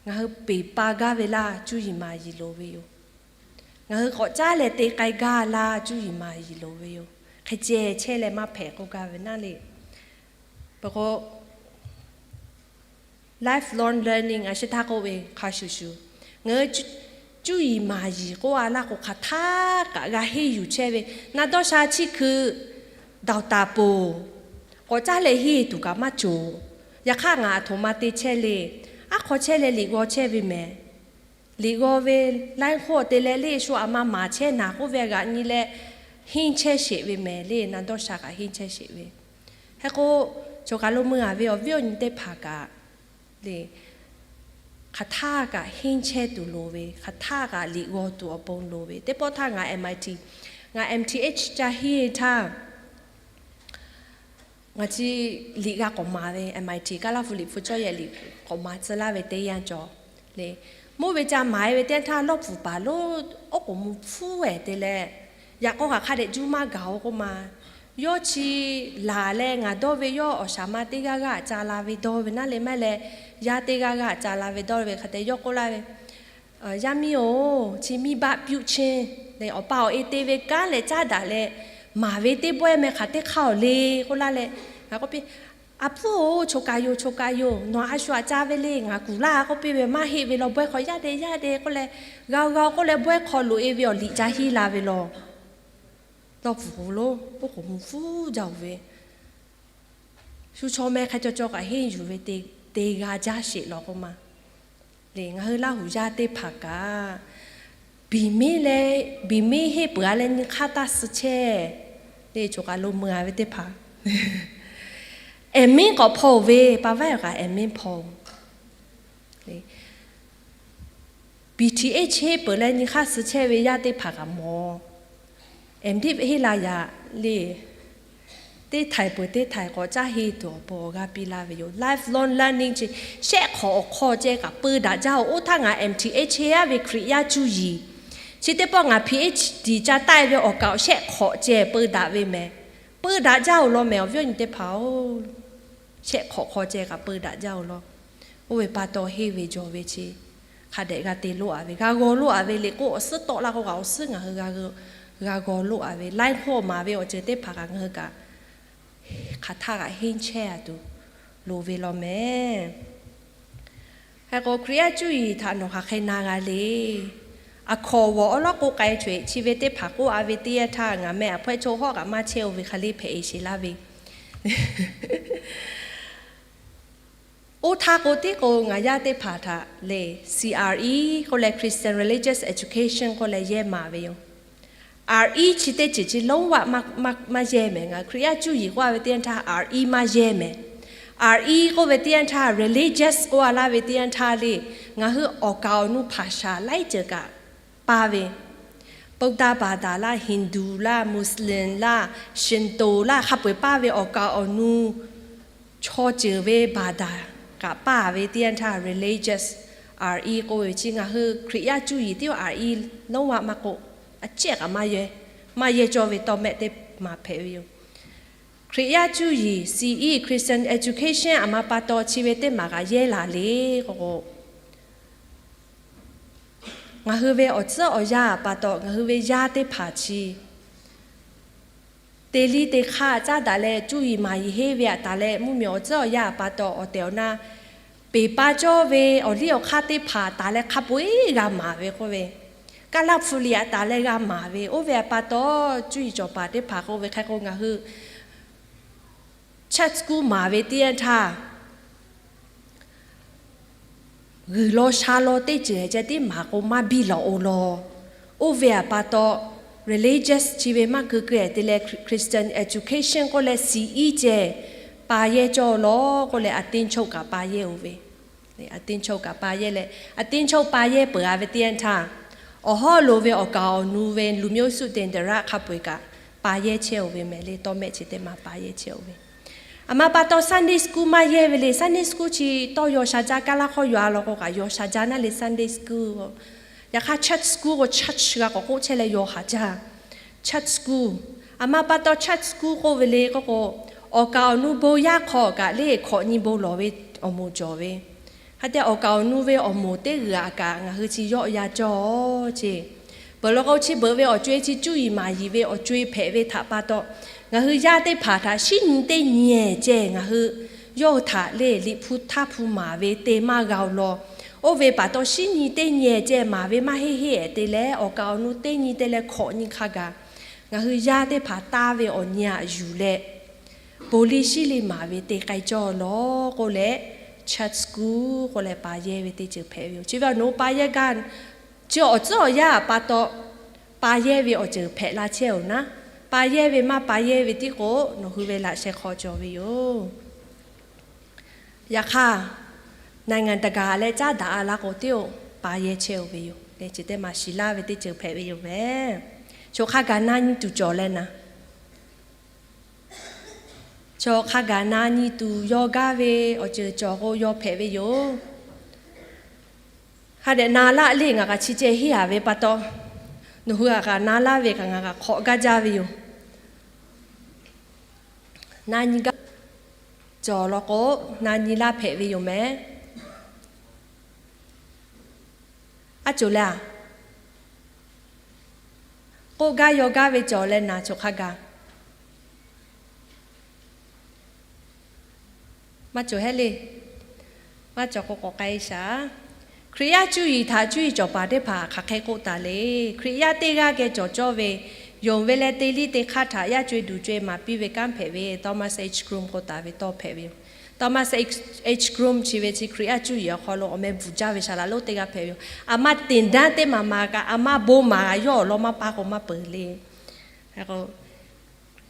Ngaˬ hui peˬ pa gaˇ ve laˇ cuˇ yiˍ maˍ yiˍ loˍ ve yoˬ. Ngaˬ hui k'awꞈ caˉ leh te k'ai gaˇ laˇ cuˇ yiˍ maˍ yiˍ loˍ ve yoˬ. Hk'e ceh chehˇ leh maˇ hpehꞈ k'oˆ gaˇ ve naˉ le. Peuˬ k'o, lifelong learning a shi htaˇ k'oˆ ve hk'a shuˍ shuˍ, ngaˬ hui cuˇ yiˍ maˍ yiˍ k'oˆ a laˇ k'o, hk'aˬ htaˇ kaꞈ g'a henˇ yuˬ chehˇ ve. Na dawˇ sha chi hkui dawˬ taˍ poˬ, k'awꞈ caˉ leh henˇ tuˬ kaꞈ maˇ cawˬ. Yaꞈ hk'aˇ ngaˬ aˬ htoꞈ ma te chehˇ le. Aˉ hk'aw chehˇ leh liꞈ g'aw chehˇ ve mehˍ. Liꞈ g'aw ve laiˉ hk'oˆ te leh, leˇ shu aˬ ma maˍ chehˇ naˍ k'oˆ ve g'aꞈ nyi leh henˇ chehˇ sheˍ ve mehˍ le. Na dawˇ sha kaꞈ henˇ chehˇ sheˍ ve. Hk'e k'o, choˬ kaˬ lo mui a ve awˬ viˉ awˬ nyi teˇ hpaˍ kaꞈ le, hk'aˬ htaˇ kaꞈ henˇ chehˇ tuˬ loˍ ve, hk'aˬ htaˇ kaꞈ liꞈ g'aw tuˬ awˬ pon loˍ ve. Teˇ pawˆ htaˇ ngaˬ M I T, ngaˬ M T H ca henˇ htaˇ, ngaˬ chi liꞈ g'a k'awꞈ maˍ ve, M I T Kaˇlaˇ hpu liꞈ hpu cawˇ yehˬ liꞈ k'awꞈ maˍ tcuh laˇ ve teˇ yanˇ cawˬ le. Mvuhˇ ve ca maˍ e ve teˇ yanˇ htaˇ, lawˇ pfuhˍ paˍ lonˉ oˉ k'oˍ mvuh hpfuhˇ ehˍ te leh, yaꞈ k'aw kaꞈ hk'a dehꞈ juˇ maˇ gaˬ oˬ k'oˆ ma. Yawˇ chi laˬ leh ngaˬ dawˇ ve yawˇ awˬ shaˍ ma teˇ g'aˇ g'aˇ ca la ve dawˇ ve naˉ le, maˇ heˆ leh yaˇ teˇ g'aˇ g'aˇ ca la ve dawˇ ve hk'a te yawˇ k'oˆ laˇ ve, Yaˇ miˇ-oˬ, chi miˇ baˆ pyuˆ chehˇ leh awˬ pa awˬ e te ve kanˉ leh caˉ daꞈ leh maˍ ve teˇ bawehˇ meh hk'aˬ teˇ hk'aˇ awˬ le k'oˆ laˇ leh, ngaˬ k'oˆ piˇ, A pfuhˇ-oˬ, choˬ kaˬ yoˬ, choˬ kaˬ yoˬ, nawˬ a shu aꞈ ca ve le, ngaˬ kuˬ laˇ k'oˆ piˇ ve, maˇ heˆ ve law, bawehˇ hk'aw yaˇ deh yaˇ deh k'oˆ leh, g'a g'a k'oˆ leh bawehˇ hk'aw loꞈ e ve awˬ liꞈ ca henˇ la ve law. Lawˇ pfuhˍ lonˉ oˉ k'oˍ mvuh hpfuhˇ jaˇ oˬ ve, shu chaw meh hk'e caw caw kaꞈ henˇ yuˬ ve te g'a jaˇ sheˍ law k'oˆ ma. Le, ngaˬ hui Laˇ huˍ yaˇ teˇ hpaˍ kaꞈ, biˬ miˉ leh, biˬ miˉ henˇ peuˬ a leh nyi hk'aˇ taˇ suh chehˇ. Le, choˬ kaˬ lo mui a ve teˇ hpaˍ, ehˍ miˉ k'awꞈ hpaw oˬ ve, pa vaiˇ awˬ kaꞈ ehˍ miˉ hpaw oˬ. B T H henˇ peuˬ leh nyi hk'aˇ suh chehˇ ve yaˇ teˇ hpaˍ kaꞈ mawˬ, M.Div henˇ la yaꞈ le, teˇ htaiˍ peuˬ teˇ htaiˍ k'awꞈ caˇ henˇ tuˬ awˬ pon awˬ g'aˇ piˇ laˇ ve yoˬ. Lifelong learning chi, shehˆ hk'awꞈ awˬ hk'aw ceh kaꞈ peu daꞈ jaˇ oˬ. Oˇ htaˇ ngaˬ M T H henˇ a ve Hkriꞈ yaˇ cuˇ yiˍ, chi teˇ pawˆ ngaˬ Ph.D ca taˆ e ve awˬ kaꞈ shehˆ hk'awꞈ ceh peu daꞈ ve mehˍ. Peu daꞈ jaˇ oˬ law mehˍ, awˬ viˉ awˬ nyi teˇ hpaˍ-oˬ. Shehˆ hk'awꞈ hk'aw ceh kaꞈ peu daꞈ jaˇ oˬ law. Oˇ ve pa taw henˇ ve jawˬ ve chi hk'a dehꞈ g'a te loˇ a ve, g'a g'aw loˇ a ve le k'o, awˬ suhˉ tawˆ la k'o kaꞈ awˬ suhˉ ngaˬ hui g'a g'aw loˇ a ve, life hk'oˆ maˍ ve awˬ ceuˬ teˇ hpaˍ kaꞈ ngaˬ hui kaꞈ hk'aˬ htaˇ kaꞈ henˇ chehˇ a tuˬ loˍ ve law mehˍ. Hk'e k'o, Hkriꞈ yaˇ cuˇ yiˍ htaꞈ nawˬ hk'aˬ hk'e na g'a le. Aˬ hkawnˍ awˬ awˉ lawˉ k'oˆ k'ai chaweh chi ve teˇ hpaˍ k'oˆ a ve teˇ yanˇ htaˇ, ngaˬ meh aˬ hpawehˇ chaw hawˉ kaꞈ maˇ chehˇ oˬ ve hk'e le hpehꞈ e sheˍ laˇ ve. Oˇ htaˇ k'o, tiˉ k'o ngaˬ yaˇ teˇ hpaˍ htaꞈ le, C R E k'oˆ leh Christian Religious Education k'oˆ leh yehˇ maˍ ve yoˬ. R E chi teˇ ceuˬ chi lonˉ vaˆ maˇ yehˇ mehˍ. Ngaˬ Hkriꞈ yaˇ cuˇ yiˍ k'oˆ a ve teˇ yanˇ htaˇ R E maˇ yehˇ mehˍ. R E k'oˆ ve teˇ yanˇ htaˇ, religious k'oˆ a laˇ ve teˇ yanˇ htaˇ le, ngaˬ hui awˬ kaˍ awˬ nu hpaˍ shaˍ laiˉ ceuˬ kaꞈ paˇ ve, Buddha baˍdaˍ laˇ, Hindu laˇ, Muslim laˇ, Shinto laˇ, hk'a peu-eˬ paˇ ve awˬ kaˍ awˬ nu chaw ceuˬ ve baˍdaˍ kaꞈ paˇ ve teˇ yanˇ htaˇ religious R E k'oˆ ve chi ngaˬ hui Hkriꞈ yaˇ cuˇ yiˍ tiˉ R E lonˉ vaˆ maˇ k'oˆ, a ciˉ kaꞈ maˇ yehˇ, maˇ yehˇ cawˇ ve tawˇ mehˆ teˇ maˬ hpehꞈ ve yoˬ. Hkriꞈ yaˇ cuˇ yiˍ C E, Christian education aˬ ma pa taw chi ve teˇ maˬ kaꞈ yehˇ laˬ le k'o k'o, ngaˬ hui ve awˬ tcuhˉ awˬ yanˇ aˬ pa taw ngaˬ hui ve yaˇ teˇ hpaˍ chi te liˇ te hk'aˇ caˉ daꞈ leh cuˇ yiˍ maˍ yiˍ henˇ ve aꞈ taˍ leh mvuhˇmiˬ awˬ tcuhˉ awˬ yanˇ aˬ pa taw awˬ tehˬ awˬ na peˬ pa cawˇ ve awˬ liˇ awˬ hk'aˇ teˇ hpaˍ taˍ leh hk'a peu-eˬ g'a maˍ ve k'oˆ ve, Kaˇlaˇ hpu liꞈ aꞈ taˍ leh g'a maˍ ve, oˇ ve aꞈ pa taw cuˇ yiˍ cawˬ paˍ teˇ hpaˍ k'oˆ ve hk'e k'o ngaˬ hui church school maˍ ve teˇ yanˇ htaˇ g'uiˬ law sha law teˇ ceuˬ ceh tiˉ maˍ k'o maˇ biˇ lawˬ-oˬ law. Oˇ ve aꞈ pa taw religious chi ve maˇ keu keu-eˬ te leh Christian education k'oˆ leh C E ceh pa yehˇ cawˇ law k'oˆ leh อธินโชค kaꞈ pa yehˇ-oˬ ve. อธินโชค kaꞈ pa yehˇ leh อธินโชค pa yehˇ peuˬ-a ve teˇ yanˇ htaˇ, awˬ hawˉ lo ve awˬ kaˍ awˬ nu ve လူမျိုးစုတင် te raˆ hk'a peu-eˬ kaꞈ pa yehˇ chehˇ-oˬ ve mehˍ le, tawˇ mehˆ chi teˇ maˬ pa yehˇ chehˇ-oˬ ve. Aˬ ma pa taw Sunday school maˇ yehˇ ve le. Sunday school chi tawˇ yaw sha jaˇ, Kaˇlaˇ hkawˇ yaw-a law k'o kaꞈ yaw sha jaˇ naˉ le Sunday school. Yaꞈ hk'aˇ church school k'o church g'a k'awꞈ k'oˆ chehˇ leh yaw haˍ jaˇ. Church school, aˬ ma pa taw church school k'oˆ ve le k'oˆ k'o, awˬ kaˍ awˬ nu bon yaˇ hk'aw kaꞈ le hkawꞈ nyi bon lawˬ ve awˬ moˍ cawˬ ve. Hk'e te awˬ kaˍ awˬ nu ve awˬ moˍ teˇ g'uiˬ aꞈ kaꞈ ngaˬ hui chi yawˆ yan cawˇ ce. Peuˬ law k'o chi beuꞈ ve awˬ co-e chi cuˇ yiˍ maˍ yiˍ ve awˬ co-e hpehꞈ ve htaꞈ pa taw, ngaˬ hui yaˇ teˇ hpaˍ htaꞈ shinˉ nyi teˇ nyi-ehˍ ceh ngaˬ hui yawˇ hui htaꞈ le liꞈ hpu htaˇ hpu maˍ ve te maˇ g'a-oˬ law. Oˇ ve pa taw shinˉ nyi teˇ nyi-ehˍ ceh maˍ ve maˇ heˆ heˆ-ehˍ te leh awˬ kaˍ awˬ nu teˇ nyi te leh hkawꞈ nyi hk'a gaˬ ngaˬ hui yaˇ teˇ hpaˍ taˇ ve awˬ nyi aꞈ yuˬ leh, bon liˇ shinˉ liˇ maˍ ve te k'ai cawˇ law k'oˆ leh, church school k'oˆ leh pa yehˇ ve teˇ ceuˬ hpehꞈ ve yoˬ. Chi ve awˬ naˬ pa yehˇ gaˇ, chi awˬ tcuhˉ awˬ yanˇ aꞈ pa taw pa yehˇ ve awˬ ceuˬ hpehꞈ la chehˇ-oˬ naˉ, pa yehˇ ve maˇ pa yehˇ ve tiˉ k'o nawˬ hui ve laꞈ sheh hk'aw cawˬ ve yoˬ. Yaꞈ hk'aˇ, နိုင်ငံတကာ leh caˉ daꞈ-a laˇ k'o teˇ-oˬ pa yehˇ chehˇ-oˬ ve yoˬ. Leh chi teˇ maˬ shiˍ laˇ ve teˇ ceuˬ hpehꞈ ve yoˬ mehˍ. Choˬ hk'a gaˬ na nyi tuˬ cawˬ leh naˍ, choˬ hk'a gaˬ na nyi tuˬ yaw gaˇ ve awˬ ceuˬ cawˬ k'o yaw hpehꞈ ve yoˬ. Hk'a dehꞈ na laˇ le ngaˬ kaꞈ chi ceh henˇ-a ve pa taw, nawˬ hui htaꞈ kaꞈ na laˇ ve kaꞈ ngaˬ kaꞈ hk'awꞈ gaˇ jaˇ ve yoˬ. Na nyi gaˇ cawˬ law k'o, na nyi laˇ hpehꞈ ve yoˬ mehˍ. Aˉ coˬ le-a, k'oˆ gaˇ yaw gaˇ ve cawˬ leh naˍ, choˬ hk'a gaˬ maˇ cawˬ hehˉ le. Maˇ cawˬ k'o k'awꞈ k'ai shaˍ. Hkriꞈ yaˇ cuˇ yiˍ htaꞈ cuˇ yiˍ cawˬ paˍ teˇ hpaˍ hk'aˬ hk'e k'oˆ taˍ le. Hkriꞈ yaˇ teˇ g'aˇ geh cawˬ cawˇ ve yonˍ ve leh te liˇ te hk'aˇ htaꞈ yaˇ co-e duˬ co-e maˍ piˇ ve kanˉ hpehꞈ ve Thomas H. Grome k'oˆ taˍ ve tawˇ hpehꞈ ve yoˬ. Thomas H. Grome chi ve chi Hkriꞈ yaˇ cuˇ yiˍ awˬ hk'aw lo awˬ meh bvuhˬ jaˇ ve saˍ laꞈ lonˉ teˇ g'aˇ hpehꞈ ve yoˬ. Aˬ ma သင်တန်း teˇ maˬ maˍ kaꞈ aˬ ma bon maˍ g'a yawˇ awˬ lawn maˇ paˇ k'o maˇ peuˬ le.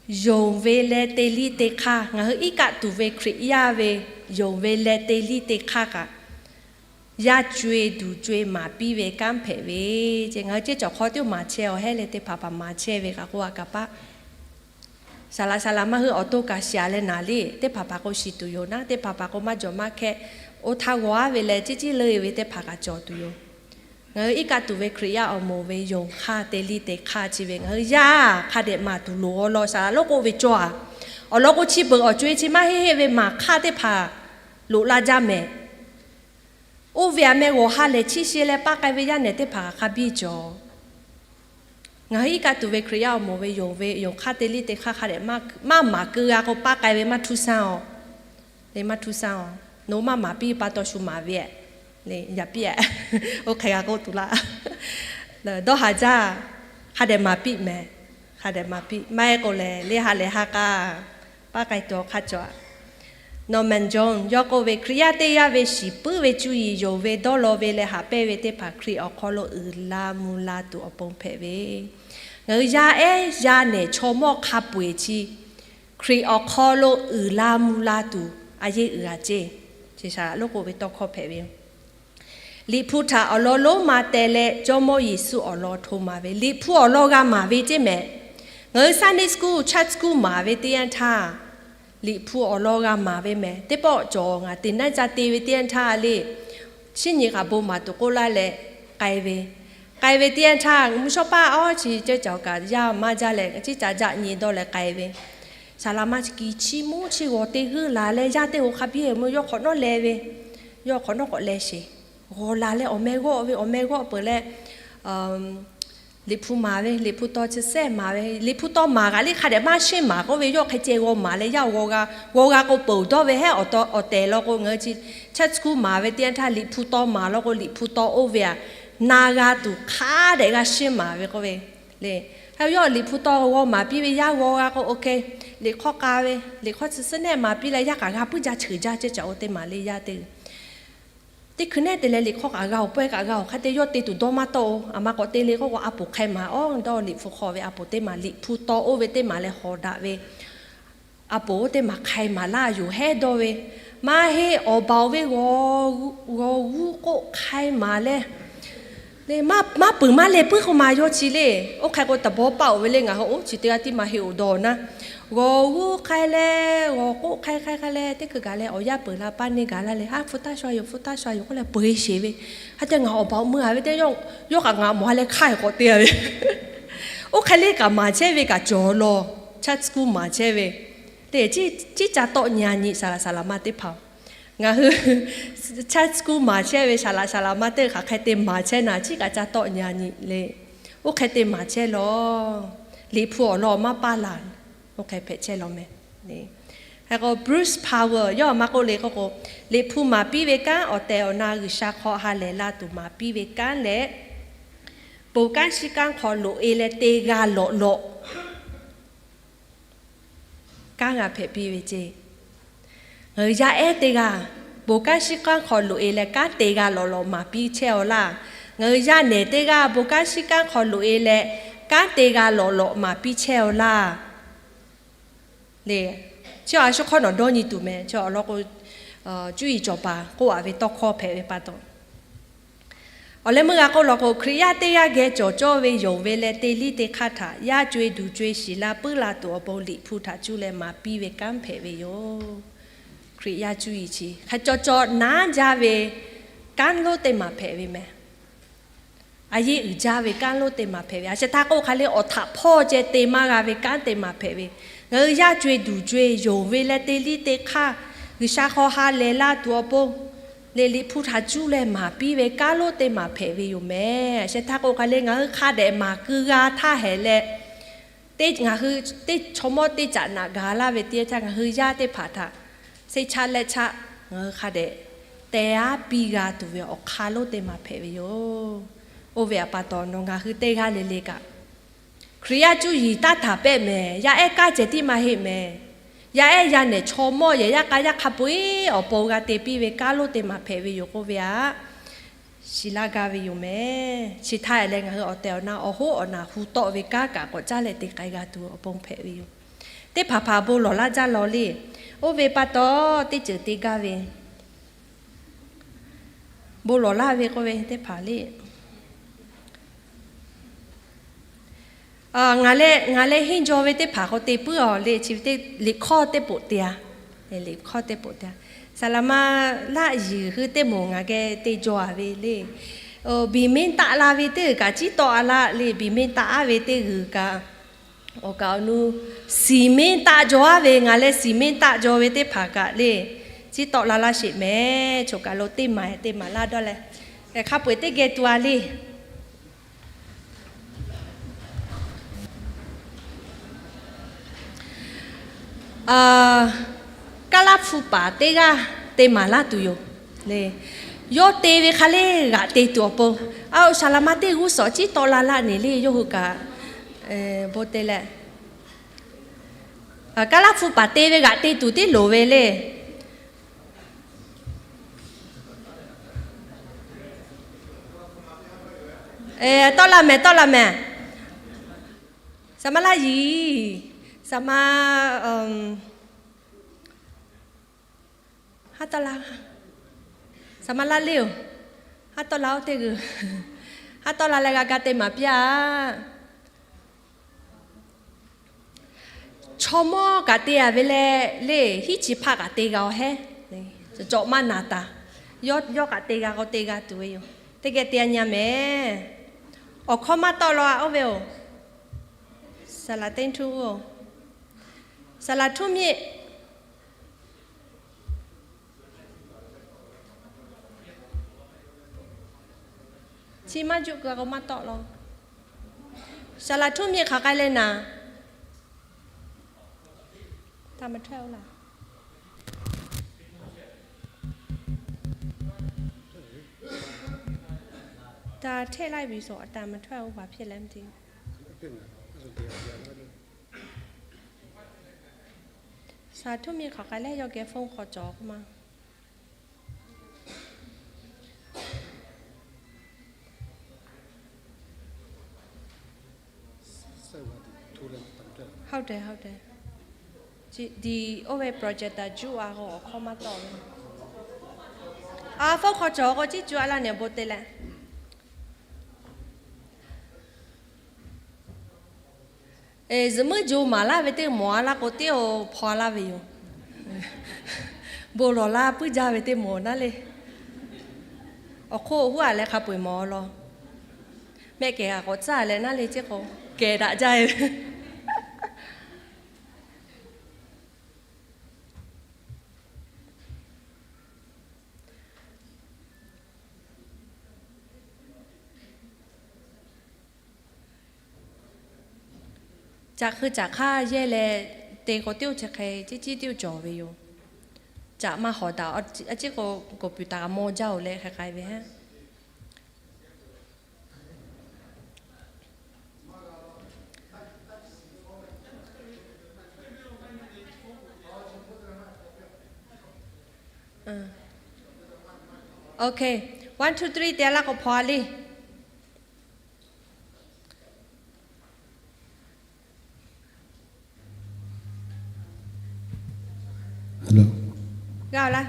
Yonˍ ve leh te liˇ te hk'aˇ, ngaˬ hui iˉ kaˆ tuˬ ve Hkriꞈ yaˇ ve yonˍ ve leh te liˇ te hk'aˇ kaꞈ, yaˇ co-e duˬ co-e maˍ piˇ ve kanˉ hpehꞈ ve ce. Ngaˬ hui ceˇ cawˬ hk'aw teˇ maˬ chehˇ-aw hehˉ leh teˇ hpaˍ hpaˍ maˍ chehˇ ve kaꞈ k'oˆ a kaꞈ paˆ. Saˍ laꞈ saˍ laꞈ maˇ hui awˬ to kaꞈ shiˍ-a leh naˍ le, teˇ hpaˍ hpaˍ k'o shiˍ tuˬ yoˬ naˉ, teˇ hpaˍ hpaˍ k'o maˇ jawˬ maˇ hkehˇ, oˇ htaˇ g'aw-a ve leh ciˉ ciˉ leuˇ ve teˇ hpaˍ kaꞈ cawˬ tuˬ yoˬ. Ngaˬ hui iˉ kaˆ tuˬ ve Hkriꞈ yaˇ awˬ moˍ ve yonˍ hk'aˇ te liˇ te hk'aˇ chi ve ngaˬ hui yaˇ hk'a dehꞈ maˍ tuˬ loˍ-aw law saˍ laꞈ lonˉ k'oˆ ve cawˇ-a. Awˬ lawn k'o chi beuꞈ awˬ co-e chi maˇ heˆ heˆ ve maˍ hk'aˇ teˇ hpaˍ loꞈ la jaˇ mehˍ. Oˇ ve aꞈ meh g'awˬ ha lehˬ chiˇ she leh paˇ k'ai ve yaˇ nehˬ teˇ hpaˍ hk'a biˇ cawˬ. Ngaˬ hui iˉ kaˆ tuˬ ve Hkriꞈ yaˇ awˬ moˍ ve yonˍ ve yonˍ hk'aˇ te liˇ te hk'aˇ hk'a dehꞈ maˇ maˍ keu g'a k'o paˇ k'ai ve maˇ htuˇ sanˇ-aw. Leh maˇ htuˇ sanˇ-aw. Nawˬ maˇ maˍ piˇ pa taw shu maˍ ve-e. Leh yaꞈ piˇ-e. Oˇ hk'e g'a k'oˆ tuˬ laˇ. Dawˇ haˍ jaˇ. Hk'a dehꞈ maˍ piˇ mehˍ. Hk'a dehꞈ maˍ piˇ maˇ heˆ k'o lehˬ le ha lehˬ ha k'a paˇ k'ai tuˬ awˬ hk'aˇ cawˬ-a. Norman Jones yawˇ k'oˆ ve, Hkriꞈ yaˇ teˇ g'aˇ ve shiˍ puiˉ ve cuˇ yiˍ yonˍ ve dawˇ law ve leh haꞈ pehnˇ ve teˇ hpaˍ Hkriꞈ awˬ hk'aw lo uiˍ la mvuh la tuˬ awˬ pon hpehꞈ ve. Ngaˬ hui yaˇ ehˉ yaˇ nehˬ chaw mawˇ hk'a peu-eˬ chi Hkriꞈ awˬ hk'aw lo uiˍ la mvuh la tuˬ a yeˇ uiˍ g'a ceˇ. Chi saˍ laꞈ lonˉ k'oˆ ve tawˇ hkawˇ hpehꞈ ve yoˬ. Liꞈ hpu htaꞈ awˬ lawn lonˉ ma teh leh Jawˇmawˇ Yeˍsuˆ awˬ lawn hto maˍ ve, Liꞈ hpu awˬ lawn g'a maˍ ve ceˇ mehˍ. Ngaˬ hui Sunday school, church school maˍ ve teˇ yanˇ htaˇ, Liꞈ hpu awˬ lawn g'a maˍ ve mehˍ. Teˇ pawˆ cawˬ ngaˬ teꞈ naˉ ca te ve teˇ yanˇ htaˇ le, shinˉ nyi kaꞈ bon maˍ tuˬ k'oˆ laˇ leh k'ai ve, k'ai ve teˇ yanˇ htaˇ mvuhˇ shawˉ paˇ awˇ chi ceh cawˬ kaꞈ yaˇ maˇ jaˇ leh, ciˉ ca jaˆ nyi dawˇ leh k'ai ve, saˍ laꞈ ma chi kiˬ chiˇ mvuhˇ chiˇ g'aw te g'euˆ la leh, yaˇ teˇ g'aˇ hk'a biˇ mvuhˇ yawˇ hk'awꞈ nawˉ leh ve, yawˇ hk'awꞈ nawˉ k'awꞈ leh sheˍ. G'aw la leh awˬ meh g'awˆ ve, awˬ meh g'awˆ peuˬ leh, Liꞈ hpu maˍ ve, Liꞈ hpu taw chi sehˉ maˍ ve, Liꞈ hpu taw maˍ kaꞈ le hk'a dehꞈ maˇ shinˉ maˍ k'oˆ ve, yawˇ hk'e ceh g'aw maˍ leh yaˇ g'aw g'a, g'aw g'a k'o peuˬ dawˇ ve hehˉ. Awˬ tehˬ law k'o ngaˬ hui chi church school maˍ ve teˇ yanˇ htaˇ Liꞈ hpu taw maˍ law k'o, Liꞈ hpu taw oˇ ve aꞈ na g'a tuˬ hk'a dehꞈ g'a shinˉ maˍ ve k'oˆ ve le. Hk'e yawˇ Liꞈ hpu taw g'aw maˍ piˇ ve, yaˇ g'aw g'a k'o, OK, Liꞈ hk'awˇ k'a ve, Liꞈ hk'awˇ chi suhˉ nehˆ maˍ piˇ leh yaˇ kaꞈ g'a puiˉ jaˇ cheuˬ jaˇ ceh caꞈ oˇ teˇ maˍ le yaˇ teˇ teˇ hkui nehˉ te leh Liꞈ hk'awˇ kaꞈ g'a-oˬ, pawehˇ kaꞈ g'a-oˬ, hk'a te yawˇ te tuˬ dawˇ maˇ tawˆ-oˬ. Aˬ ma k'awꞈ te le k'oˆ k'o, a poˍ hk'ai maˍ awˬ dawˇ Liꞈ hpu hk'aw ve a poˍ teˇ maˍ, Liꞈ hpu taw oˇ ve teˇ maˍ leh hawˍ daꞈ ve, a poˍ oˇ teˇ maˍ hk'ai maˍ laˇ yoˬ hehˉ dawˇ ve, maˇ heˆ awˬ baˬ-oˬ ve g'aw g'uˇ k'oˆ hk'ai maˍ leh, le maˇ peuˬ maˇ leh puiˉ k'o maˍ yawˇ chi le. Oˇ hk'e k'o taˍ bawˇ paˆ-oˬ ve le, ngaˬ hui oˇ chi teˇ g'aˇ tiˉ maˇ heˆ-oˬ dawˇ naˉ. G'aw g'uˇ hk'ai leh, g'aw k'oˆ hk'ai hk'ai hk'ai leh teˇ hkui gaˬ leh awˬ yaˇ peuˬ la paˇ neˇ gaˬ laˇ leh, ha hpu taˇ sha yoˬ, hpu taˇ sha yoˬ k'oˆ leh peu-eˬ sheˍ ve. Hk'a te ngaˬ awˬ baˬ-oˬ meuˇ-a ve teˇ yawˇ, yawˇ kaꞈ ngaˬ mawˬ-a leh hk'aˇ-eˬ k'awꞈ te-a ve. Oˇ hk'e le kaꞈ maˍ chehˇ ve kaꞈ cawˬ law, church school maˍ chehˇ ve, te ciˉ ca tawˆ nyi-a nyi saˍ laꞈ saˍ laꞈ ma teˇ hpaˍ-oˬ. Ngaˬ hui church school maˍ chehˇ ve saˍ laꞈ saˍ laꞈ ma teˇ hk'aˬ hk'e te maˍ chehˇ naˍ, ciˉ kaꞈ ca tawˆ nyi-a nyi le. Oˇ hk'e te maˍ chehˇ law, Liꞈ hpu awˬ lawn maˇ paˇ laˬ. Oˇ hk'e hpehꞈ chehˇ law meh. Hk'e k'o Bruce Power yawˇ aˬ ma k'oˆ le k'oˆ k'o, Liꞈ hpu maˍ piˇ ve kanˉ awˬ tehˬ awˬ na G'uiˬsha hk'aw ha lehˬ la tuˬ maˍ piˇ ve kanˉ leh, bon kanˉ shiˉ kanˉ hk'aw loꞈ-e leh te g'a lawꞈ lawꞈ kanˉ g'a hpehꞈ piˇ ve ceˇ. Ngaˬ hui yaˇ ehˉ teˇ g'aˇ bon kanˉ shiˉ kanˉ hk'aw loꞈ-e leh kanˉ te g'a lawꞈ lawꞈ maˍ piˇ chehˇ-aw laˇ. Ngaˬ hui yaˇ nehˬ teˇ g'aˇ bon kanˉ shiˉ kanˉ hk'aw loꞈ-e leh kanˉ te g'a lawꞈ lawꞈ maˍ piˇ chehˇ-aw laˇ. Le, chi a shu hk'awˇ nawˬ dawˇ nyi tuˬ meh. Chi awˬ lawn k'o, cuˇ yiˍ cawˬ paˍ k'oˆ-a ve tawˇ hkawˇ hpehꞈ ve pa taw, awˬ leh meuˇ g'a k'oˆ law k'o, Hkriꞈ yaˇ teˇ g'aˇ geh cawˬ cawˇ ve yonˍ ve leh teˇ liˇ teˇ hk'aˇ htaꞈ yaˇ co-e duˬ co-e shiˍ la puiˉ la tuˬ awˬ pon Liꞈ hpu htaꞈ cuˇ leh maˍ piˇ ve kanˉ hpehꞈ ve yoˬ. Hkriꞈ yaˇ cuˇ yiˍ chi hk'a caw caw naˉ jaˇ ve kanˉ lonˉ teˇ maˬ hpehꞈ ve meh. A yeˇ uiˍ jaˇ ve kanˉ lonˉ teˇ maˬ hpehꞈ ve, a sheh htaˇ k'oˆ hk'a le awˬ htaꞈ hpawˇ ceh te maˇ g'a ve kanˉ teˇ maˬ hpehꞈ ve, ngaˬ hui yaˇ co-e duˬ co-e yonˍ ve leh teˇ liˇ teˇ hk'aˇ G'uiˬsha hk'aw ha lehˬ la tuˬ awˬ pon le Liꞈ hpu htaꞈ cuˇ leh maˍ piˇ ve kanˉ lonˉ teˇ maˬ hpehꞈ ve yoˬ meh. A sheh htaˇ k'oˆ hk'a le ngaˬ hui hk'a dehꞈ maˍ keu g'a htaˇ hehꞈ leh, teˇ ngaˬ hui teˇ chaw mawˇ teˇ caꞈ naꞈ gaˬ laˇ ve teˇ htaˇ ngaˬ hui yaˇ teˇ hpaˍ htaꞈ seˇ chaˆ lehˆ chaˆ ngaˬ hui hk'a dehꞈ teh aˉ piˇ g'a tuˬ ve awˬ hk'aˇ lonˉ teˇ maˬ hpehꞈ ve yoˬ. Oˇ ve aꞈ pa taw nawˬ ngaˬ hui teˇ g'aˇ le le kaꞈ, Hkriꞈ yaˇ cuˇ yiˍ taˇ htaˍ pehˆ mehˍ. Yaˇ ehˉ kaˉ ceh tiˉ maˇ heˆ mehˍ. Yaˇ ehˉ yaˇ nehˬ chaw mawˇ yehˬ yaˇ k'a yaˇ hk'a peu-eˬ awˬ pon g'a te piˇ ve kanˉ lonˉ teˇ maˬ hpehꞈ ve yoˬ k'oˆ ve aꞈ shiˍ laˇ gaˇ ve yoˬ meh. Chi htaˇ leh ngaˬ hui awˬ tehˬ awˬ na awˬ hoˉ awˬ naˬ hu tawˆ ve kanˉ kaꞈ k'awꞈ caˉ leh te k'ai g'a tuˬ awˬ pon hpehꞈ ve yoˬ. Teˇ hpaˍ hpaˍ bon lawˬ laˇ jaˇ law le. Oˇ ve pa taw teˇ ceuˬ te gaˇ ve bon lawˬ laˇ ve k'oˆ ve teˇ hpaˍ le. Ngaˬ leh ngaˬ leh henˇ jaw ve teˇ hpaˍ k'o te puiˉ-a le. Chi ve teˇ Liꞈ hkawˇ teˇ poꞈ te-a. Liꞈ hkawˇ teˇ poꞈ te-a. Saˍ laꞈ ma laˆ yiˍ hui teˇ moˍ ngaˬ geh te jaw-a ve le. Biˬ mehˇ taˆ la ve teˇ g'uiˬ kaꞈ ciˉ tawˆ-a laˇ le. Biˬ mehˇ taˆ-a ve teˇ g'uiˬ kaꞈ awˬ kaˍ awˬ nu siˍ mehˇ taˆ jaw-a ve, ngaˬ leh siˍ mehˇ taˆ jaw ve teˇ hpaˍ kaꞈ le, ciˉ tawˆ la laˇ sheˍ meh. Choˬ kaˬ lo teˇ maˬ teˇ maˬ laˇ dawˇ leh, hk'a peu-eˬ teˇ geh tu-a le. Kaˉ laˇ hpu paˍ teˇ g'aˇ te maˍ laˇ tuˬ yoˬ le. Yawˇ te ve hk'a le g'aꞈ te tuˬ awˬ pon, a-oˬ, saˍ laꞈ ma teˇ g'uˇ suhˍ ciˉ tawˆ la laˇ ne le. Yawˇ hui kaꞈ bon te leh, kaˉ laˇ hpu paˍ te ve g'aꞈ te tuˬ tiˉ loˍ ve le. Tawˆ la mehˍ, tawˆ la mehˍ. Saˍ ma laˇ yiˍ, saˍ ma Haˉ tawˆ la, saˍ maˇ laˇ le-oˬ. Haˉ tawˆ la oˇ teˇ g'uiˬ. Haˉ tawˆ la leh g'a ga te maˍ piˇ-aˬ. Chaw mawˇ kaꞈ te-a ve leh, le hiˉ chi hpaˆ kaꞈ te g'a-oˬ hehˉ. Cawꞈ maˇ naˍ taˍ. Yawˇ kaꞈ te g'a k'o te g'a tuˬ ve yoˬ. Teˇ geh te-a nyi-a mehˍ. Awˬ hkawˇ maˇ tawˆ law-a oˇ ve-oˬ. Saˍ laˍ teˇ htuˇ-oˬ. Saˍ laˍ htuˇ miˇ chi maˇ juˆ keu k'o maˇ tawˆ law. Saˍ laˍ htuˇ miˇ hk'aˬ k'ai leh naˍ. Taˇ maˇ htawehˇ oˇ laˇ. Taˇ htehˆ laˇ ve suhˍ a taˇ maˇ htawehˇ oˇ baˬ hpehꞈ leh mvuhˇ te. Saˍ laˍ htuˇ miˇ hk'aˬ k'ai leh yawˇ geh phone hk'aw cawˬ k'oˆ ma. Hawˇ dehˬ hawˇ dehˬ. Diˬ oˇ ve projector juˆ-a k'o awˬ hkawˇ maˇ tawˆ ve. A, phone hk'aw cawˬ k'o ciˉ cuˇ-a laˇ nehˬ bon te leh. Zuhꞈ muiˉ jo maˍ laˇ ve teˇ mawˬ-a laˇ k'o teˇ-oˬ hpaw-a laˇ ve yoˬ. Bon lawˬ laˇ puiˉ jaˇ ve teˇ mawˬ naˉ le. Awˬ hk'oˆ huˉ-a leh hk'a peu-eˬ mawˬ-a law. Mehˆ kehˬ g'a k'awꞈ tcuhˉ leh naˉ le ceˇ k'o, kehˬ daꞈ jaˇ ve. Caꞈ hk'ui caꞈ hk'aˇ yehˇ leh te k'o teˇ-oˬ chi hk'e ciˉ ciˉ teˇ-oˬ cawˬ ve yoˬ. Caꞈ maˇ hawˍ daꞈ, a ciˉ k'o computer kaꞈ mawˇ jaˇ-oˬ leh hk'e k'ai ve hehˉ. Okay, one, two, three te-a laˇ k'o hpaw-a le. G'a-oˬ laˇ.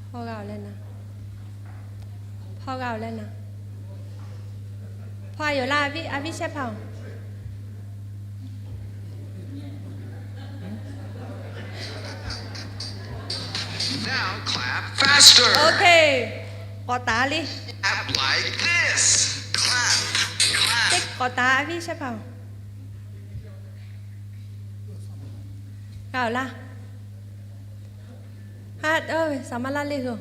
Hpaw g'a-oˬ leh naˍ. Hpaw g'a-oˬ leh naˍ. Hpaw-a yoˬ laˇ, a viˉ shehˉ hpaˇ-oˬ. Okay, k'awꞈ taˍ le. Teˇ k'awꞈ taˍ, a viˉ shehˉ hpaˇ-oˬ. G'a-oˬ laˇ. Haˉ, saˍ maˇ laˇ le hui-oˬ.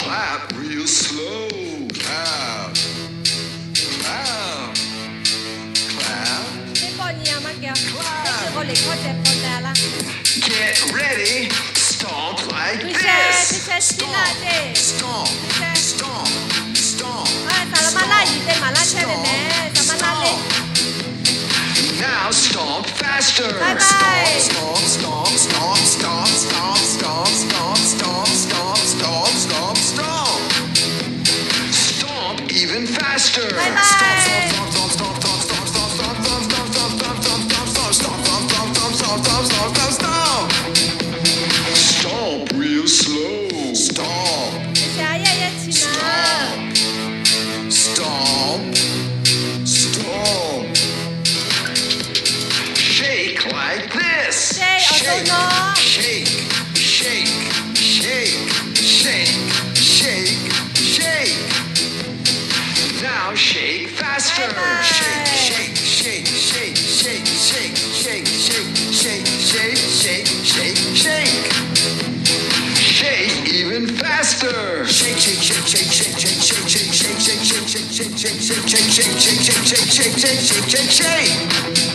Clap real slow. Clap. Clap. Clap. Teˇ pawˆ nyi-a maˇ kehˬ-oˬ. Teˇ ceuˬ k'o liꞈ hkawˇ ceh paw teh-a laˇ. Get ready. Stomp like this. Stomp, stomp, stomp, stomp, stomp. Saˍ laˍ maˇ laˇ yiˍ te maˍ laˇ chehˇ ve mehˍ. Saˍ maˇ laˇ le. Now stomp faster. Stomp, stomp, stomp, stomp. Stomp even faster. Stomp, stomp, stomp, stomp. Stomp real slow. Stomp. Stomp. Stomp. Stomp. Shake like this. Shake, shake, shake, shake, shake, shake, shake. Now shake faster. Shake, shake, shake, shake. Shake even faster. Shake, shake, shake, shake.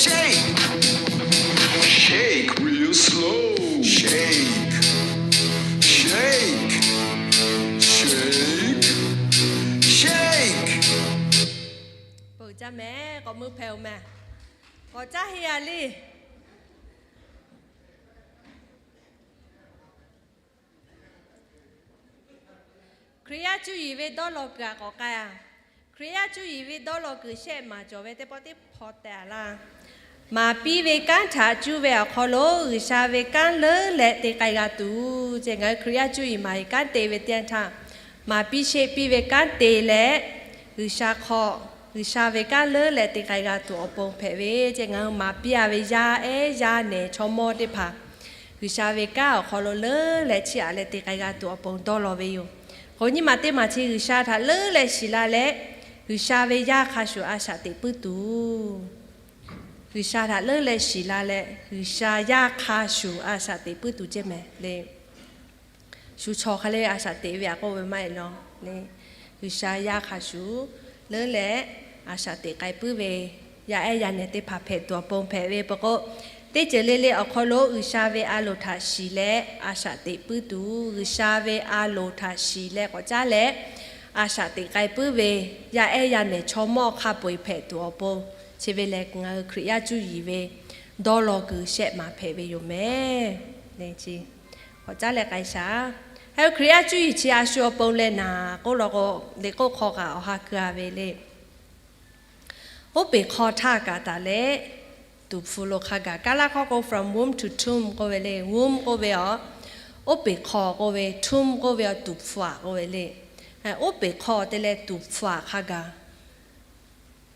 Shake, shake real slow. Shake, shake, shake, shake. Peuˬ caˇ mehˍ, k'awꞈ mui hpehꞈ-oˬ mehˍ. K'awꞈ caˇ heˆ-a le. Hkriꞈ yaˇ cuˇ yiˍ ve dawˇ law kuiˬ-a k'awꞈ k'ai-a. Hkriꞈ yaˇ cuˇ yiˍ ve dawˇ law kuiˬ shehˆ maˍ cawˬ ve teˇ pawˆ teˇ hpaw tehꞈ-a laˇ. Maˍ piˇ ve kanˉ htaꞈ cuˇ ve awˬ hk'aw lo G'uiˬsha ve kanˉ leuˉ leh te k'ai g'a tuˬ, ce ngaˬ hui Hkriꞈ yaˇ cuˇ yiˍ maˍ yiˍ kanˉ te ve teˇ yanˇ htaˇ, maˍ piˇ sheˆ piˇ ve kanˉ te leh, G'uiˬsha hk'aw, G'uiˬsha ve kanˉ leuˉ leh te k'ai g'a tuˬ awˬ pon hpehꞈ ve, ce ngaˬ hui maˍ piˇ-a ve yaˇ ehˉ yaˇ nehˬ chaw mawˇ teˇ hpaˍ G'uiˬsha ve kanˉ awˬ hk'aw lo leuˉ leh chiˇ aꞈ leh te k'ai g'a tuˬ awˬ pon dawˇ law ve yoˬ. K'o nyi ma teˇ maˬ chi G'uiˬsha htaꞈ leuˉ leh shiˍ la leh, G'uiˬsha ve yaˇ hk'a shuˍ a shaꞈ teꞈ puiˉ tuˬ, G'uiˬsha htaꞈ leuˉ leh shiˍ la leh G'uiˬsha yaˇ hk'a shuˍ a shaꞈ teꞈ puiˉ tuˬ ceh mehˍ le. Shu chaw hk'a le a shaꞈ teꞈ ve aꞈ k'oˆ ve maˇ heˆ law le. G'uiˬsha yaˇ hk'a shuˍ leuˉ leh a shaꞈ teꞈ k'ai puiˉ ve yaˇ ehˉ yaˇ nehˬ teˇ hpaˍ hpehꞈ tuˬ awˬ pon hpehꞈ ve pa k'o, teˇ ceuˬ le le awˬ hk'aw lo G'uiˬsha ve a loˍ htaꞈ shiˍ leh a shaꞈ teꞈ puiˉ tuˬ, G'uiˬsha ve a loˍ htaꞈ shiˍ leh k'awꞈ caˉ leh a shaꞈ teꞈ k'ai puiˉ ve yaˇ ehˉ yaˇ nehˬ chaw mawˇ hk'a peu-eˬ hpehꞈ tuˬ awˬ pon, chi ve lehˬ ngaˬ hui Hkriꞈ yaˇ cuˇ yiˍ ve dawˇ law kuiˬ shehˆ maˍ hpehꞈ ve yoˬ mehˍ. K'awꞈ caˉ leh k'ai shaˍ. Hk'e Hkriꞈ yaˇ cuˇ yiˍ chi a shu awˬ pon leh naˍ k'oˆ law k'o, liꞈ k'oˆ hk'aw kaꞈ awˬ ha keu-a ve le. Oˉ peˍ hk'aw htaˇ kaꞈ taˍ leh, tuˍ hpfuh lo hk'a gaˬ. Kaˇ laˇ hkawˇ k'o from womb to tomb k'oˆ ve le. Womb k'oˆ ve awˬ, oˉ peˍ hk'aw k'oˆ ve, tomb k'oˆ ve awˬ tuˍ hpfuh-aꞈ k'oˆ ve le. Oˉ peˍ hk'aw te leh tuˍ hpfuh-aꞈ hk'a gaˬ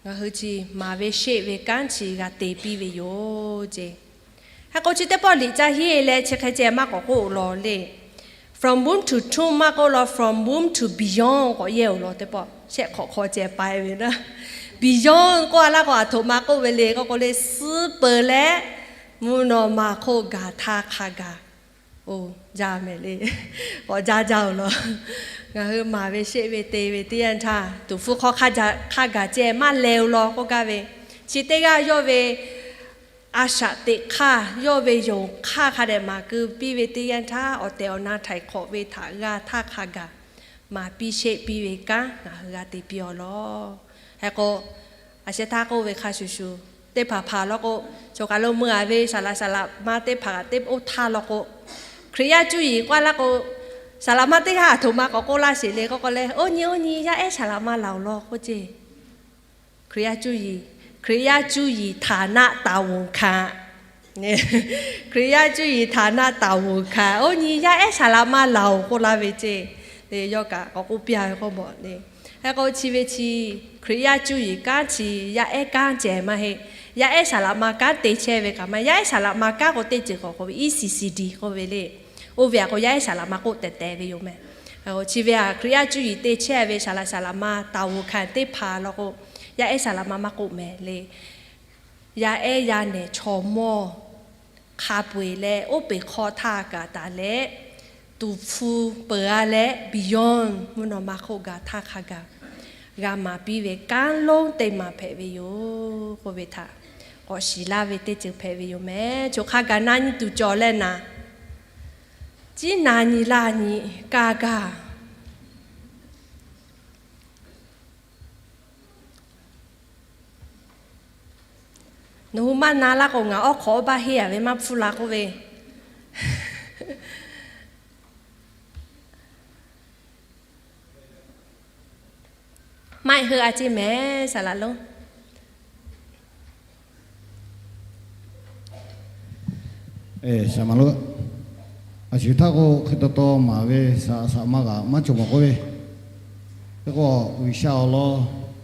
ngaˬ hui chi maˍ ve sheˆ ve kanˉ chi g'a te piˇ ve yoˬ ce. Hk'e k'o chi teˇ pawˆ liꞈ ca hiˉ leh chi hk'e ceh maˇ k'awꞈ k'oˆ law le. From womb to tomb maˇ k'oˆ law, from womb to beyond k'awꞈ yehˇ-oˬ law teˇ pawˆ shehˆ hk'awꞈ hk'aw ceh pai ve naˉ. Beyond k'oˆ-a laˇ k'o aˬ htoꞈ ma k'oˆ ve le k'oˆ k'o le, suh peuˬ leh mvuhˇ naw ma hk'oˆ gaˬ htaˇ hk'a gaˬ Oˇ, jaˇ mehˍ le. K'awꞈ jaˇ jaˇ-oˬ law. Ngaˬ hui maˍ ve sheˆ ve te ve teˇ yanˇ htaˇ, tuˍ hpfuhˇ hk'aw hk'a gaˬ ceh maˇ leh-o law k'oˆ gaˇ ve, chi teˇ g'aˇ yawˇ ve a shaꞈ teꞈ hk'aˇ, yawˇ ve yonˍ hk'aˇ hk'a dehꞈ maˍ keu piˇ ve teˇ yanˇ htaˇ, awˬ tehˬ awˬ na htaiˍ hk'awꞈ ve htaꞈ g'a htaˇ hk'a gaˬ maˍ piˇ sheˆ piˇ ve kanˉ ngaˬ hui g'a te piˇ-aw law. Hk'e k'o, a sheh htaˇ k'oˆ ve hk'a shuˍ shuˍ, teˇ hpaˍ hpaˍ law k'o, choˬ kaˬ lo meuˇ-a ve saˍ laꞈ saˍ laꞈ ma teˇ hpaˍ kaꞈ teˇ oˇ htaˇ law k'o, Hkriꞈ yaˇ cuˇ yiˍ k'oˆ laˇ k'o, saˍ laꞈ ma teˇ g'aˇ aˬ htoꞈ ma k'awꞈ k'oˆ laˇ sheˍ le k'oˆ k'o leh, Oˇ nyi oˇ nyi, yaˇ ehˉ saˍ laꞈ ma laˬ-oˬ law k'oˆ ce. Hkriꞈ yaˇ cuˇ yiˍ, Hkriꞈ yaˇ cuˇ yiˍ htaˍ naˆ taˍ woˍ hkanˍ, Hkriꞈ yaˇ cuˇ yiˍ htaˍ naˆ taˍ woˍ hkanˍ, oˇ nyi yaˇ ehˉ saˍ laꞈ ma laˬ-oˬ k'oˆ laˇ ve ce. Yawˇ kaꞈ k'awꞈ k'oˆ piˇ-a ve k'oˆ mawˬ le. Hk'e k'o chi ve chi, Hkriꞈ yaˇ cuˇ yiˍ kanˉ chi yaˇ ehˉ kanˉ ceh maˇ heˆ. Yaˇ ehˉ saˍ laꞈ ma kanˉ te chehˇ ve kaꞈ maˇ, yaˇ ehˉ saˍ laꞈ ma kanˉ k'o teˇ ceuˬ k'awꞈ k'oˆ ve E C C D k'oˆ ve le. Oˇ ve aꞈ k'o yaˇ ehˉ saˍ laꞈ ma k'oˆ tehˬ tehˬ ve yoˬ mehˍ. Chi ve aꞈ Hkriꞈ yaˇ cuˇ yiˍ te chehˇ ve saˍ laꞈ saˍ laꞈ ma taˍ woˍ hkanˍ teˇ hpaˍ law k'o, yaˇ ehˉ saˍ laꞈ ma maˇ k'oˆ mehˍ le. Yaˇ ehˉ yaˇ nehˬ chaw mawˇ hk'a peu-eˬ leh oˇ peˬ hk'aw htaˇ kaꞈ taˍ leh, tuˍ hpfuh peuˬ-a leh beyond mvuhˇ naw ma hk'oˆ gaˬ htaˇ hk'a gaˬ g'a maˍ piˇ ve kanˉ lonˉ teˇ maˬ hpehꞈ ve yoˬ k'oˆ ve htaꞈ k'awꞈ shiˍ laˇ ve teˇ ceuˬ hpehꞈ ve yoˬ mehˍ. Choˬ hk'a gaˬ na nyi tuˬ cawˬ leh naˍ, ciˉ na nyi laˇ nyi kaˇ gaˇ. Nawˬ hui maˇ na laˇ k'o, ngaˬ awˉ hk'awꞈ awˉ baˆ henˇ-a ve maˇ hpfuhˇ la k'oˆ ve, maˇ heˆ, a ciˉ mehˍ saˍ laꞈ lonˉ. Saˍ laꞈ lonˉ, a shu htaˇ k'o hk'e taw taw maˍ ve saˍ laꞈ saˍ laꞈ ma kaꞈ maˇ cawˬ mawˬ k'oˆ ve, hk'e k'o G'uiˬsha awˬ lawn,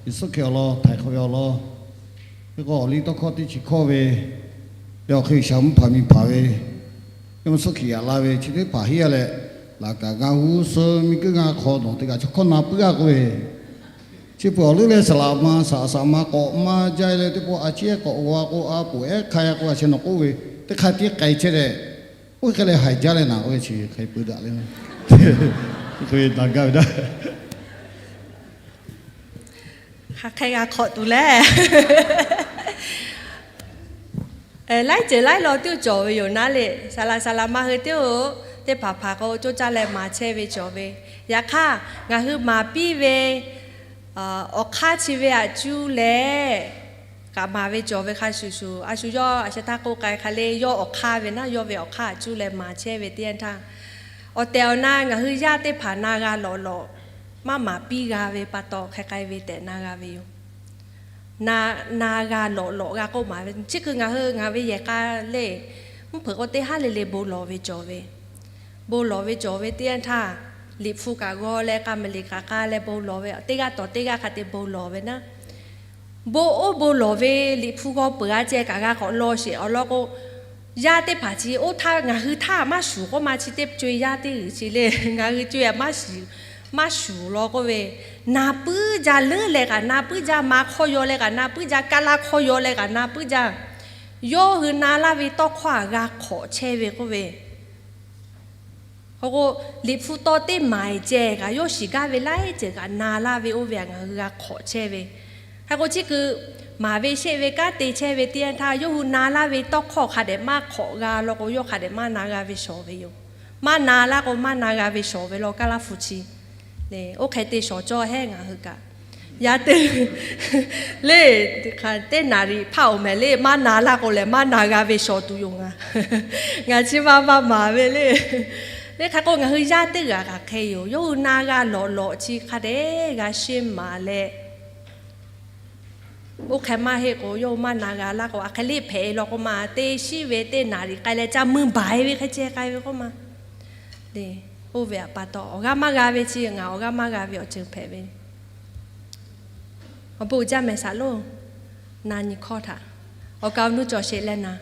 Yeˍsuˆ Hkriꞈ awˬ lawn, htaiˍ hk'awꞈ ve awˬ lawn, hk'e k'o awˬ liˇ tawˇ hkawˇ teˇ chi hkawˇ ve, yaꞈ awˬ hk'e G'uiˬsha mvuhˇ hpaˍ miˬ hpaˍ ve, yaˇ maˇ suhˉ hkiꞈ yaꞈ la ve chi teˇ hpaˍ henˇ-a leh, laꞈ kaꞈ g'a g'uˇ suh miˬ guiˬ g'a hk'aw nawˬ teˇ kaꞈ chaw hkawˇ na puiˉ g'a k'oˆ ve, chi peuˬ awˬ leuˉ leh saˍ laꞈ ma saˍ laꞈ saˍ laꞈ ma k'awꞈ maˇ jaˇ leh teˇ pawˆ a ciˉ ehˉ k'awꞈ g'a k'o, a poˍ ehˉ hk'a g'a k'o, a sheh nawˬ k'oˆ ve teˇ hk'aˇ tiˉ k'ai chehˇ leh, oˇ hk'e leh haiˬ jaˇ leh naˍ k'oˆ ve chi hk'e peu daꞈ le. Hk'e ve na gaˇ ve daˇ. Hk'aˬ hk'e g'a hk'awꞈ tuˬ leh, laiˉ ceuˬ laiˉ law tiˉ cawˬ ve yoˬ naˉ le. Saˍ laꞈ saˍ laꞈ ma hui tiˉ-oˬ, teˇ hpaˍ hpaˍ k'o coˇ caˇ leh maˍ chehˇ ve cawˬ ve. Yaꞈ hk'aˇ, ngaˬ hui maˍ piˇ ve awˬ hk'aˇ chi ve aꞈ cuˇ leh kaꞈ maˍ ve cawˬ ve hk'a shuˍ shuˍ, a shu yawˇ a sheh htaˇ k'oˆ k'ai hk'a le, yawˇ awˬ hk'aˇ ve naˉ, yawˇ ve awˬ hk'aˇ aꞈ cuˇ leh maˍ chehˇ ve teˇ yanˇ htaˇ, awˬ tehˬ awˬ na ngaˬ hui yaˇ teˇ hpaˍ na g'a lawꞈ lawꞈ maˇ maˍ piˇ g'a ve pa taw, hk'e k'ai ve tehꞈ na g'a ve yoˬ. Na, na g'a lawꞈ lawꞈ g'a k'oˆ maˍ ve, chi hkui ngaˬ hui ngaˬ ve yehˬ k'a le, mvuhˇ hpeuꞈ k'o teˇ haˉ le le bon lawˬ ve cawˬ ve. Bon lawˬ ve cawˬ ve teˇ yanˇ htaˇ, liꞈ hpu kaꞈ g'aw leh k'a maˍ liꞈ kaꞈ k'a leh bon lawˬ ve, teˇ g'aˇ tawˍ teˇ g'aˇ hk'a te bon lawˬ ve naˉ, bon oˇ bon lawˬ ve liꞈ hpu g'aw peuˬ-a ceh kaꞈ g'a k'awꞈ law sheˍ. Awˬ lawn k'o, yaˇ teˇ hpaˍ chi oˇ htaˇ ngaˬ hui htaˇ maˇ shuˍ k'oˆ ma, chi teˇ co-e yaˇ teˇ g'uiˬ chi le, ngaˬ hui co-e maˇ shuˍ, maˇ shuˍ law k'oˆ ve, na puiˉ jaˇ leuˉ leh kaꞈ na puiˉ jaˇ, ma hk'aw yaw leh kaꞈ na puiˉ jaˇ, kaˇ laˇ hk'aw yaw leh kaꞈ na puiˉ jaˇ. Yawˇ hui na laˇ ve tawˇ hkawˇ aꞈ g'a hk'awꞈ chehˇ ve k'oˆ ve, k'o k'o, liꞈ hpu tawˇ teˇ maˍ-e ceh kaꞈ yawˇ shiˍ gaˇ ve laiˉ ceuˬ kaꞈ na laˇ ve oˇ ve aꞈ ngaˬ hui g'a hk'awꞈ chehˇ ve. Hk'e k'o chi kuiˬ maˍ ve sheˆ ve kanˉ te chehˇ ve teˇ yanˇ htaˇ, yawˇ hui na laˇ ve tawˇ hkawˇ hk'a dehꞈ maˇ hk'awꞈ g'a law k'o, yawˇ hk'a dehꞈ maˇ na g'a ve shawˍ ve yoˬ. Maˇ na laˇ k'o maˇ na g'a ve shawˍ ve law, kaˇ laˇ hpu chi. Oˇ hk'e te shawˍ cawˇ hehˉ ngaˬ hui kaꞈ. Yaˇ teˇ le, teˇ naˍ riˍ hpaˇ-oˬ mehˍ le, maˇ na laˇ k'o lehˬ maˇ na g'a ve shawˍ tuˬ yoˬ ngaˬ. Ngaˬ chi ma maˇ maˍ ve le. Le hk'e k'o ngaˬ hui yaˇ teˇ g'aˇ kaꞈ hk'e yoˬ. Yawˇ hui na g'a lawꞈ lawꞈ chi hk'a dehꞈ g'a sheˇ maˍ leh, oˇ hk'e maˇ heˆ k'o, yawˇ hui maˇ na g'a laˇ k'o, aˬ hk'e le hpehꞈ-e law k'oˆ ma, teˇ shiˉ ve teˇ naˍ riˍ k'ai leh ca mui baˬ-e ve hk'e ceh k'ai ve k'oˆ ma. Oˇ ve aꞈ pa taw, awˬ g'aˇ maˇ g'a ve chi ngaˬ awˬ g'aˇ maˇ g'a ve awˬ ceuˬ hpehꞈ ve. Awˬ bon uiˍ jaˇ mehˍ saˍ lonˉ. Na nyi hkawˇ htaꞈ awˬ kaˍ awˬ nu cawˬ sheˍ leh na.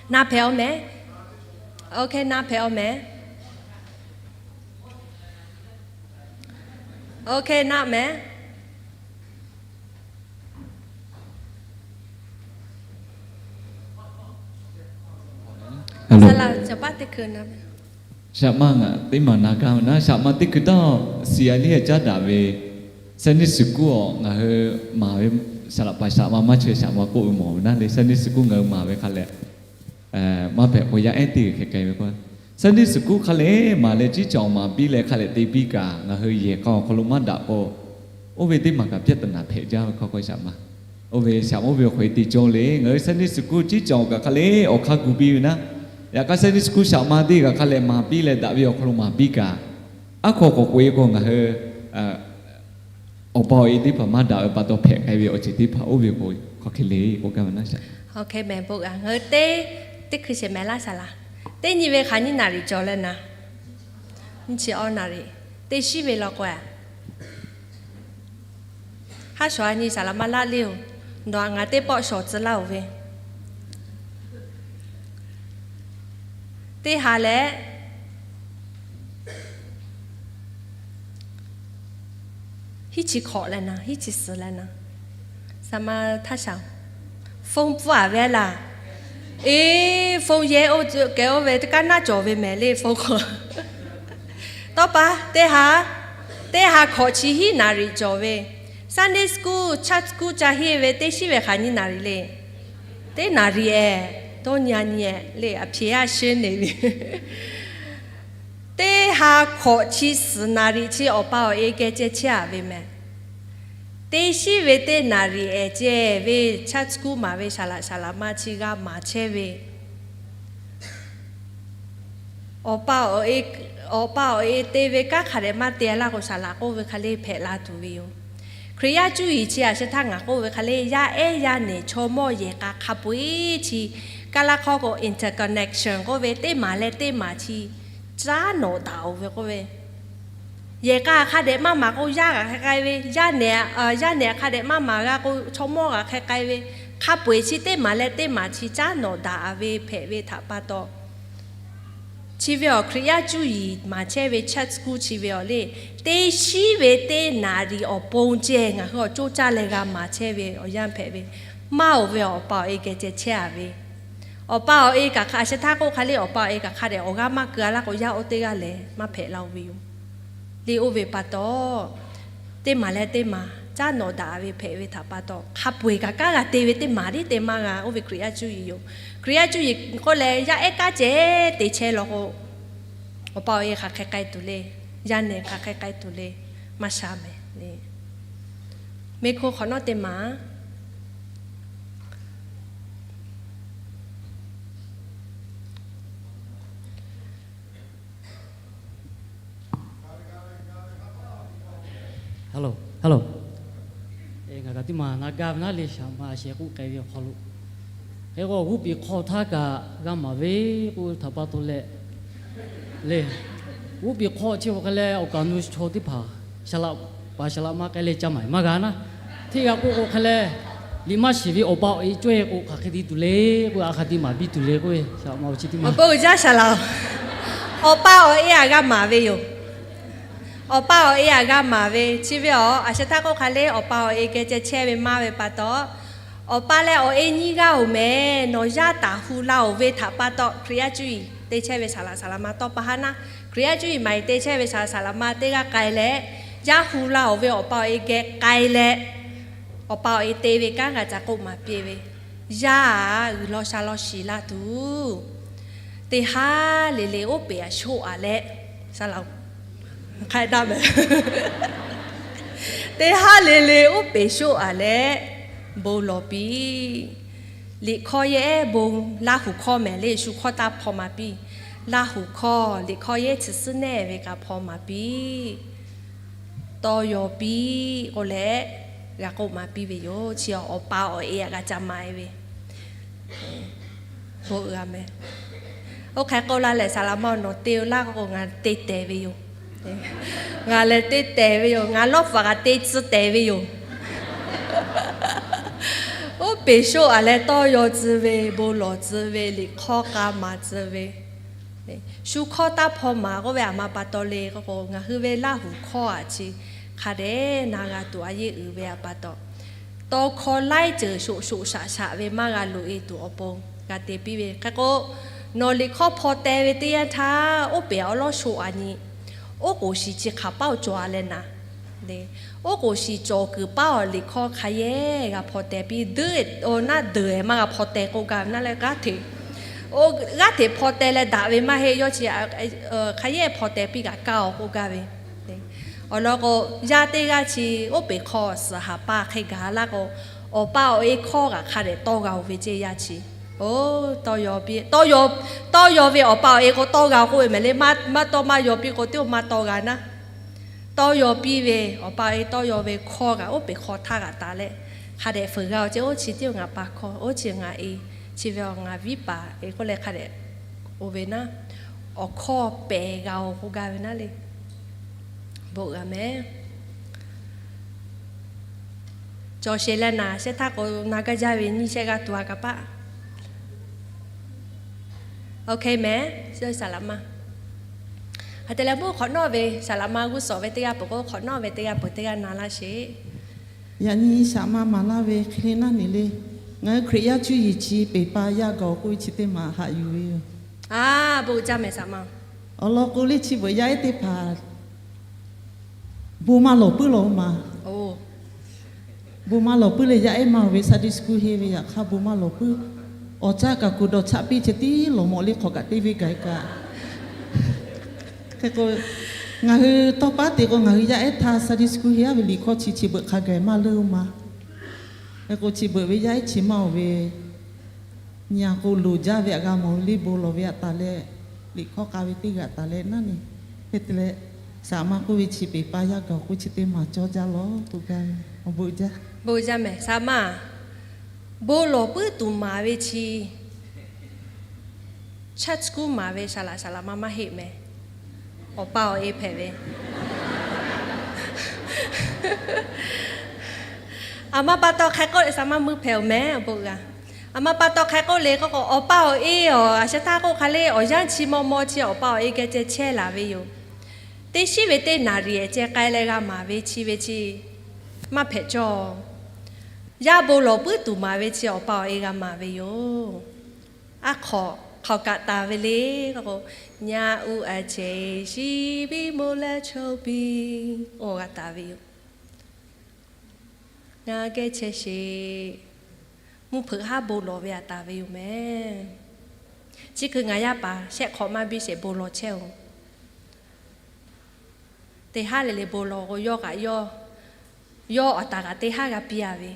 Na hpehꞈ-aw mehˍ. Oˇ hk'e na hpehꞈ-aw mehˍ. Oˇ hk'e na mehˍ. Saˍ laꞈ Shaˍ ma ngaˬ teˇ maˬ na gaˇ ve naˉ, shaˍ ma teˇ hkui taˇ, siˍ a liˇ a caˉ daꞈ ve Sunday school awˬ ngaˬ hui maˍ ve, saˍ laꞈ paˍ shaˍ ma maˇ chaweh shaˍ ma k'oˆ ve mawˬ ve naˉ le. Sunday school ngaˬ hui maˍ ve hk'a leh, maˇ hpehꞈ k'o yaˇ ehˉ teˇ g'uiˬ hk'e k'ai ve k'o, Sunday school hk'a leh maˍ leh ciˉ cawˬ maˍ piˇ leh hk'a leh te piˇ kaꞈ, ngaˬ hui yehˬ k'a awˬ hk'aw lo maˇ daꞈ k'o, oˇ ve teˇ maˬ kaꞈ ပြဿနာ hpehꞈ jaˇ ve hk'a k'o shaˍ ma. Oˇ ve shaˍ ma oˇ ve awˬ hk'aw e te cawˇ le, ngaˬ hui Sunday school ciˉ cawˬ kaꞈ hk'a leh awˬ hk'aˇ gu piˇ ve naˉ. Yaꞈ hk'aˇ Sunday school shaˍ ma teˇ g'aˇ hk'a leh maˍ piˇ leh daꞈ ve awˬ hk'aw lo maˍ piˇ kaꞈ, aˉ hk'aw k'awꞈ k'oꞈ e k'o ngaˬ hui awˬ pa awˬ e teˇ hpaˍ maˇ daꞈ ve pa taw hpehꞈ k'ai ve awˬ ceuˬ teˇ hpaˍ oˇ ve k'o hk'aˬ hk'e le k'oˆ gaˇ ve naˉ shaˍ. Ngaˬ hui teˇ, teˇ hkui shehˍ mehˍ laˇ shaˍ laꞈ. Teˇ nyi ve hk'aˬ nyiˇ naˍ riˍ cawˬ leh naˍ, nyiˇ chi awˇ naˍ riˍ, teˇ shiˉ ve law k'o, haˉ shawˍ a nyi shaˍ laꞈ ma laˇ le-oˬ, nawˬ htaꞈ ngaˬ teˇ pawˆ shawˍ tcuh laˇ-oˬ ve, teˇ ha leh hiˉ chi hkawꞈ leh naˍ, hiˉ chi suhˍ leh naˍ, shaˍ ma htaˇ shaˍ, phone pfuhˇ a ve laˬ. Eˬ, phone yehˇ oˇ kehˬ oˇ ve teˇ kaˉ naˉ cawˬ ve mehˍ le phone k'o. Tawˇ pa teˇ ha, teˇ ha hkawꞈ chi hiˉ naˍ riˍ cawˬ ve, Sunday school, church school ca henˇ ve teˇ shiˉ ve hk'aˬ nyiˇ naˍ riˍ le. Teˇ naˍ riˍ ehˍ, dawˇ nyi a nyi ehˍ le, a hpeꞈ yaˇ shehˍ neˍ ve. Teˇ ha hkawꞈ chi suhˍ naˍ riˍ chi awˬ pa awˬ e geh ceh chehˇ a ve mehˍ. Teˇ shiˉ ve teˇ naˍ riˍ ehˍ ceh ve church school maˍ ve shaˍ laꞈ shaˍ laꞈ ma chi g'a maˍ chehˇ ve, awˬ pa awˬ e, awˬ pa awˬ e te ve kanˉ hk'a dehꞈ maˇ te laˇ k'o shaˍ laꞈ k'oˆ ve hk'a le hpehꞈ la tuˬ ve yoˬ. Hkriꞈ yaˇ cuˇ yiˍ chi a sheh htaˇ ngaˬ k'oˆ ve hk'a le, yaˇ ehˉ yaˇ nehˬ chaw mawˇ yehˬ k'a hk'a peu-eˬ chi, kaˇ laˇ hk'awˇ k'o interconnection k'oˆ ve teˇ maˬ leh teˇ maˬ chi caˉ nawꞈ daꞈ-oˬ ve k'oˆ ve, yehˬ k'a hk'a dehꞈ maˇ maˍ k'o yaˇ g'a hk'e k'ai ve, yaˇ nehˬ, yaˇ nehˬ hk'a dehꞈ maˇ maˍ g'a k'o chaw mawˇ g'a hk'e k'ai ve, hk'a peu-eˬ chi teˇ maˬ leh teˇ maˬ chi caˉ nawꞈ daꞈ ve hpehꞈ ve htaꞈ pa taw, chi ve awˬ Hkriꞈ yaˇ cuˇ yiˍ maˍ chehˇ ve church school chi ve awˬ le, teˇ shiˉ ve teˇ naˍ riˍ awˬ pon ceh ngaˬ hui awˬ coˇ caˇ leh g'a maˍ chehˇ ve awˬ yanˇ hpehꞈ ve, maˇ-oˬ ve awˬ pa awˬ e geh ceh chehˇ a ve, awˬ pa awˬ e kaꞈ hk'a a sheh htaˇ k'oˆ hk'a le, awˬ pa awˬ e kaꞈ hk'a dehꞈ awˬ g'aˇ maˇ keu a laˇ k'o yaˇ oˇ teˇ g'aˇ lehˬ maˇ hpehꞈ la-o ve yoˬ. Le oˇ ve pa taw, teˇ maˬ leh teˇ maˬ caˉ nawꞈ daꞈ ve hpehꞈ ve htaꞈ pa taw, hk'a peu-eˬ kaꞈ kanˉ g'a te ve teˇ maˬ tiˉ te maˇ g'a. Oˇ ve Hkriꞈ yaˇ cuˇ yiˍ yoˬ. Hkriꞈ yaˇ cuˇ yiˍ k'oˆ leh yaˇ ehˉ kanˉ ceh te chehˇ law k'o, awˬ pa awˬ e hk'aˬ hk'e k'ai tuˬ le, yaˇ nehˬ hk'aˬ hk'e k'ai tuˬ le, maˇ sha mehˍ le. Meˇ hkoˇ hk'awꞈ nawˉ teˇ maˬ Hello, hello. Ngaˬ kaꞈ teˇ maˬ na gaˇ ve naˉ le, shaˍ ma a sheh k'oˆ k'ai ve awˬ hk'aw lo, hk'e k'o g'oˇ peˬ hk'aw htaˇ kaꞈ g'a maˍ ve k'oˆ ve htaꞈ pa taw leh, le, g'oˇ peˬ hk'aw chi awˬ hk'e leh awˬ kaˍ nu chaw teˇ hpaˍ, shaˍ laꞈ paˍ shaˍ laꞈ ma k'ai leh ca maˍ maˇ g'a naˉ, hteˇ g'a k'oˆ k'o hk'e leh, liꞈ maˇ shiˍ ve awˬ pa awˬ e cawˇ-e k'o hk'aˬ hk'e te tuˬ le k'oˆ ve a hk'a te maˍ piˇ tuˬ le k'oˆ ve, shaˍ laꞈ ma awˬ chi teˇ maˬ. Awˬ bon uiˍ jaˇ shaˍ laꞈ-oˬ. Awˬ pa awˬ e aꞈ g'a maˍ ve yoˬ. Awˬ pa awˬ e aꞈ g'a maˍ ve chi ve awˬ, a sheh htaˇ k'oˆ hk'a le, awˬ pa awˬ e geh ceh chehˇ ve maˇ ve pa taw, awˬ pa leh awˬ e nyiˇ g'aˇ-oˬ mehˍ, nawˬ yaˇ taˍ hu la-oˬ ve htaꞈ pa taw, Hkriꞈ yaˇ cuˇ yiˍ te chehˇ ve shaˍ laꞈ shaˍ laꞈ ma tawˇ pa haˉ naˉ, Hkriꞈ yaˇ cuˇ yiˍ maˍ yiˍ te chehˇ ve shaˍ laꞈ shaˍ laꞈ ma teˇ g'aˇ k'ai leh, yaˇ hu la-oˬ ve awˬ pa awˬ e geh k'ai leh, awˬ pa awˬ e te ve kanˉ g'a ca k'oˆ maˍ piˇ ve, yaˇ-aꞈ g'uiˬ law sha law shiˍ la tuˬ, teˇ haˉ le le oˇ peˬ aꞈ shoˆ aꞈ leh, shaˍ laꞈ-oˬ, hk'a daˇ mehˍ, teˇ haˉ le le oˇ peˬ shoˆ aꞈ leh bon lawˬ piˇ. Liꞈ hkawˇ yehˇ bon, Laˇ huˍ hkawˇ mehˍ le, shu hkawˇ taˇ hpaw maˍ piˇ. Laˇ huˍ hkawˇ liꞈ hkawˇ yehˇ chi suhˉ nehˇ ve kaꞈ hpaw maˍ piˇ. Tawˇ yaw piˇ k'oˆ leh g'a k'oˆ maˍ piˇ ve yoˬ. Chi awˬ pa awˬ e aꞈ g'a ca maˍ e ve, bon uiˍ a mehˍ. Oˇ hk'e k'oˆ laˇ leh, shaˍ laꞈ ma-oˬ, nawˬ te-o laˇ k'o ngaˬ te tehˬ ve yoˬ. Ngaˬ lehˬ te tehˬ ve yoˬ. Ngaˬ lawˇ hpaꞈ kaꞈ te tcuh tehˬ ve yoˬ. Oˇ peˬ shoˆ aꞈ leh tawˇ yaw tcuh ve, bon lawˬ tcuh ve, liꞈ hkawˇ k'a maˍ tcuh ve, shu hkawˇ taˇ hpaw maˍ k'oˆ ve aˬ ma pa taw le k'o, ngaˬ hui ve Laˇ huˍ hkawˇ aꞈ chi hk'a dehꞈ na g'a tuˬ a yeˇ uiˍ ve aꞈ pa taw, tawˇ hkawˇ laiˉ ceuˬ shoꞈ shoꞈ shaꞈ shaꞈ ve maˇ g'a loꞈ e tuˬ awˬ pon g'a te piˇ ve hk'e k'o, Nawˬ liꞈ hkawˇ hpaw teh ve teˇ yanˇ htaˇ, oˇ peˍ awˬ lawˉ sho a nyi, oˉ k'oˍ shiˍ chi hk'aˬ paˉ cawˬ a leh naˍ le. Oˉ k'oˍ shiˍ cawˬ kuiˬ paˉ awˬ liꞈ hkawˇ hk'a yehˬ g'a hpaw teh piˇ. Deuˆ, naˆ deuˬ maˇ g'a hpaw teh k'oˆ gaˇ ve naˆ leh g'aˇ hteꞈ, g'aˇ hteꞈ hpaw teh leh daꞈ ve maˇ heˆ. Yawˇ chi hk'a yehˬ hpaw teh piˇ kaꞈ kaˇ-oˬ k'oˆ gaˇ ve. Awˬ lawn k'o, yaˇ teˇ g'aˇ chi oˉ peˍ hk'aw suhˍ haˍ pa hk'e gaˬ laˇ k'o, awˬ pa awˬ e hkawˇ kaꞈ hk'a dehꞈ tawˇ g'a-oˬ ve ceˇ. Yaˇ chi, oˇ, tawˇ yaw piˇ, tawˇ yaw ve awˬ pa awˬ e k'o tawˇ g'a-oˬ k'oˆ ve mehˍ le. Maˇ tawˇ maˇ yaw piˇ k'o, teˇ oˇ maˇ tawˇ g'a naˉ. Tawˇ yaw piˇ ve, awˬ pa awˬ e tawˇ yaw ve hkawˇ kaꞈ oˉ peˍ hk'aw htaˇ g'a taˍ leh, hk'a dehꞈ fuiˍ g'a-oˬ ceˇ. Oˇ chi teˇ oˇ ngaˬ pa hkawˇ, oˇ chi ngaˬ e, chi ve ngaˬ viˉ paˍ e k'oˆ leh hk'a dehꞈ oˇ ve naˉ, awˬ hkawˇ pehˍ g'a-oˬ k'oˆ gaˇ ve naˉ le. Bon g'a mehˍ. Cawˬ sheˍ leh naˍ shehˉ htaˇ k'o, na gaˇ jaˇ ve nyiˇ shehˆ g'aˇ tuˬ a kaꞈ paˆ. Oˇ hk'e mehˍ, saˍ laꞈ ma. Hk'e te leh meuˇ hk'awꞈ nawˉ ve saˍ laꞈ ma g'uˇ suhˍ ve teˇ g'aˇ peuˬ k'o, hk'awꞈ nawˉ ve teˇ g'aˇ peuˬ teˇ g'aˇ na laˇ sheˍ. Yaꞈ nyi saˍ ma maˍ laˇ ve hk'e le naˉ neˬ le, ngaˬ hui Hkriꞈ yaˇ cuˇ yiˍ chi peˬ pa yaˇ gaˬ-oˬ k'oˆ ve chi teˇ maˬ haꞈ yuˬ ve yoˬ. Bon jaˇ mehˍ saˍ ma. Awˬ lawn k'o le chi beuꞈ yaˇ ehˉ teˇ hpaˍ bon maˇ lawˬ puiˉ law ma. Bon maˇ lawˬ puiˉ leh yaˇ ehˉ maˇ ve Sunday school henˇ ve yaꞈ hk'aˇ bon maˇ lawˬ puiˉ. Awˬ caˇ kaꞈ kuˬ dawˬ chaˆ piˇ ceh tiˉ lawˬ mawꞈ le hk'awꞈ kaꞈ teˇ venˇ gaˬ kaꞈ. Hk'e k'o, ngaˬ hui tawˇ paˉ te k'o ngaˬ hui yaˇ ehˉ htaˇ Sunday school henˇ a ve liꞈ hkawˇ chi chi beuꞈ hk'a gaˬ maˇ leuˇ ma. Hk'e k'o chi beuꞈ ve yaˇ ehˉ chi maˇ-oˬ ve, nyi a k'o loˍ jaˇ ve aꞈ g'a mawˬ ve le bon lawˬ ve aꞈ taˍ leh, liꞈ hkawˇ k'a ve teˇ g'aˇ taˍ leh naˉ neˬ. Hk'e te leh, saˍ ma k'oˆ ve chi peˬ pa yaˇ gaˬ k'oˆ chi teˇ maˬ cawˇ jaˇ lawˬ k'oˆ gaˇ ve. Bon jaˇ mehˍ saˍ ma. Bon lawˬ puiˉ tuˬ maˍ ve chi chaˇ tcuhˉ maˍ ve saˍ laꞈ saˍ laꞈ ma maˇ heˆ mehˍ. Awˬ pa awˬ e hpehꞈ ve. Aˬ ma pa taw hk'e k'oˆ leh saˍ ma mui hpehꞈ-oˬ mehˍ bon g'a. Aˬ ma pa taw hk'e k'oˆ le k'oˆ k'o, awˬ pa awˬ e awˬ a shehˉ htaˇ k'oˆ hk'a le awˬ yanˇ chi maw maw chi awˬ pa awˬ e geh ceh chehˇ laˬ ve yoˬ. Teˇ shiˉ ve teˇ naˍ riˍ ceh k'ai leh g'a maˍ ve chi ve chi maˇ hpehꞈ cawˇ. Yaˇ bon lawˬ puiˉ tuˬ maˍ ve chi awˬ pa awˬ e g'a maˍ ve yoˬ. Aˉ hk'awꞈ hk'aoˍ kaꞈ taˍ ve le k'oˆ k'o, nyaˇ uˇ a ceh shiˍ piˇ mo leh choˇ piˇ, oˇ g'a taˍ ve yoˬ. Ngaˬ geh chehˇ sheˍ. Mvuhˇ hpeuꞈ haˉ bon lawˬ ve aꞈ taˍ ve yoˬ mehˍ. Chi hk'e ngaˬ yaˇ paˍ shehˆ hk'awꞈ maˇ biˇ sheˍ bon lawˬ chehˇ-oˬ. Teˇ haˉ leh leh bon lawˬ k'o yawˇ kaꞈ yawˇ, yawˇ awˬ taˍ kaꞈ teˇ haˉ g'a piˇ a ve.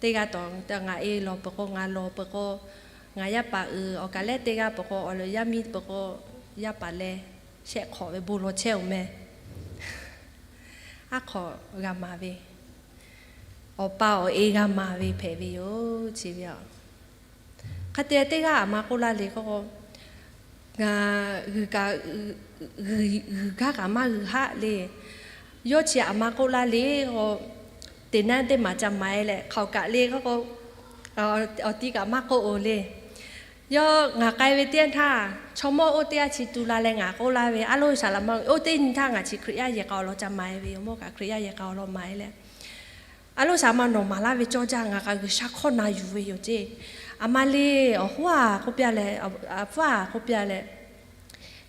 Teˇ g'aˇ tawˍ ngaˬ e lawˬ peuˬ k'o, ngaˬ lawˬ peuˬ k'o, ngaˬ yaˇ paˍ uiˍ awˬ kaˬ leh teˇ g'aˇ peuˬ k'o, awˬ lehˬ yaˇ miˇ peuˬ k'o, yaˇ paˍ leh shehˆ hk'awꞈ ve bon lawˬ chehˇ-oˬ mehˍ. Aˉ hk'awꞈ g'a maˍ ve, awˬ pa awˬ e g'a maˍ ve hpehꞈ ve yoˬ chi ve a. Hk'e te teˇ g'aˇ aˬ ma k'oˆ laˇ le k'oˆ k'o, ngaˬ g'uiˬ kaꞈ g'uiˬ gaˇ kaꞈ maˇ g'uiˬ haˆ le. Yawˇ chi aˬ ma k'oˆ laˇ le k'o, teˇ naˉ teˇ maˬ ca maˍ e leh hk'aoˍ kaꞈ le k'oˆ k'o, awˬ ti kaꞈ maˇ k'oˆ-oˬ le. Yawˇ ngaˬ k'ai ve teˇ yanˇ htaˇ, chaw mawˇ oˇ teˇ g'aˇ chi tu la leh ngaˬ k'oˆ laˇ ve, a loˇ saˍ laꞈ ma oˇ teˇ nyi htaˇ ngaˬ chi Hkriꞈ yaˇ yehˬ k'a awˬ lawn ca maˍ e ve yoˬ. Mawˇ kaꞈ Hkriꞈ yaˇ yehˬ k'a awˬ lawn maˍ e leh, a loˇ saˍ laꞈ ma nawˬ maˍ laˇ ve cawˇ jaˇ, ngaˬ kaꞈ G'uiˬsha hkawˇ na yuˬ ve yoˬ ceˇ. Aˬ ma le, awˬ hoˉ a k'oˆ piˇ leh, awˬ hpfuhˇ a k'oˆ piˇ leh,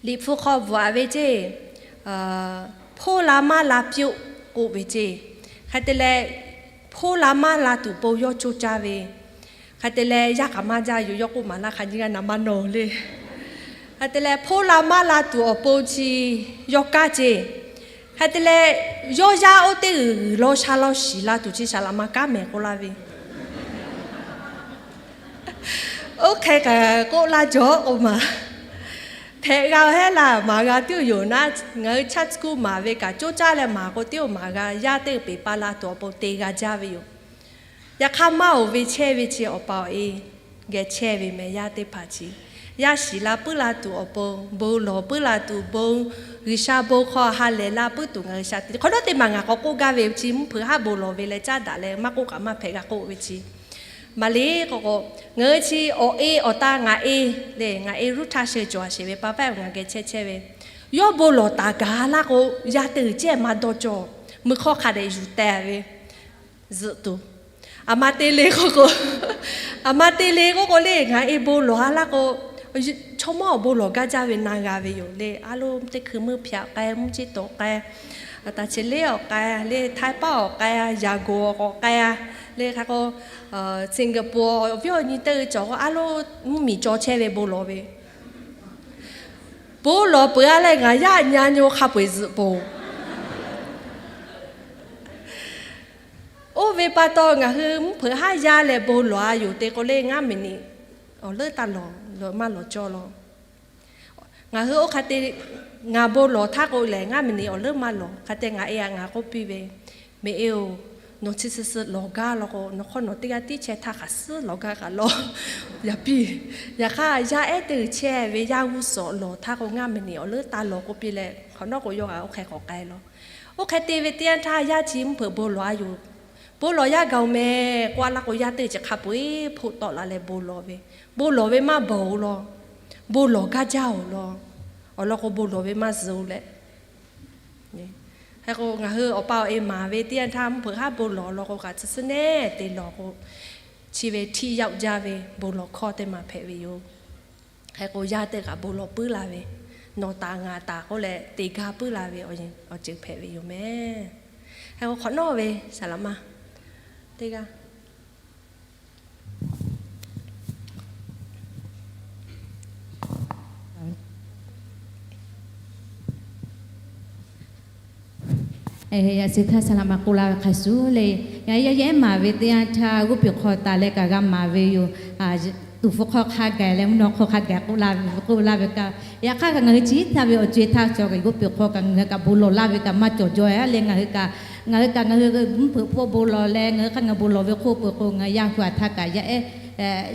Liꞈ hpu hk'aw bvuhꞈ a ve ceˇ, hpoˇ la maˇ la piˇ-oˆ k'oˆ ve ceˇ. Hk'e te leh, hpoˇ la maˇ la tuˬ pon yawˇ coˇ caˇ ve. Hk'e te leh, yaˇ k'aꞈ maˇ jaˇ yoˬ. Yawˇ k'oˆ maˍ laˇ hk'a nyi g'a naˍ maˇ nawˬ le. Hk'e te leh, hpoˇ la maˇ la tuˬ awˬ pon chi yawˇ kaˇ ceˇ. Hk'e te leh, yawˇ yaˇ oˇ teˇ g'uiˬ g'uiˬ law sha law shiˍ la tuˬ chi saˍ laꞈ ma kanˉ mehˍ k'oˆ laˇ ve. Oˇ hk'e kaꞈ k'oˆ laˇ jaw k'o maˬ, hpehꞈ g'a hehˉ laˇ maˍ g'a tuˬ yoˬ naˉ, ngaˬ hui chaˇ tcuhˉ maˍ ve kaꞈ coˇ caˇ leh maˍ k'o teˇ oˇ maˍ g'a, yaˇ teˇ g'uiˬ peˬ pa la tuˬ awˬ pon te g'a jaˇ ve yoˬ. Yaꞈ hk'aˇ maˇ-oˬ ve chehˇ ve chi awˬ pa awˬ e geh chehˇ ve mehˍ. Yaˇ teˇ hpaˍ chi yaˇ shiˍ la puiˉ la tuˬ awˬ pon, bon lawˬ puiˉ la tuˬ bon, G'uiˬsha bon hk'aw ha lehˬ la puiˉ tuˬ ngaˬ hui sha te hk'awꞈ nawˉ teˇ maˬ ngaˬ k'awꞈ k'oˆ gaˇ ve chi mvuhˇ hpeuꞈ haˉ bon lawˬ ve leh caˉ daꞈ leh maˇ k'oˆ kaꞈ maˇ hpehꞈ g'a k'oˆ ve chi maˬ le k'o k'o, ngaˬ hui chi awˬ e awˬ ta ngaˬ e le, ngaˬ e Ruˇhtaˇ sheh cawˬ a sheˍ ve pa paˆ ngaˬ geh chehˇ chehˇ ve, yawˇ bon lawˬ taˍ gaˬ laˇ k'o, yaˇ teˇ g'uiˬ cehˇ maˇ dawˇ cawˇ, meuˇ hk'awˇ hk'a dehꞈ yuˬ teh ve zuhꞈ tuˬ. Aˬ ma te le k'oˆ k'o, aˬ ma te le k'oˆ k'o le, ngaˬ e bon lawˬ a laˇ k'o, Chaw mawˇ awˬ bon lawˬ gaˇ jaˇ ve na g'a ve yoˬ le. A loˉ teˇ hkui meuˇ hpyaꞈ k'ai, mvuhˇ ceˇ tawˍ k'ai, taˍ cheˍ leˉ awˬ k'ai le, Htaiˇ paˆ awˬ k'ai, Yangon awˬ k'awꞈ k'ai le, hk'a k'o Singapore awˬ viˉ awˬ nyi teˇ g'uiˬ cawˬ k'o a loˉ mvuhˇ miˬ caw chehˇ ve bon lawˬ ve. Bon lawˬ peuˬ a leh ngaˬ yaˇ nyi a nyi hk'a peu-eˬ zuhꞈ poˬ. Oˇ ve pa taw ngaˬ hui mvuhˇ hpeuꞈ haˉ yaˇ leh bon lawˬ a yoˬ te k'o le, ngaˇ miˬ niꞈ awˬ leuˉ taˇ lawˬ, lawˬ maˇ lawˬ cawˇ law. Ngaˬ hui oˇ hk'a te, ngaˬ bon lawˬ htaˇ k'o lehˬ, ngaˇ miˬ niꞈ awˬ leuˉ maˇ lawˬ. Hk'a te ngaˬ e a ngaˬ k'oˆ piˇ ve, Meꞈ e oˬ, nawˬ chi suh suh lawˬ gaˇ law k'o, nawˬ hk'aw nawˬ teˇ g'aˇ tiˉ chehˇ htaˇ hk'aˬ suhˉ lawˬ gaˇ kaꞈ law. Yaꞈ piˇ, yaꞈ hk'aˇ yaˇ ehˉ teˇ g'uiˬ chehˇ ve yaˇ g'uˇ suhˍ lawˬ htaˇ k'o, ngaˇ miˬ niꞈ awˬ leuˉ taˇ lawˬ k'oˆ piˇ leh, hk'awꞈ nawˉ k'o yawˇ g'a oˇ hk'e k'awꞈ k'ai law. Oˇ hk'e te ve teˇ yanˇ htaˇ, yaˇ chi mvuhˇ hpeuꞈ bon lawˬ a yoˬ. Bon lawˬ yaˇ gaˬ oˬ mehˍ k'oˆ a laˇ k'o, yaˇ teˇ g'uiˬ chi hk'a peu-eˬ hpoˆ tawˆ la leh bon lawˬ ve. Bon lawˬ ve maˇ bawˬ oˬ law. Bon lawˬ gaˇ jaˇ oˬ law. Awˬ lawn k'o bon lawˬ ve maˇ zuhꞈ oˬ leh, hk'e k'o ngaˬ hui awˬ pa awˬ e maˍ ve teˇ yanˇ htaˇ, mvuhˇ hpeuꞈ haˉ bon lawˬ law k'o, kaꞈ tcuh suhˉ nehˉ te lawˬ k'o, chi ve htiˇ yaˇ jaˇ ve bon lawˬ hkawˇ teˇ maˬ hpehꞈ ve yoˬ. Hk'e k'o yaˇ teˇ kaꞈ bon lawˬ puiˉ la ve, nawˬ taˍ ngaˬ taˍ k'oˆ leh te gaˇ puiˉ la ve awˬ ceuˬ hpehꞈ ve yoˬ mehˍ. Hk'e k'o hk'awꞈ nawˉ ve saˍ laꞈ ma teˇ g'aˇ Yaꞈ sheh htaˇ saˍ laꞈ ma k'oˆ laˇ ve hk'a shuˍ le, ngaˬ hui yaˇ ehˉ maˍ ve teˇ yanˇ htaˇ g'oˇ piˬ hk'aw taˍ leh kaꞈ g'a maˍ ve yoˬ. Tuˍ hpfuh hk'aw hk'a gaˬ leh mvuhˇ naw hk'aw hk'a gaˬ k'oˆ laˇ ve, k'oˆ laˇ ve kaꞈ, yaꞈ hk'aˇ kaꞈ ngaˬ hui chi htaˇ ve awˬ co-e htaˇ cawˬ kaꞈ g'oˇ piˬ hk'aw kaꞈ ngaˬ hui kaꞈ bon lawˬ laˇ ve kaꞈ maˇ cawˬ jaw a leh, ngaˬ hui kaꞈ ngaˬ hui kaꞈ ngaˬ hui mvuhˇ hpeuꞈ hpawˇ bon lawˬ leh ngaˬ hui hk'a ngaˬ bon lawˬ ve hk'oˆ peuˬ k'o, ngaˬ hui yaˇ hui a htaˇ kaꞈ yaˇ ehˉ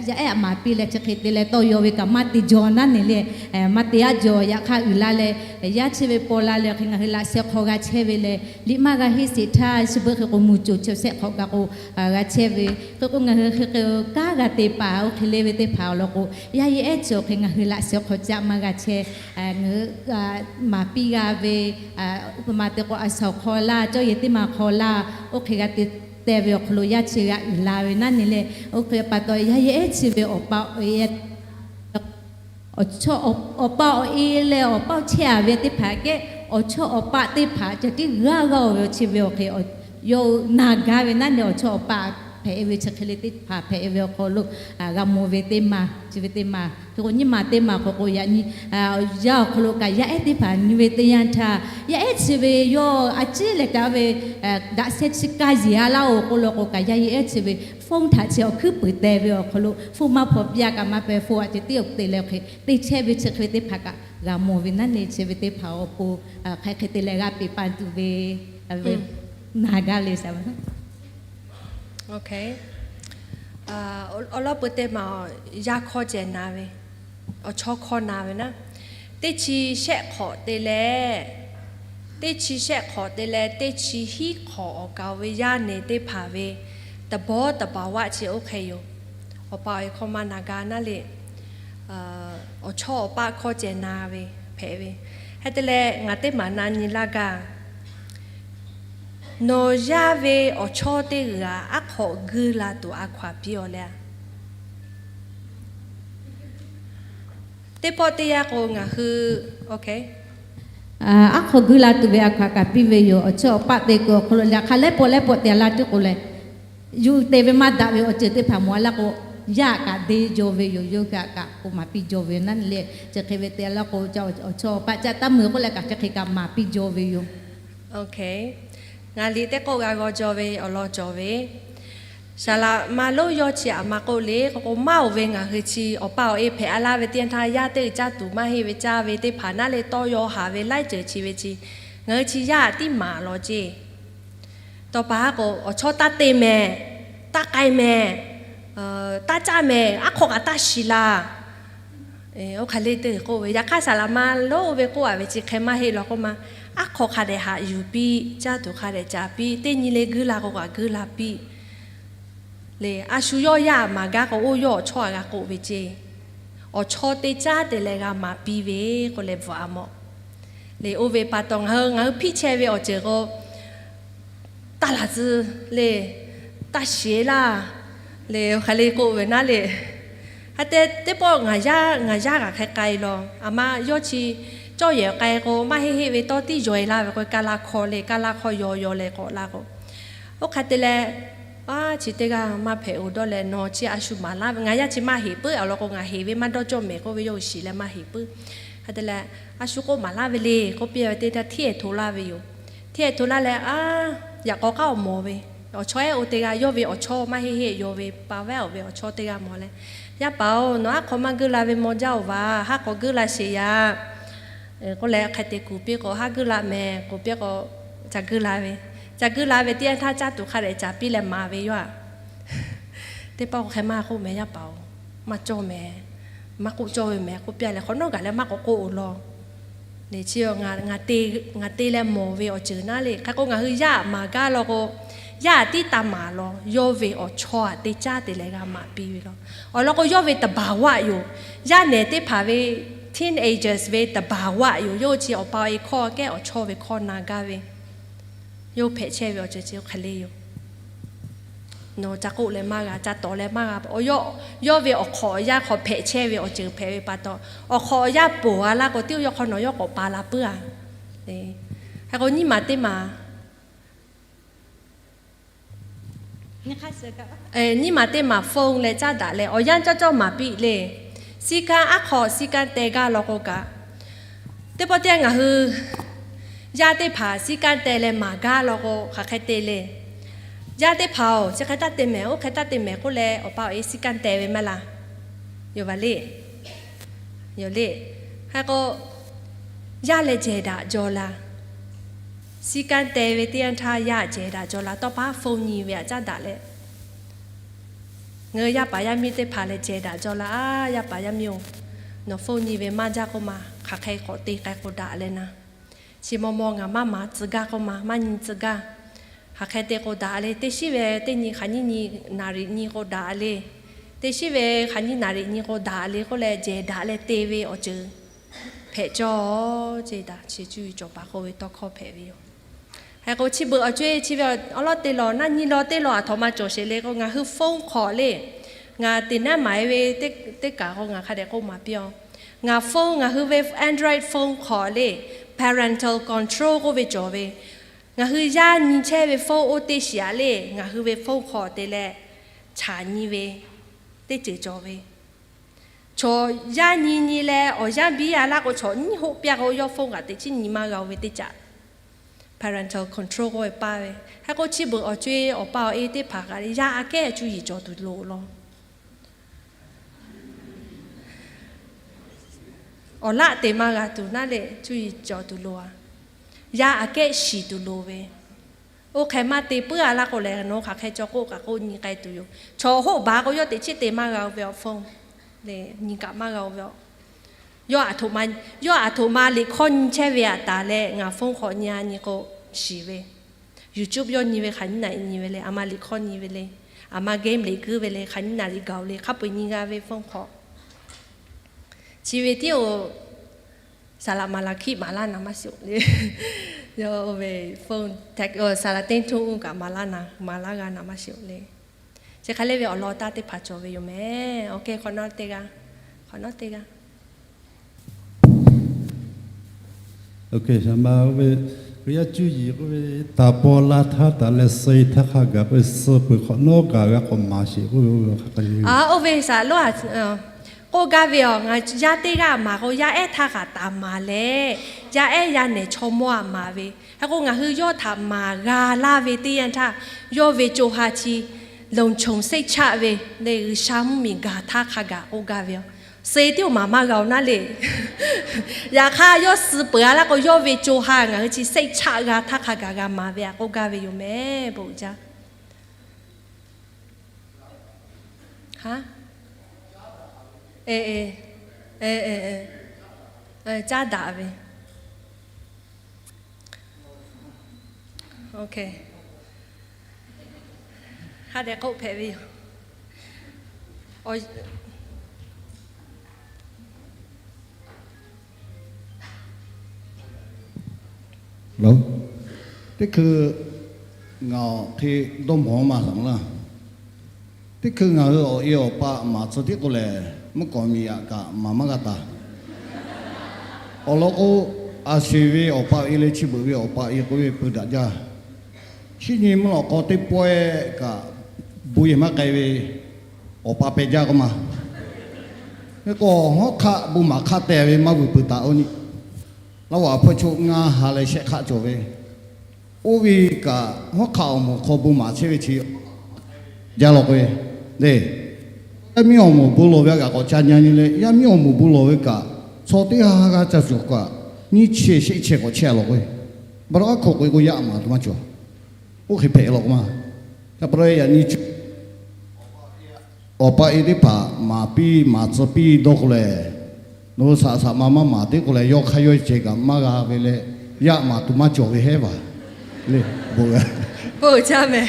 yaˇ ehˉ maˍ piˇ leh chi hk'e te leh tawˇ yaw ve kaꞈ maˇ te jaw naˉ ne le, maˇ te aˉ jaw. Yaꞈ hk'aˇ uiˍ la leh, yaˇ chi ve paw la leh hk'e ngaˬ hui laꞈ sheh hk'aw g'a chehˇ ve leh, liꞈ maˇ g'a henˇ sheˍ htaˇ chi beuꞈ hk'e k'o muˬ coˬ chi shehˆ hk'awꞈ kaꞈ k'o g'a chehˇ ve. Hk'e k'o ngaˬ hui hk'e hk'e kanˉ g'a te paˍ oˇ hk'e le ve teˇ hpaˍ awˬ lawn k'o, yaˇ ehˉ chi awˬ hk'e ngaˬ hui laꞈ sheh hk'aw caˆ maˇ g'a chehˇ. Ngaˬ hui maˍ piˇ g'a ve, oˇ hk'e ma te k'o a shaˍ awˬ hk'aw laˇ, cawˇ yehˬ teˇ ma hk'aw laˇ, oˇ hk'e g'a te teh ve awˬ hk'aw lo yaˇ chi g'a uiˍ la ve naˉ ne le. Oˇ hk'e pa taw yaˇ ehˉ chi ve awˬ pa awˬ e awˬ chawˇ awˬ pa awˬ e leh awˬ paˇ chehˇ a ve teˇ hpaˍ kehˉ, awˬ chawˇ awˬ paˆ teˇ hpaˍ ceh tiˉ g'aˇ g'aˇ oˬ ve awˬ chi ve awˬ hk'e yawˇ na gaˇ ve naˉ ne, awˬ chawˇ awˬ paˆ hpehꞈ ve chi hk'e le teˇ hpaˍ hpehꞈ ve awˬ hk'aw lo g'a mawˬ ve teˇ maˬ chi ve teˇ maˬ. Hk'e k'o nyiˇ maˬ teˇ maˬ hk'aw k'o yaꞈ nyi yaˇ awˬ hk'aw lo kaꞈ yaˇ ehˉ teˇ hpaˍ nyi ve teˇ yanˇ htaˇ, yaˇ ehˉ chi ve yawˇ a ciˉ leh kaꞈ ve daꞈ sheh chi ka yeˬ a laˇ oˬ k'oˆ law k'o kaꞈ, yaˇ ehˉ chi ve phone htaꞈ chi awˬ hkuiˉ puiˍ teh ve awˬ hk'aw lo phone maˇ hpaw piˇ a kaꞈ maˇ peh phone a ceh tiˉ awˬ te leh hk'e te chehˇ ve chi hk'e ve teˇ hpaˍ kaꞈ g'a mawˬ ve naˉ ne, chi ve teˇ hpaˍ awˬ pon hk'aˬ hk'e te leh g'a peꞈ pa tuˬ ve na gaˇ le. Awˬ lawn peu teˇ maˬ yaˇ hkawˇ ceh na ve, awˬ chawˇ hkawˇ na ve naˉ, teˇ chi shehˆ hk'awꞈ te leh, teˇ chi shehˆ hk'awꞈ te leh teˇ chi hiˉ hk'awꞈ awˬ kaˍ ve yaˇ nehˬ teˇ hpaˍ ve သဘောသဘာဝ chi oˇ hk'e yoˬ. Awˬ pa awˬ e hkawˇ maˇ na gaˇ naˉ le, awˬ chawˇ awˬ paˆ hkawˇ ceh na ve hpehꞈ ve. Hk'e te leh ngaˬ teˇ maˬ na nyi laˇ gaˇ. Nawˬ yaˇ ve awˬ chawˇ teˇ g'aˇ aˉ hk'awꞈ guiˇ la tuˬ a hkaw-anˬ piˇ-aw le. Teˇ pawˆ teˇ yanˇ k'o ngaˬ hui aˉ hk'awꞈ guiˇ la tuˬ ve a hkaw-anˬ kaꞈ piˇ ve yoˬ. Awˬ chawˇ awˬ paˆ te kuiˬ awˬ hk'aw lo leh hk'a lehˉ pawˆ lehˉ pawˆ te a laˇ tuˬ k'o leh, yuˬ te ve maˇ daꞈ ve awˬ ceuˬ teˇ hpaˍ mawˬ a laˇ k'o, yaˇ kaꞈ deˇ jaw ve yoˬ. Yawˇ hui kaꞈ k'oˆ maˍ piˇ jaw ve naˉ ne le. Chi hk'e ve te a laˇ k'o, awˬ chawˇ awˬ paˆ caˆ taˇ meuˬ k'oˆ leh kaꞈ chi hk'e kaꞈ maˍ piˇ jaw ve yoˬ. Ngaˬ liꞈ teˇ k'oˆ g'a g'aw jaw ve awˬ lawn cawˬ ve, saˍ laꞈ ma lonˉ yawˇ chi aꞈ ma k'oˆ le k'o k'o, maˇ oˬ ve ngaˬ hui chi awˬ pa awˬ e hpehꞈ a laˇ ve teˇ yanˇ htaˇ, yaˇ teˇ g'uiˬ caˇ tuˬ maˇ heˆ ve caˇ ve teˇ hpaˍ naˉ leh tawˇ yaw haˍ ve laiˉ ceuˬ chi ve chi, ngaˬ hui chi yaˇ tiˉ maˍ law ceˇ. Tawˇ pa haˉ k'o, awˬ chawˇ taˇ te mehˍ, taˇ k'ai mehˍ, taˇ caˇ mehˍ, aˉ hk'awꞈ kaꞈ taˇ shiˍ laˇ. Oˇ hk'e le te k'oˆ ve, yaꞈ hk'aˇ saˍ laꞈ ma lonˉ oˇ ve k'oˆ a ve chi hk'e maˇ heˆ law k'oˆ ma, aˉ hk'awꞈ hk'a dehꞈ haꞈ yuˬ piˇ, caˇ tuˬ hk'a dehꞈ caˍ piˇ, teˇ nyi le guiˇ la k'o kaꞈ guiˇ la piˇ le. A shu yawˇ yaˇ maˍ gaˇ k'o, oˇ yawˇ awˬ chawˇ a g'a k'oˆ ve ceˇ. Awˬ chawˇ teˇ caˉ te leh g'a maˍ piˇ ve k'oˆ leh bvuhꞈ a mawˬ le. Oˇ ve pa taw ngaˬ hui ngaˬ hui hpiˇ chehˇ ve awˬ ceuˬ k'o, taˇ laˬ tcuh le, taˇ shiˍ laˇ le, hk'aˬ le k'oˆ ve naˉ le. Hk'a te teˇ pawˆ ngaˬ yaˇ, ngaˬ yaˇ g'a hk'e k'ai law. Aˬ ma yawˇ chi cawˇ yehˬ k'ai k'o, maˇ heˆ heˆ ve tawˇ tiˉ yaw e laˇ ve k'o, ka la hk'aw le, ka la hk'aw yaw yaw leh k'awꞈ la k'o, oˇ hk'a te leh, a, chi teˇ g'aˇ maˇ hpehꞈ-oˬ dawˇ leh, nawˬ chi a shu maˍ laˇ ve, ngaˬ yaˇ chi maˇ heˍ puiˉ. Awˬ lawn k'o, ngaˬ heˍ ve maˇ dawˇ cawˇ mehˍ k'oˆ ve yawˇ hui shiˍ leh maˇ heˍ puiˉ. Hk'a te leh, a shu k'oˆ maˍ laˇ ve le k'oˆ piˇ ve teˇ htaˇ, hteˇ hto laˇ ve yoˬ. Hteˇ hto laˇ leh, a, yaꞈ k'aw k'aˉ awˬ mawˬ ve awˬ chawˇ ehˉ oˇ teˇ g'aˇ, yawˇ ve awˬ chawˇ maˇ heˆ heˆ yaw ve pa vehˉ awˬ ve awˬ chawˇ teˇ g'aˇ mawˬ leh, Yaˇ paˍ-oˬ, nawˬ aˉ hk'aw maˇ guiˇ la ve maw jaˇ-oˬ vaˬ. Haˉ k'awꞈ guiˇ la sheˍ yaꞈ k'oˆ leh, hk'e te kuˬ piˇ k'o, haˉ guiˇ la mehˍ k'oˆ piˇ k'o, ca guiˇ la ve, ca guiˇ la ve teˇ yanˇ htaˇ caˇ tuˬ hk'a dehꞈ caˍ piˇ leh maˍ ve yoˬ aꞈ. Teˇ pawˆ k'o hk'e maˇ k'oˆ mehˍ, Yaˇ paˍ-oˬ, maˇ cawˇ mehˍ, maˇ k'oˆ cawˇ ve mehˍ k'oˆ piˇ leh, hk'awꞈ nawˉ gaˬ leh maˇ k'awꞈ k'oˆ-oˬ law. Chi ngaˬ te leh mawˬ ve awˬ ceuˬ naˉ le. Hk'e k'o, ngaˬ hui yaˇ maˍ gaˇ law k'o, yaˇ tiˉ taˇ maˍ law, yawˇ ve awˬ chawˇ aꞈ teˇ caˉ te leh g'a maˍ piˇ ve law. Awˬ lawn k'o, yawˇ ve သဘာဝ yoˬ. Yaˇ nehˬ teˇ hpaˍ ve, teenagers ve သဘာဝ yoˬ. Yawˇ hui chi awˬ pa awˬ e hkawˇ kehˉ awˬ chawˇ ve hkawˇ na gaˇ ve, yawˇ hui hpehꞈ chehˇ ve awˬ ceuˬ chi hk'e le yoˬ. Nawˬ ca k'oˆ leh maˇ g'a, ca tawˍ leh maˇ g'a. Yawˇ ve awˬ hk'awꞈ awˬ yanˇ hk'aw hpehꞈ chehˇ ve awˬ ceuˬ hpehꞈ ve pa taw, awˬ hk'awꞈ awˬ yanˇ ponˬ a laˇ k'o, tiˉ yawˇ hk'aw nawˬ yawˇ k'awꞈ pa la puiˉ a. Hk'e k'o, nyiˇ maˬ teˇ maˬ, nyiˇ maˬ teˇ maˬ phone leh caˉ daꞈ leh awˬ yanˇ cawˇ cawˇ maˍ piˇ le. စည်းကမ်း aˉ hk'aw စည်းကမ်း teh gaˇ law k'o kaꞈ, teˇ pawˆ teˇ yanˇ ngaˬ hui yaˇ teˇ hpaˍ စည်းကမ်း teh leh maˍ gaˇ law k'o, hk'aˬ hk'e te le. Yaˇ teˇ hpaˍ-oˬ, chi hk'e taˇ te mehˍ, oˇ hk'e taˇ te mehˍ k'oˆ leh, awˬ pa awˬ e စည်းကမ်း teh ve maˇ laˇ. Yoˬ vaˬ le. Yoˬ le. Hk'e k'o, yaˇ leh jehˬ daꞈ jaw la. စည်းကမ်း teh ve teˇ yanˇ htaˇ yaˇ jehˬ daꞈ jaw la. Tawˇ pa phone nyi ve aꞈ caˉ daꞈ leh, ngaˬ hui yaˇ paˍ yaˇ miˇ teˇ hpaˍ leh jehˬ daꞈ jaw la. A, yaˇ paˍ yaˇ miˇ-oˬ, nawˬ phone nyi ve maˇ jaˇ k'oˆ ma, hk'aˬ hk'e k'awꞈ te k'ai k'o daꞈ leh na. Chi maw maw ngaˬ maˇ maˍ tcuh gaˇ k'oˆ ma, maˇ nyi tcuh gaˇ. Hk'aˬ hk'e te k'o daꞈ le. Teˇ shiˉ ve teˇ nyi hk'aˬ nyiˇ nyi naˍriˍ nyi k'o daꞈ le. Teˇ shiˉ ve hk'aˬ nyiˇ naˍriˍ nyi k'o daꞈ le k'oˆ leh, jehˬ daꞈ leh te ve awˬ ceuˬ hpehꞈ cawˇ. Chi taꞈ chi cuˇ yiˍ cawˬ paˍ k'oˆ ve tawˇ hkawˇ hpehꞈ ve yoˬ. Hk'e k'o, chi beuꞈ awˬ co-e chi ve awˬ lawn te lawˬ, naˆ nyi law teˇ law aˬ htoꞈ ma cawˬ sheˍ le k'o, ngaˬ hui phone hk'awꞈ le. Ngaˬ teꞈ naˉ maˍ e ve teˇ kaˬ k'o, ngaˬ hk'a dehꞈ k'oˆ maˍ piˇ-oˬ. Ngaˬ phone, ngaˬ hui ve Android phone hk'awꞈ le, parental control k'oˆ ve cawˬ ve, ngaˬ hui yaˇ nyi chehˇ ve phone oˇ teˇ shiˍ aꞈ le, ngaˬ hui ve phone hk'awꞈ te leh chaꞈ nyi ve teˇ ceuˬ cawˬ ve. Chaw yaˇ nyi nyi leh awˬ yanˇ biˇ a laˇ k'o, chaw nyiˇ hoˆ piˇ a k'o, yawˇ phone kaꞈ teꞈ chiˉ nyi maˇ g'a-o ve teˇ caꞈ, parental control k'oˆ ve paˇ ve. Hk'e k'o, chi beuꞈ awˬ co-e awˬ pa awˬ e teˇ hpaˍ kaꞈ le, yaˇ aꞈ kehˉ cuˇ yiˍ cawˬ tuˬ loˍ law. Awˬ laˆ te maˇ g'a tuˬ naˉ leh cuˇ yiˍ cawˬ tuˬ loˍ a. Yaˇ aꞈ kehˉ shiˍ tuˬ loˍ ve. Oˇ hk'e maˇ te puiˉ a laˇ k'o lehˬ, nawˬ hk'aˬ hk'e caw k'oˆ kaꞈ k'oˆ nyi k'ai tuˬ yoˬ. Chaw hoˆ baˬ k'o, yawˇ teꞈ chiˉ te maˇ g'a-o ve awˬ phone le, nyi kaꞈ maˇ g'a-o ve a. Yawˇ aˬ htoꞈ ma, yawˇ aˬ htoꞈ ma liꞈ hkawˇ nyi chehˇ ve aꞈ taˍ leh, ngaˬ phone hk'awꞈ nyi a nyi k'o, shiˍ ve. YouTube yawˇ nyi ve hk'aˬ nyiˇ naˍriˍ nyi ve le, aˬ ma liꞈ hkawˇ nyi ve le, aˬ ma game liꞈ guiˇ ve le, hk'aˬ nyiˇ naˍriˍ gaˬ-o le, hk'a peu-eˬ nyi g'a ve phone hk'awꞈ. Chi ve tiˉ-oˬ, saˍ laꞈ maˍ laˬ hkiˆ maˍ laˇ naˍ maˇ shiˍ-oˬ le. Yawˇ oˇ ve phone, saˍ laꞈ teˇ htuˇ uˇ kaꞈ maˍ laˇ naˍ, maˍ laˇ g'a naˍ maˇ shiˍ-oˬ le. Chi hk'e le ve awˬ lawn taˇ teˇ hpaˍ cawˬ ve yoˬ mehˍ. Awˬ kehˉ hk'awꞈ nawˉ teˇ g'aˇ, hk'awꞈ nawˉ teˇ g'aˇ. Awˬ hk'e, saˍ ma oˇ ve, Hkriꞈ yaˇ cuˇ yiˍ k'oˆ ve, taˍ paw la htaˇ taˍ leh suh-e htaˇ hk'a gaˬ k'oˆ ve, suh peuˬ hk'awꞈ nawˉ kaꞈ g'a k'awꞈ maˍ sheˍ k'oˆ ve, oˇ ve hk'a k'a nyi. Oˇ ve saˍ laꞈ, k'oˆ gaˇ ve aˬ, ngaˬ yaˇ teˇ g'aˇ maˍ k'o, yaˇ ehˉ htaˇ kaꞈ taˍ maˍ leh, yaˇ ehˉ yaˇ nehˬ chaw mawˇ aꞈ maˍ ve. Hk'e k'o, ngaˬ hui yawˇ htaꞈ maˍ g'a laˇ ve teˇ yanˇ htaˇ, yawˇ ve co ha chi လုံခြုံစိတ်ချ ve le, G'uiˬsha mvuhˇmiˬ gaˬ htaˇ hk'a gaˬ k'oˆ gaˇ ve aˬ. Suh-e tiˉ-oˬ maˍ maˇ g'a-oˬ naˉ le. Yaꞈ hk'aˇ, yawˇ suh peuˬ a laˇ k'o, yawˇ ve co ha ngaˬ hui chi စိတ်ချ g'a htaˇ hk'a gaˬ g'a maˍ ve aꞈ k'oˆ gaˇ ve yoˬ mehˍ, bon jaˇ. Ha? Caˉ daꞈ ve. Hk'a dehꞈ k'oˆ hpehꞈ ve yoˬ. Teˇ hkui ngaˬ awˬ hk'e dawˇ mawˬ maˇ shaˍ laˇ. Teˇ hkui ngaˬ hui awˬ e awˬ pa maˍ tcuh tiˉ k'oˆ lehˬ, Mvuhˇ kawˍ miˬ yaꞈ kaꞈ maˍ maˇ g'a taˍ. Awˬ lawn k'o, a shuˍ ve awˬ pa awˬ e leh chi beuꞈ ve awˬ pa awˬ e k'oˆ ve peu daꞈ jaˇ. Chi nyi mvuhˇ lawꞈ k'aw teˇ pawehˇ kaꞈ bon yehˬ maˇ k'ai ve awˬ pa peh jaˇ k'oˆ ma. Hk'e k'o, hawˉ hk'aˆ bon maˍ hk'aˆ te ve maˇ vuiˬ peuˬ taˍ oˇ nyi. Laˇ vaꞈ hpawˇ choˆ ngaˇ ha leh shehˆ hk'aˆ cawˬ ve, oˇ ve kaꞈ hawˉ hk'aˆ awˬ moˍ hk'aw bon maˍ chehˇ ve chi jaˇ law k'o, le, yaˇ miˇ awˬ moˍ bon lawˬ ve a kaꞈ k'awꞈ ca nyi nyi leh, yaˇ miˇ awˬ moˍ bon lawˬ ve kaꞈ, chaw teˇ g'aˇ g'aˇ ca cawˬ kaꞈ, nyiˇ chehˇ shehˆ chehˇ k'awꞈ chehˇ a law k'o, baˬ laꞈ aˉ hk'oˆ k'o e k'o yaˇ maˍ tuˬ maˇ cawˬ. Oˇ hk'e hpehꞈ law k'o maˇ. Ca pa taw yaꞈ nyi awˬ pa e teˇ hpaˍ maˍ piˇ maˍ tcuh piˇ dawˇ k'o lehˬ, nawˬ hui shaꞈ shaꞈ ma maˇ maˍ teˇ k'o lehˬ, yawˇ hk'aˇ yawˇ ceh kaꞈ maˇ g'a ve leh, yaˇ maˍ tuˬ maˇ cawˬ ve hehˉ vaˬ le. Bon g'a, bon jaˇ mehˍ.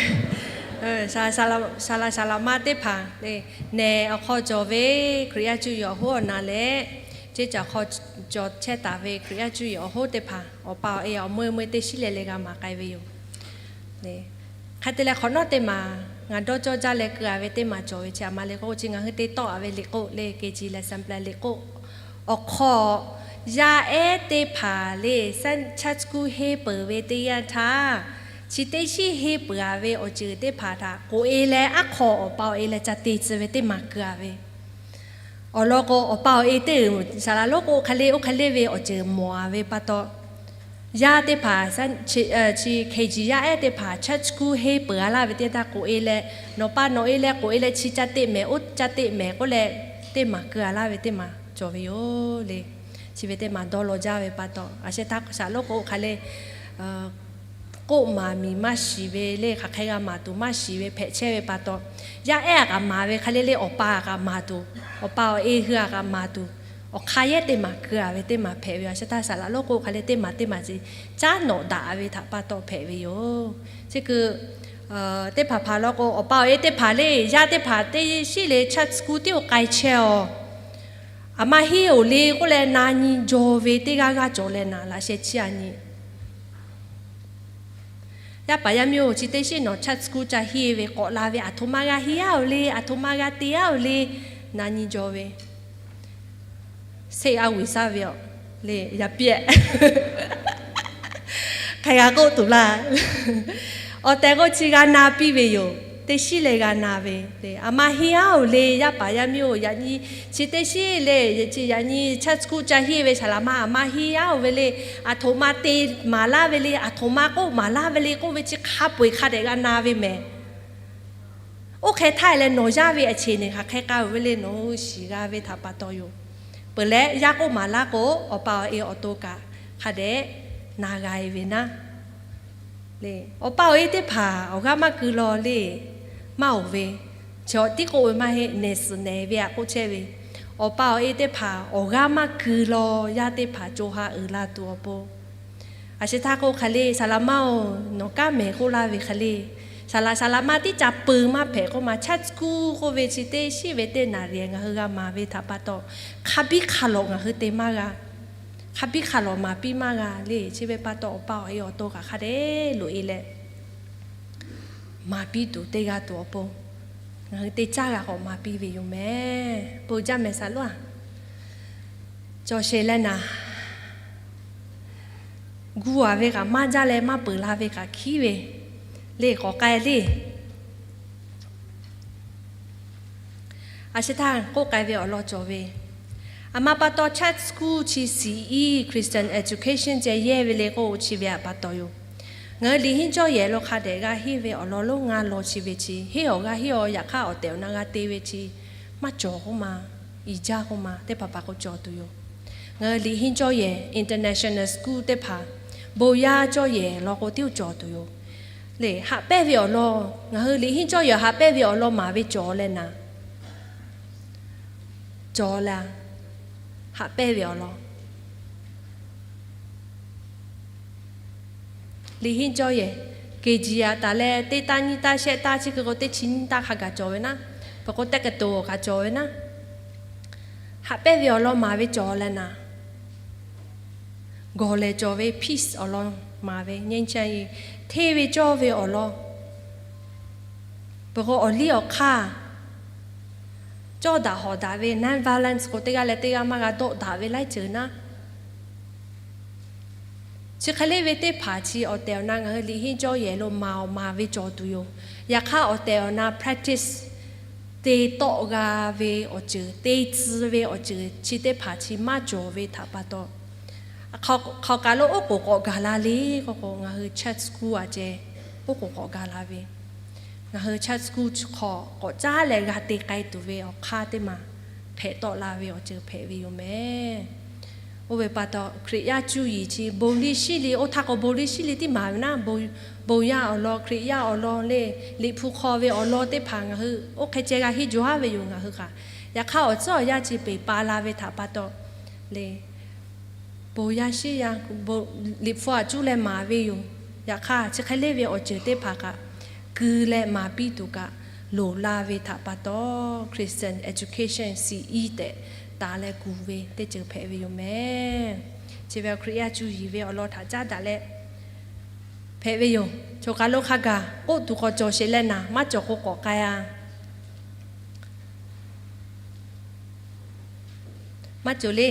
Saˍ laꞈ saˍ laꞈ ma teˇ hpaˍ le, nehˬ awˬ hk'aw cawˬ ve Hkriꞈ yaˇ cuˇ yiˍ awˬ hoˉ awˬ na leh, ceˇ caˬ hk'aw cawˬ chehˇ taˍ ve Hkriꞈ yaˇ cuˇ yiˍ awˬ hoˉ teˇ hpaˍ, awˬ pa awˬ e awˬ meuˇ meuˇ teˇ shiˉ leh leh g'a maˍ k'ai ve yoˬ. Hk'e te leh hk'awꞈ nawˉ teˇ maˬ ngaˬ dawˇ cawˇ jaˇ leh keu a ve teˇ maˬ cawˬ ve chi a ma le k'oˆ, chi ngaˬ hui te tawˆ a ve liꞈ k'oˆ le, K G lesson plan liꞈ k'oˆ awˬ hk'aw, yaˇ ehˉ teˇ hpaˍ le, church school henˇ peuˬ ve teˇ yanˇ htaˇ, chi teˇ shiˉ henˇ peuˬ a ve awˬ ceuˬ teˇ hpaˍ htaꞈ k'oꞈ e leh aˉ hk'aw awˬ pa awˬ e leh ca te tcuh ve teˇ maˬ keu a ve awˬ lawn k'o, awˬ pa awˬ e teˇ g'uiˬ saˍ laꞈ lonˉ k'o hk'e le oˇ hk'e le ve awˬ ceuˬ mawˬ a ve pa taw, yaˇ teˇ hpaˍ chi K G yaˇ ehˉ teˇ hpaˍ church school henˇ peuˬ a laˇ ve teˇ htaˇ k'oꞈ e leh, nawˬ pa nawˬ e leh k'oꞈ e leh chi ca te mehˍ oˇ ca te mehˍ k'oˆ leh, teˇ maˬ keu a laˇ ve teˇ maˬ cawˬ ve yoˬ le. Chi ve teˇ maˬ dawˇ law jaˇ ve pa taw, a sheh htaˇ saˍ laꞈ lonˉ k'o hk'e le k'oˆ maˍ miˬ maˇ shiˍ ve le, hk'aˬ hk'e g'a maˍ tuˬ maˇ shiˍ ve hpehꞈ chehˇ ve pa taw, yaˇ ehˉ a kaꞈ maˍ ve hk'e le le awˬ pa a kaꞈ maˍ tuˬ, awˬ pa awˬ e hui a kaꞈ maˍ tuˬ, awˬ hk'aˇ yehˉ teˇ maˬ keu a ve teˇ maˬ hpehꞈ ve yoˬ. A sheh htaˇ saˍ laꞈ lonˉ k'o hk'e le teˇ maˬ teˇ maˬ chi caˉ nawꞈ daꞈ ve htaꞈ pa taw hpehꞈ ve yoˬ. Chi keu teˇ hpaˍ hpaˍ law k'o, awˬ pa awˬ e teˇ hpaˍ le, yaˇ teˇ hpaˍ teˇ shiˉ le church school tiˉ oˇ k'ai chehˇ aw, aˬ ma henˇ oˬ le k'oˆ leh na nyi jaw ve teˇ g'aˇ g'aˇ cawˬ leh naˍ laꞈ sheh chiˇ a nyi. Yaˇ paˍ yaˇ miˇ oˬ, chi teˇ shiˉ nawˬ church school ca henˇ ve k'awꞈ la ve, aˬ htoꞈ ma g'a henˇ aˉ oˬ le, aˬ htoꞈ ma g'a te aˉ oˬ le, na nyi jaw ve, seˆ a vuiˬ shaˉ ve aˬ le, yaꞈ piˇ hk'e g'a k'oˆ tuˬ laˇ. Awˬ tehˬ k'o chi g'a na piˇ ve yoˬ. Teˇ shiˉ leh g'a na ve, aˬ ma henˇ aˉ oˬ le, yaˇ paˍ yaˇ miˇ oˬ, yaꞈ nyi chi teˇ shiˉ le, chi yaꞈ nyi church school ca henˇ ve saˍ laꞈ ma aˬ ma henˇ aˉ oˬ ve le, aˬ htoꞈ ma te maˍ laˇ ve le, aˬ htoꞈ ma k'oˆ maˍ laˇ ve le k'oˆ ve chi hk'a peu eˬ hk'a dehꞈ g'a na ve mehˍ. Oˇ hk'e htaˇ leh nawˬ yaˇ ve a cheˬ neˬ hk'aˬ hk'e k'a oˬ ve le nawˬ hui shiˍ g'a ve htaꞈ pa taw yoˬ. Peuˬ leh yaˇ k'oˆ maˍ laˇ k'o, awˬ pa awˬ e awˬ to kaꞈ hk'a dehꞈ na g'a e ve naˉ le. Awˬ pa awˬ e teˇ hpaˍ awˬ g'aˇ maˇ ku law le, maˇ oˬ ve, chaw tiˉ k'oˆ ve maˇ heˆ, nehˬ suhˍ nehˬ ve aꞈ k'oˆ chehˇ ve, awˬ pa awˬ e teˇ hpaˍ awˬ g'aˇ maˇ ku law, yaˇ teˇ hpaˍ co ha uiˍ la tuˬ awˬ pon. A sheh htaˇ k'o hk'e le, saˍ laꞈ ma oˬ, nawˬ kanˉ mehˍ k'oˆ laˇ ve hk'e le, saˍ laꞈ saˍ laꞈ ma tiˉ ca peu maˇ hpehꞈ k'oˆ ma, church school k'oˆ ve chi teˇ shiˉ ve teˇ naˍ riˍ ngaˬ hui g'a maˍ ve htaꞈ pa taw, hk'a biˇ hk'a lawꞈ ngaˬ hui te maˇ g'a, hk'a biˇ hk'a lawꞈ maˍ piˇ maˇ g'a le. Chi ve pa taw awˬ pa awˬ e awˬ to kaꞈ hk'a dehꞈ loꞈ e leh maˍ piˇ tuˬ teˇ g'aˇ tuˬ awˬ pon, ngaˬ hui te caˇ g'a k'awꞈ maˍ piˇ ve yoˬ mehˍ. Bon jaˇ mehˍ saˍ laꞈ lonˉ a. Cawˬ sheˍ leh naˍ, gu a ve kaꞈ maˇ jaˇ leh maˇ peuˬ la ve kaꞈ hkiˉ ve le, k'awꞈ k'ai le. A sheh htaˇ k'oˆ k'ai ve awˬ lawn cawˬ ve, aˬ ma pa taw church school chi siˍ iˉ Christian education ceh yehˇ ve le k'oˆ chi ve aꞈ pa taw yoˬ. Ngaˬ hui liꞈ henˇ jawˇ yehˬ lo hk'a dehꞈ g'a henˇ ve awˬ lawn lonˉ ngaˇ law chi ve chi henˇ awˬ g'aˇ henˇ awˬ yaꞈ hk'aˇ awˬ tehˬ awˬ na g'a te ve chi maˇ cawˬ k'oˆ ma, i jaˇ k'oˆ ma, teˇ hpaˍ hpaˍ k'o cawˬ tuˬ yoˬ. Ngaˬ hui liꞈ henˇ jawˇ yehˬ international school teˇ hpaˍ, bon yaˇ jawˇ yehˬ law k'o tiˉ oˇ cawˬ tuˬ yoˬ. Le haꞈ pehnˇ ve awˬ lawn, ngaˬ hui liꞈ henˇ jawˇ yehˬ haꞈ pehnˇ ve awˬ lawn maˍ ve cawˬ leh naˍ, cawˬ leh, haꞈ pehnˇ ve awˬ lawn liꞈ henˇ jawˇ yehˬ, kehˬ jiˬ aꞈ taˍ leh teˇ taˇ nyiˇ taˇ shehˆ taˇ chi hk'e k'o teˇ chi nyiˇ taˇ hk'a gaˬ cawˬ ve naˉ, peuˬ k'o teˇ k'ai to awˬ kaꞈ cawˬ ve naˉ, haꞈ pehnˇ ve awˬ lawn maˍ ve cawˬ leh naˍ, gawˬ lehˬ cawˬ ve peace awˬ lawn maˍ ve, ငြိမ်းချမ်းရေး, hteˇ ve cawˇ ve awˬ lawn, peuˬ k'o awˬ liˇ awˬ hk'aˇ cawˇ daꞈ hawˍ daꞈ ve non-violence k'o, teˇ g'aˇ leh teˇ g'aˇ maˇ g'a dawˆ daꞈ ve laiˉ ceuˬ naˉ, chi hk'e le ve teˇ hpaˍ chi awˬ tehˬ awˬ na ngaˬ hui liꞈ henˇ jawˇ yehˬ lo maˍ awˬ maˍ ve cawˬ tuˬ yoˬ. Yaꞈ hk'aˇ, awˬ tehˬ awˬ na practice te tawˆ g'a ve awˬ ceuˬ, te tcuh ve awˬ ceuˬ chi teˇ hpaˍ chi maˇ cawˬ ve htaꞈ pa taw, hk'aˬ kaꞈ lo oˉ k'oˍ k'awꞈ gaˬ la le k'oˆ k'o, ngaˬ hui church school a ceh oˉ k'oˍ k'awꞈ gaˬ la ve, ngaˬ hui church school hk'aw k'awꞈ caˉ leh g'a te k'ai tuˬ ve awˬ hk'aˇ teˇ maˬ hpehꞈ tawˆ la ve awˬ ceuˬ hpehꞈ ve yoˬ mehˍ. Oˇ ve pa taw, Hkriꞈ yaˇ cuˇ yiˍ chi bon liˇ shiˉ liˇ, oˇ htaˇ k'o bon liˇ shiˉ liˇ tiˉ maˍ ve naˉ, bon yaˇ awˬ lawn, Hkriꞈ yaˇ awˬ lawn le, Liꞈ hpu hk'aw ve awˬ lawn teˇ hpaˍ ngaˬ hui oˇ hk'e ceh g'a henˇ jaw haˉ ve yoˬ ngaˬ hui hk'aˬ. Yaꞈ hk'aˇ, awˬ tcuhˉ awˬ yanˇ chi peˬ pa la ve htaꞈ pa taw le, bon yaˇ shiˉ yaˇ, Liꞈ hpu aꞈ cuˇ leh maˍ ve yoˬ. Yaꞈ hk'aˇ, chi hk'e le ve awˬ ceuˬ teˇ hpaˍ kaꞈ ku leh maˍ piˇ tuˬ kaꞈ loˍ la ve htaꞈ pa taw, Christian education C E tehꞈ taˍ leh kuˬ ve teˇ ceuˬ hpehꞈ ve yoˬ mehˍ. Chi ve Hkriꞈ yaˇ cuˇ yiˍ ve awˬ lawn htaꞈ caˉ daꞈ leh hpehꞈ ve yoˬ. Choˬ kaˬ lo hk'a gaˬ k'oˆ tuˬ k'awꞈ cawˬ sheˍ leh naˍ, maˇ cawˬ k'o k'awꞈ k'ai-a. Maˇ cawˬ le.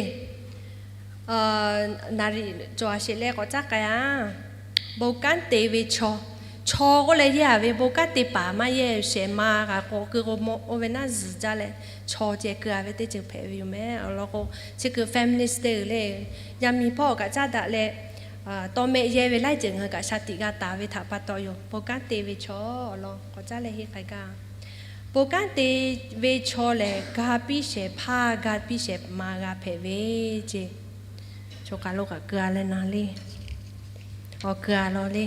Naˍriˍ cawˬ a sheˍ leh k'awꞈ caˉ k'ai-a. Bon kanˉ te ve chaw, chaw k'oˆ leh yehˇ a ve, bon kanˉ te paˍ maˇ yehˇ, shehˍ ma kaꞈ k'awꞈ keu k'o, oˇ ve naˉ zuhˬ jaˇ leh chaw ceh keu a ve teˇ ceuˬ hpehꞈ ve yoˬ mehˍ. Awˬ lawn k'o, chi kuiˬ feminist te uiˍ le, yaˇ miˇ hpawˇ kaꞈ caˉ daꞈ leh tawˇ mehˆ yehˇ ve laiˉ ceuˬ ngaˬ hui kaꞈ shaˍ tiꞈ g'a taˍ ve htaꞈ pa taw yoˬ. Bon kanˉ te ve chaw awˬ lawn k'awꞈ caˉ leh henˇ k'ai gaˇ. Bon kanˉ te ve chaw lehˬ, ga piˇ shehˍ hpaˇ ga piˇ shehˍ ma g'a hpehꞈ ve ce. Choˬ kaˬ lo kaꞈ keu a leh na le. Awˬ keu a law le.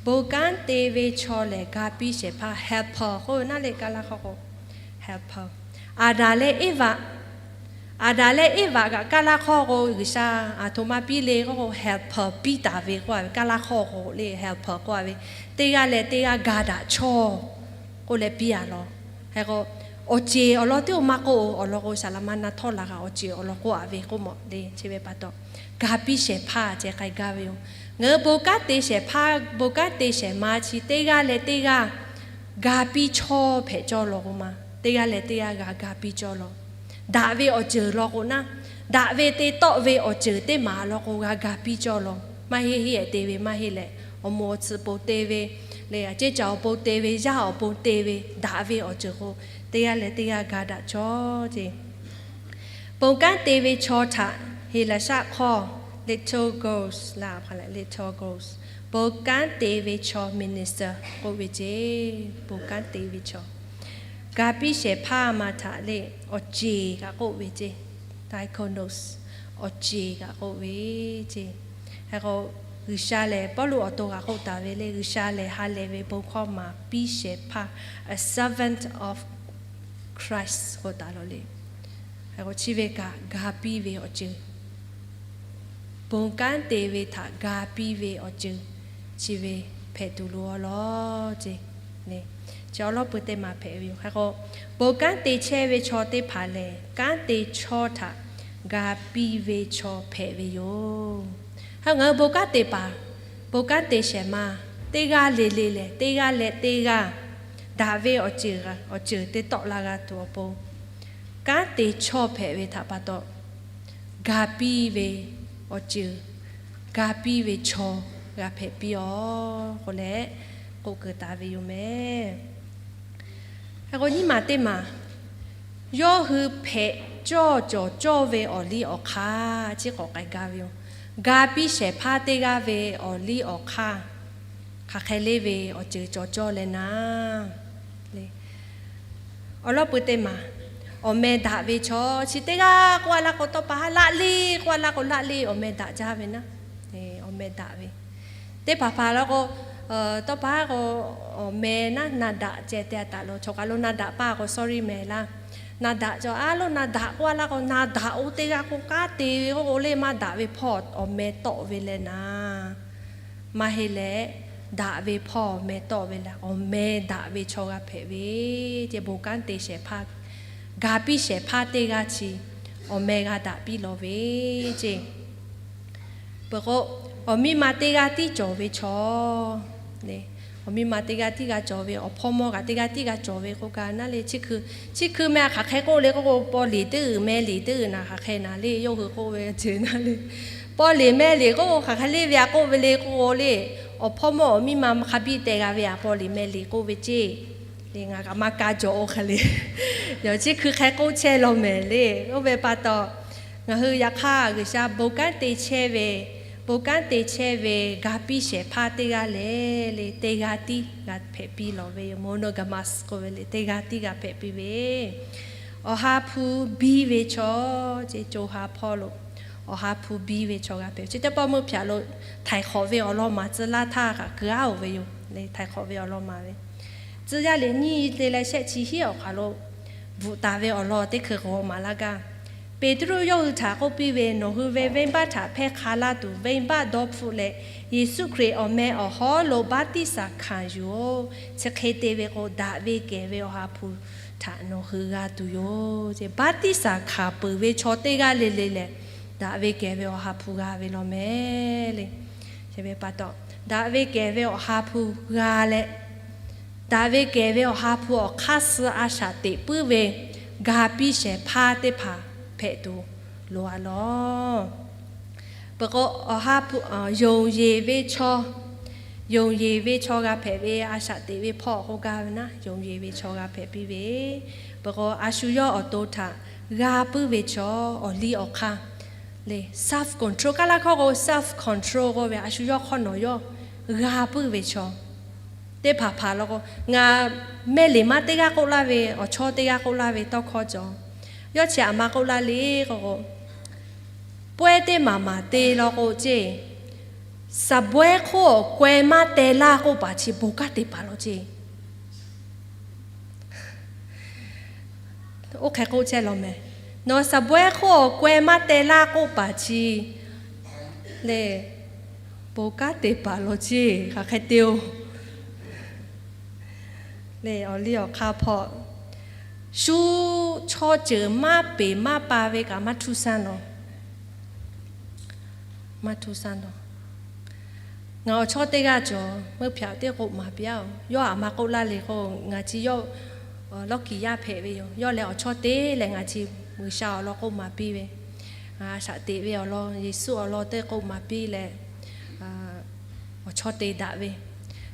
Bon kanˉ te ve chaw lehˬ, ga piˇ shehˍ hpaˇ, helper k'oˆ ve naˉ le, Kaˇlaˇ hkawˇ k'o, helper. Aˍdanˍ leh Eˇvaꞈ, Aˍdanˍ leh Eˇvaꞈ kaꞈ Kaˇlaˇ hkawˇ k'o, G'uiˬsha aˬ htoꞈ ma piˇ le k'oˆ k'o, helper piˇ taˍ ve k'oˆ a ve, Kaˇlaˇ hkawˇ k'o le, helper k'oˆ a ve, teˇ g'aˇ leh teˇ g'aˇ ga daꞈ chawˇ k'oˆ leh piˇ a law. Hk'e k'o, awˬ ceˬ awˬ lawn teˇ oˇ maˇ k'oˆ-o, awˬ lawn k'o, saˍ laˍ ma na htawˇ laˬ kaꞈ awˬ ceˬ awˬ lawn k'oˆ a ve k'oˆ mawˬ le. Chi ve pa taw, ga piˇ shehˍ hpaˇ ceh k'ai gaˇ ve yoˬ. Ngaˬ hui bon kanˉ te shehˍ hpaˇ, bon kanˉ te shehˍ ma chi teˇ g'aˇ leh teˇ g'aˇ ga piˇ chawˇ hpehꞈ cawˇ law k'o ma, teˇ g'aˇ leh teˇ g'aˇ g'a ga piˇ cawˇ law. Daꞈ ve awˬ ceuˬ law k'o naˉ, daꞈ ve te tawˆ ve awˬ ceuˬ teˇ maˬ law k'o g'a ga piˇ cawˇ law. Maˇ heˆ heˆ te ve maˇ heˆ leh, awˬ moˍ awˬ tsuhꞈ ponˬ te ve, le a ceˇ caˬ awˬ pon te ve, yaˇ awˬ pon te ve, daꞈ ve awˬ ceuˬ k'o, teˇ g'aˇ leh teˇ g'aˇ ga daꞈ cawˇ ce. Bon kanˉ te ve chaw htaꞈ Heˍlaˍsaˆ hkawˇ liturgos laˇ, liturgos, bon kanˉ te ve chaw minister k'oˆ ve ce. Bon kanˉ te ve chaw, ga piˇ shehˍ hpaˇ ma htaꞈ le, awˬ ceˬ kaꞈ k'oˆ ve ce. Diakonos, awˬ ceˬ kaꞈ k'oˆ ve ce. Hk'e k'o, G'uiˬsha lehˬ Pawˇluꞈ awˬ to kaꞈ k'oˆ taˍ ve le, G'uiˬsha lehˬ ha lehˬ ve bon hkawˇ maˍ piˇ shehˍ hpaˇ, a servant of Christ k'oˆ taˍ law le. Hk'e k'o, chi ve kaꞈ ga piˇ ve awˬ ceuˬ, bon kanˉ te ve htaꞈ ga piˇ ve awˬ ceuˬ, chi ve hpehꞈ tuˬ loˍ a law ce. Chi awˉ lawˉ pui teˇ maˬ hpehꞈ ve yoˬ. Hk'e k'o, bon kanˉ te chehˇ ve chaw teˇ hpaˍ lehˬ, kanˉ te chawˇ htaꞈ ga piˇ ve chaw hpehꞈ ve yoˬ. Hk'e ngaˬ hui bon kanˉ te paˍ, bon kanˉ te shehˍ ma, teˇ g'aˇ le le lehˬ, teˇ g'aˇ leh teˇ g'aˇ daꞈ ve awˬ ceuˬ, awˬ ceuˬ te tawˆ la g'a tuˬ awˬ pon, kanˉ te chawˇ hpehꞈ ve htaꞈ pa taw, ga piˇ ve awˬ ceuˬ, ga piˇ ve chaw g'a hpehꞈ piˇ-aˬ k'oˆ leh k'oˆ keu taˍ ve yoˬ mehˍ. Hk'e k'o, nyiˇ maˬ teˇ maˬ, yawˇ hui hpehꞈ cawˇ cawˬ cawˇ ve awˬ liˇ awˬ hk'aˇ chi k'awꞈ k'ai gaˇ ve yoˬ. Ga piˇ shehˍ hpaˇ teˇ g'aˇ ve awˬ liˇ awˬ hk'aˇ, hk'aˬ hk'e le ve awˬ ceuˬ cawˬ cawˇ leh naˉ, awˬ lawˉ pui teˇ maˬ, awˬ meh daꞈ ve chaw chi teˇ g'aˇ k'oˆ a laˇ k'o, tawˇ pa haˉ laˆ leˇ k'oˆ a laˇ k'o, laˆ leˇ awˬ meh daꞈ jaˇ ve naˉ, awˬ meh daꞈ ve teˇ hpaˍ hpaˍ law k'o, tawˇ pa haˉ k'o, awˬ meh naˉ na daꞈ ceh te a taˍ lo, choˬ kaˬ lo na daꞈ paˇ k'o sorry meh laˇ. Na daꞈ cawˬ a lo, na daꞈ k'oˆ a laˇ k'o, na daꞈ oˇ teˇ g'aˇ k'oˆ kaˉ te ve k'oˆ k'o le, maˇ daꞈ ve hpawˇ awˬ meh tawˆ ve leh naˉ, maˇ heˆ leh, daꞈ ve hpawˇ awˬ meh tawˆ ve leh, awˬ meh daꞈ ve chaw g'a hpehꞈ ve ce. Bon kanˉ te shehˍ hpaˇ, ga piˇ shehˍ hpaˇ teˇ g'aˇ chi awˬ meh g'a daꞈ piˇ law ve ce. Peuˬ k'o, awˬ miˇ ma teˇ g'aˇ tiˉ cawˬ ve chaw, Awˬ miˇ ma teˇ g'aˇ tiˉ g'a cawˬ ve, awˬ hpawˇ mawˇ kaꞈ teˇ g'aˇ tiˉ g'a cawˬ ve k'oˆ kaꞈ naˉ le, chi hkui, chi hkui meh hk'aˬ hk'e k'oˆ le k'oˆ k'o, paw liꞈ teˇ uiˍ meh liꞈ teˇ uiˍ naˍ hk'aˬ hk'e naˍ le, yawˇ hui k'oˆ ve ce naˉ le. Paw liꞈ meh liꞈ k'oˆ k'o hk'aˬ hk'e le ve a k'oˆ ve le k'oˆ le, awˬ hpawˇ mawˇ awˬ miˇ ma hk'a biˇ teh g'a ve a paw liꞈ meh liꞈ k'oˆ ve ce. Le ngaˬ kaꞈ maˇ kaˇ jaw oˇ hk'e le. Yaꞈ chi hkui hk'e k'oˆ chehˇ law mehˍ le. Oˇ ve pa taw, ngaˬ hui yaꞈ hk'aˇ G'uiˬsha bon kanˉ te chehˇ ve, bon kanˉ te chehˇ ve ga piˇ shehˍ hpaˇ teˇ g'aˇ le, le teˇ g'aˇ tiˉ g'a hpehꞈ piˇ lawˬ ve yoˬ. Monogamous k'oˆ ve le teˇ g'aˇ tiˉ g'a hpehꞈ piˇ ve, Awˬ ha hpu biˇ ve chaw, ce co ha hpawˇ lo, Awˬ ha hpu biˇ ve chaw g'a hpehꞈ. Chi teˇ pawˆ meuˇ hpaꞈ lo htaiˍ hk'awꞈ ve awˬ lawn maˍ tcuh laˇ htaˇ kaꞈ keu aˉ-oˬ ve yoˬ. Htaiˍ hk'awꞈ ve awˬ lawn maˍ ve, tcuh yaˇ liꞈ nyiˇ te leh shehˆ chi hiˉ awˬ hk'aw lo bvuhꞈ taˍ ve awˬ lawn teˇ hkui g'aw maˍ laˇ gaˇ. Peˍtruˆ yawˇ hui htaꞈ k'oˆ piˇ ve, Nawˬ hui ve venˇbaˆ htaꞈ hpehˇ hk'a laˇ tuˬ, venˇbaˆ dawˇ hpfuhˆ leh Yeˍsuˆ Hkriꞈ awˬ meh awˬ hawˉ lo baˆtiˆsaˬ hkanˍ yuˬ-oˬ. Chi hk'e te ve k'o, daꞈ ve kehˬ ve Awˬ ha hpu htaꞈ nawˬ hui g'a tuˬ yoˬ. Baˆtiˆsaˬ hkanˍ peuˬ ve chaw teˇ g'aˇ le le lehˬ, daꞈ ve kehˬ ve Awˬ ha hpu g'a ve law mehˍ le. Chi ve pa taw, daꞈ ve kehˬ ve Awˬ ha hpu g'a leh, daꞈ ve kehˬ ve Awˬ ha hpu awˬ hk'aˇ suh a shaꞈ teꞈ puiˉ ve ga piˇ shehˍ hpaˇ teˇ hpaˍ hpehꞈ tuˬ loˍ-a lawˬ. Peuˬ k'o, Awˬ ha hpu yonˍ yeˬ ve chaw, yonˍ yeˬ ve chaw g'a hpehꞈ ve a shaꞈ teꞈ ve hpawˇ k'oˆ gaˇ ve naˉ, yonˍ yeˬ ve chaw g'a hpehꞈ piˇ ve. Peuˬ k'o, a shu yawˇ awˬ to htaꞈ g'a puiˉ ve chaw, awˬ liˇ awˬ hk'aˇ le self control, kaˇ laˇ hkawˇ k'o self control k'oˆ ve, a shu yawˇ hk'awˇ nawˬ yawˇ g'a puiˉ ve chaw. Teˇ hpaˍ hpaˍ law k'o, ngaˬ mehˇ liꞈ maˇ teˇ g'aˇ k'oˆ laˇ ve, awˬ chawˇ teˇ g'aˇ k'oˆ laˇ ve tawˇ hkawˇ cawˬ. Yawˇ chi aꞈ ma k'oˆ laˇ le k'o k'o, pawehˇ teˇ maˍ maˍ te law k'o ceˇ, saˍbawehˇ hk'oˆ awˬ kawehˇ maˇ teh laˇ k'oˆ paˍ chi bon kanˉ te paˍ law ceˇ. Oˇ hk'e k'oˆ chehˇ law mehˍ. Nawˬ saˍbawehˇ hk'oˆ awˬ kawehˇ maˇ teh laˇ k'oˆ paˍ chi le, bon kanˉ te paˍ law ceˇ, hk'aˬ hk'e te-oˬ. Le awˬ liˇ awˬ hk'aˇ hpawˇ, shu chaw ceuˬ maˇ peˍ maˇ pa ve kaꞈ maˇ htuˇ sanˇ law. Maˇ htuˇ sanˇ law. Ngaˬ awˬ chawˇ teˇ g'aˇ cawˬ, meuˇ hpaꞈ teˇ k'oˆ maˍ piˇ-oˬ. Yawˇ aꞈ ma k'oˆ laˇ le k'o, ngaˬ chi yawˇ lawˇ kiˍ yaˇ hpehꞈ ve yoˬ. Yawˇ lehˬ awˬ chawˇ te leh ngaˬ chi G'uiˬsha awˬ lawn k'oˆ maˍ piˇ ve, a shaꞈ teꞈ ve awˬ lawn, Yeˍsuˆ awˬ lawn teˇ k'oˆ maˍ piˇ leh, awˬ chawˇ te daꞈ ve.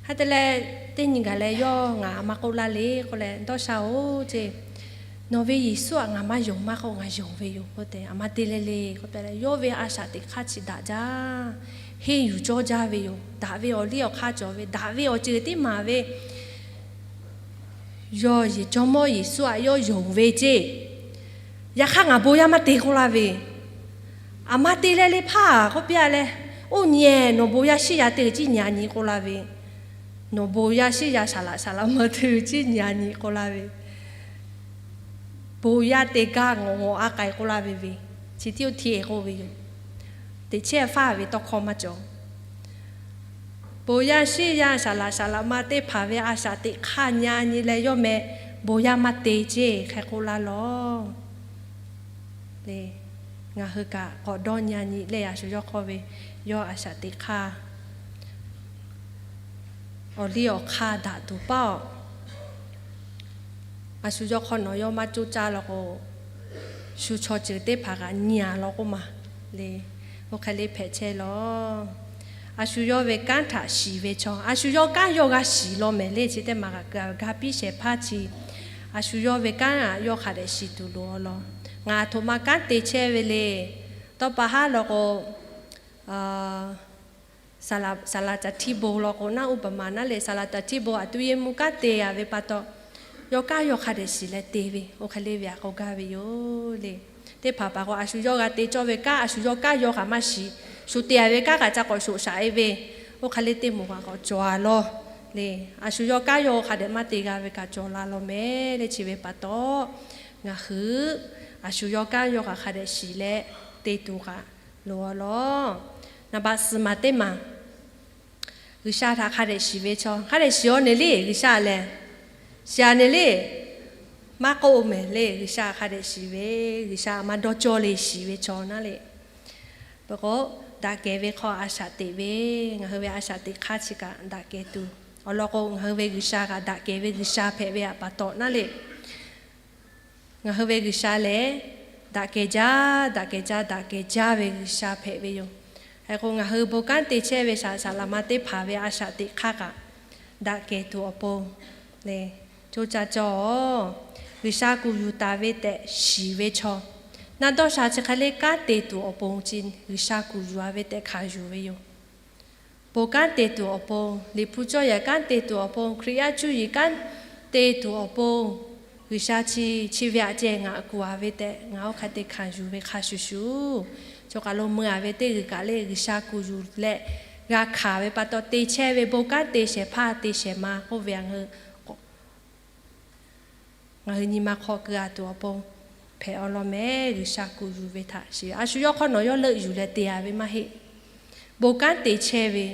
Hk'e te leh, teˇ nyi gaˬ leh yawˇ ngaˬ aꞈ ma k'oˆ laˇ le k'oˆ leh, dawˇ sha-oˬ ceˇ, nawˬ ve Yeˍsuˆ aꞈ ngaˬ maˇ yonˍ maˇ k'oˆ, ngaˬ yonˍ ve yoˬ k'oˆ tehꞈ aꞈ ma te le le k'oˆ tehꞈ leh, yawˇ ve a shaꞈ teꞈ hk'aˇ chi daꞈ jaˇ, henˇ yuˬ cawˇ jaˇ ve yoˬ. Daꞈ ve awˬ liˇ awˬ hk'aˇ cawˬ ve, daꞈ ve awˬ ceuˬ tiˉ maˍ ve, yawˇ Jawˇmawˇ Yeˍsuˆ aꞈ yawˇ yonˍ ve ceˇ. Yaꞈ hk'aˇ ngaˬ bon yaˇ maˇ te k'oˆ laˇ ve, aꞈ ma te leh le hpaˇ k'oˆ piˇ-a leh, oˇ nyi-ehˬ nawˬ bon yaˇ shiˉ yaˇ te ciˉ nyi-a nyi k'oˆ laˇ ve, nawˬ bon yaˇ shiˉ yaˇ saˍ laꞈ saˍ laꞈ ma te ciˉ nyi-a nyi k'oˆ laˇ ve, bon yaˇ te gaˇ ngawˬ ngawˬ a k'ai k'oˆ laˇ ve ve, chi tiˉ oˇ hti-e k'oˆ ve yoˬ. Teꞈ chehˇ faˇ ve tawˇ hkawˇ maˇ cawˬ. Bon yaˇ shiˉ yaˇ saˍ laꞈ saˍ laꞈ ma teˇ hpaˍ ve a shaꞈ teꞈ hk'aˇ nyi-a nyi leh yawˇ meh bon yaˇ maˇ te ceˇ hk'e k'oˆ laˇ lawˬ. Ngaˬ hui kaꞈ k'awꞈ dawˇ nyi-a nyi leh, a shu yawˇ hk'aw ve yawˇ a shaꞈ teꞈ hk'aˇ awˬ liˇ awˬ hk'aˇ daꞈ tuˬ paˇ-oˬ. A shu yawˇ hk'awˇ nawˬ yawˇ maˇ coˇ caˇ law k'o, shu chaw ceuˬ teˇ hpaˍ kaꞈ nyi-a law k'oˆ maˬ le. Oˇ hk'e le hpehꞈ chehˇ lawˬ. A shu yawˇ ve kanˉ htaꞈ shiˍ ve chaw, a shu yawˇ kanˉ yawˇ g'a shiˍ law mehˍ le. Chi teˇ maˬ kaꞈ ga piˇ shehˍ hpaˇ chi, a shu yawˇ ve kanˉ aꞈ yawˇ hk'a dehꞈ shiˍ tuˬ loˍ-a lawˬ. Ngaˬ aˬ htoꞈ ma kanˉ te chehˇ ve le. Tawˇ pa haˉ law k'o, saˍ laꞈ caˬ htiˇ bon law k'o naˉ, uˇ paˍ maˍ naˉ leh, saˍ laꞈ caˬ htiˇ bon aˬ tuˇ yeˇ mvuhˇ kanˉ te-a ve pa taw, yawˇ kanˉ yawˇ hk'a dehꞈ shiˍ leh te ve, oˇ hk'e le ve aꞈ k'oˆ gaˇ ve yoˬ le. Teˇ hpaˍ hpaˍ k'o, a shu yawˇ g'a te cawˇ ve kanˉ a shu yawˇ kanˉ yawˇ kaꞈ maˇ shiˍ, shu te-a ve kanˉ kaꞈ ca k'awꞈ shoꞈ shaꞈ-e ve, oˇ hk'e le teˇ moˍ kaꞈ k'awꞈ cawˬ-a lawˬ le. A shu yawˇ kanˉ yawˇ hk'a dehꞈ maˇ te g'a ve kaꞈ cawˬ la law mehˍ le. Chi ve pa taw, ngaˬ hui a shu yawˇ kanˉ yawˇ kaꞈ hk'a dehꞈ shiˍ leh te tuˬ kaꞈ loˍ-a lawˬ. Naˍ baꞈ suhˍ maˬ teˇ maˬ, G'uiˬsha htaꞈ hk'a dehꞈ shiˍ ve chaw, hk'a dehꞈ shiˍ-aw ne le G'uiˬsha lehˬ, shiˍ-a ne le, maˇ k'oˆ-o mehˍ le. G'uiˬsha hk'a dehꞈ shiˍ ve, G'uiˬsha aˬ ma dawˇ cawˇ le shiˍ ve chaw naˉ le. Peuˬ k'o, daꞈ kehˬ ve hk'aw a shaꞈ teꞈ ve, ngaˬ hui ve a shaꞈ teꞈ hk'aˇ chi kaꞈ daꞈ kehˬ tuˬ Awˬ lawn k'o, ngaˬ hui ve G'uiˬsha kaꞈ daꞈ kehˬ ve G'uiˬsha hpehꞈ ve pa taw naˉ le. Ngaˬ hui ve G'uiˬsha lehˬ, daꞈ kehˬ jaˇ, daꞈ kehˬ jaˇ, daꞈ kehˬ jaˇ ve G'uiˬsha hpehꞈ ve yoˬ. Hk'e k'o, ngaˬ hui bon kanˉ te chehˇ ve saˍ laꞈ ma teˇ hpaˍ ve a shaꞈ teꞈ hk'aˇ kaꞈ, daꞈ kehˬ tuˬ awˬ pon lehˬ, co ca cawˬ. G'uiˬsha kuˬ yuˬ taˍ ve tehꞈ shiˍ ve chaw, naˆ dawˇ sha chi hk'e le kanˉ te tuˬ awˬ pon chi G'uiˬsha kuˬ yuˬ-a ve tehꞈ hkanˍ yuˬ ve yoˬ. Bon kanˉ te tuˬ awˬ pon, Liꞈ hpu cawˇ yaꞈ kanˉ te tuˬ awˬ pon, Hkriꞈ yaˇ cuˇ yiˍ kanˉ te tuˬ awˬ pon, G'uiˬsha chi, chi ve aꞈ ceh ngaˬ kuˬ-a ve tehꞈ ngaˬ oˇ hk'e te hkanˍ yuˬ ve hk'a shuˍ shuˍ, chaw kaˬ lo mui-a ve teˇ g'uiˬ kaꞈ le G'uiˬsha kuˬ yuˬ leh g'a hkanˍ ve pa taw, te chehˇ ve bon kanˉ te shehˍ hpaˇ te shehˍ ma k'oˆ ve ngaˬ hui ngaˬ hui nyi ma hk'aw keu-a tuˬ awˬ pon hpehꞈ awˬ lawn mehˍ. G'uiˬsha kuˬ yuˬ ve htaꞈ shiˍ, a shu yawˇ hk'awˇ nawˬ yawˇ leuˆ yuˬ leh te-a ve maˇ heˆ. Bon kanˉ te chehˇ ve,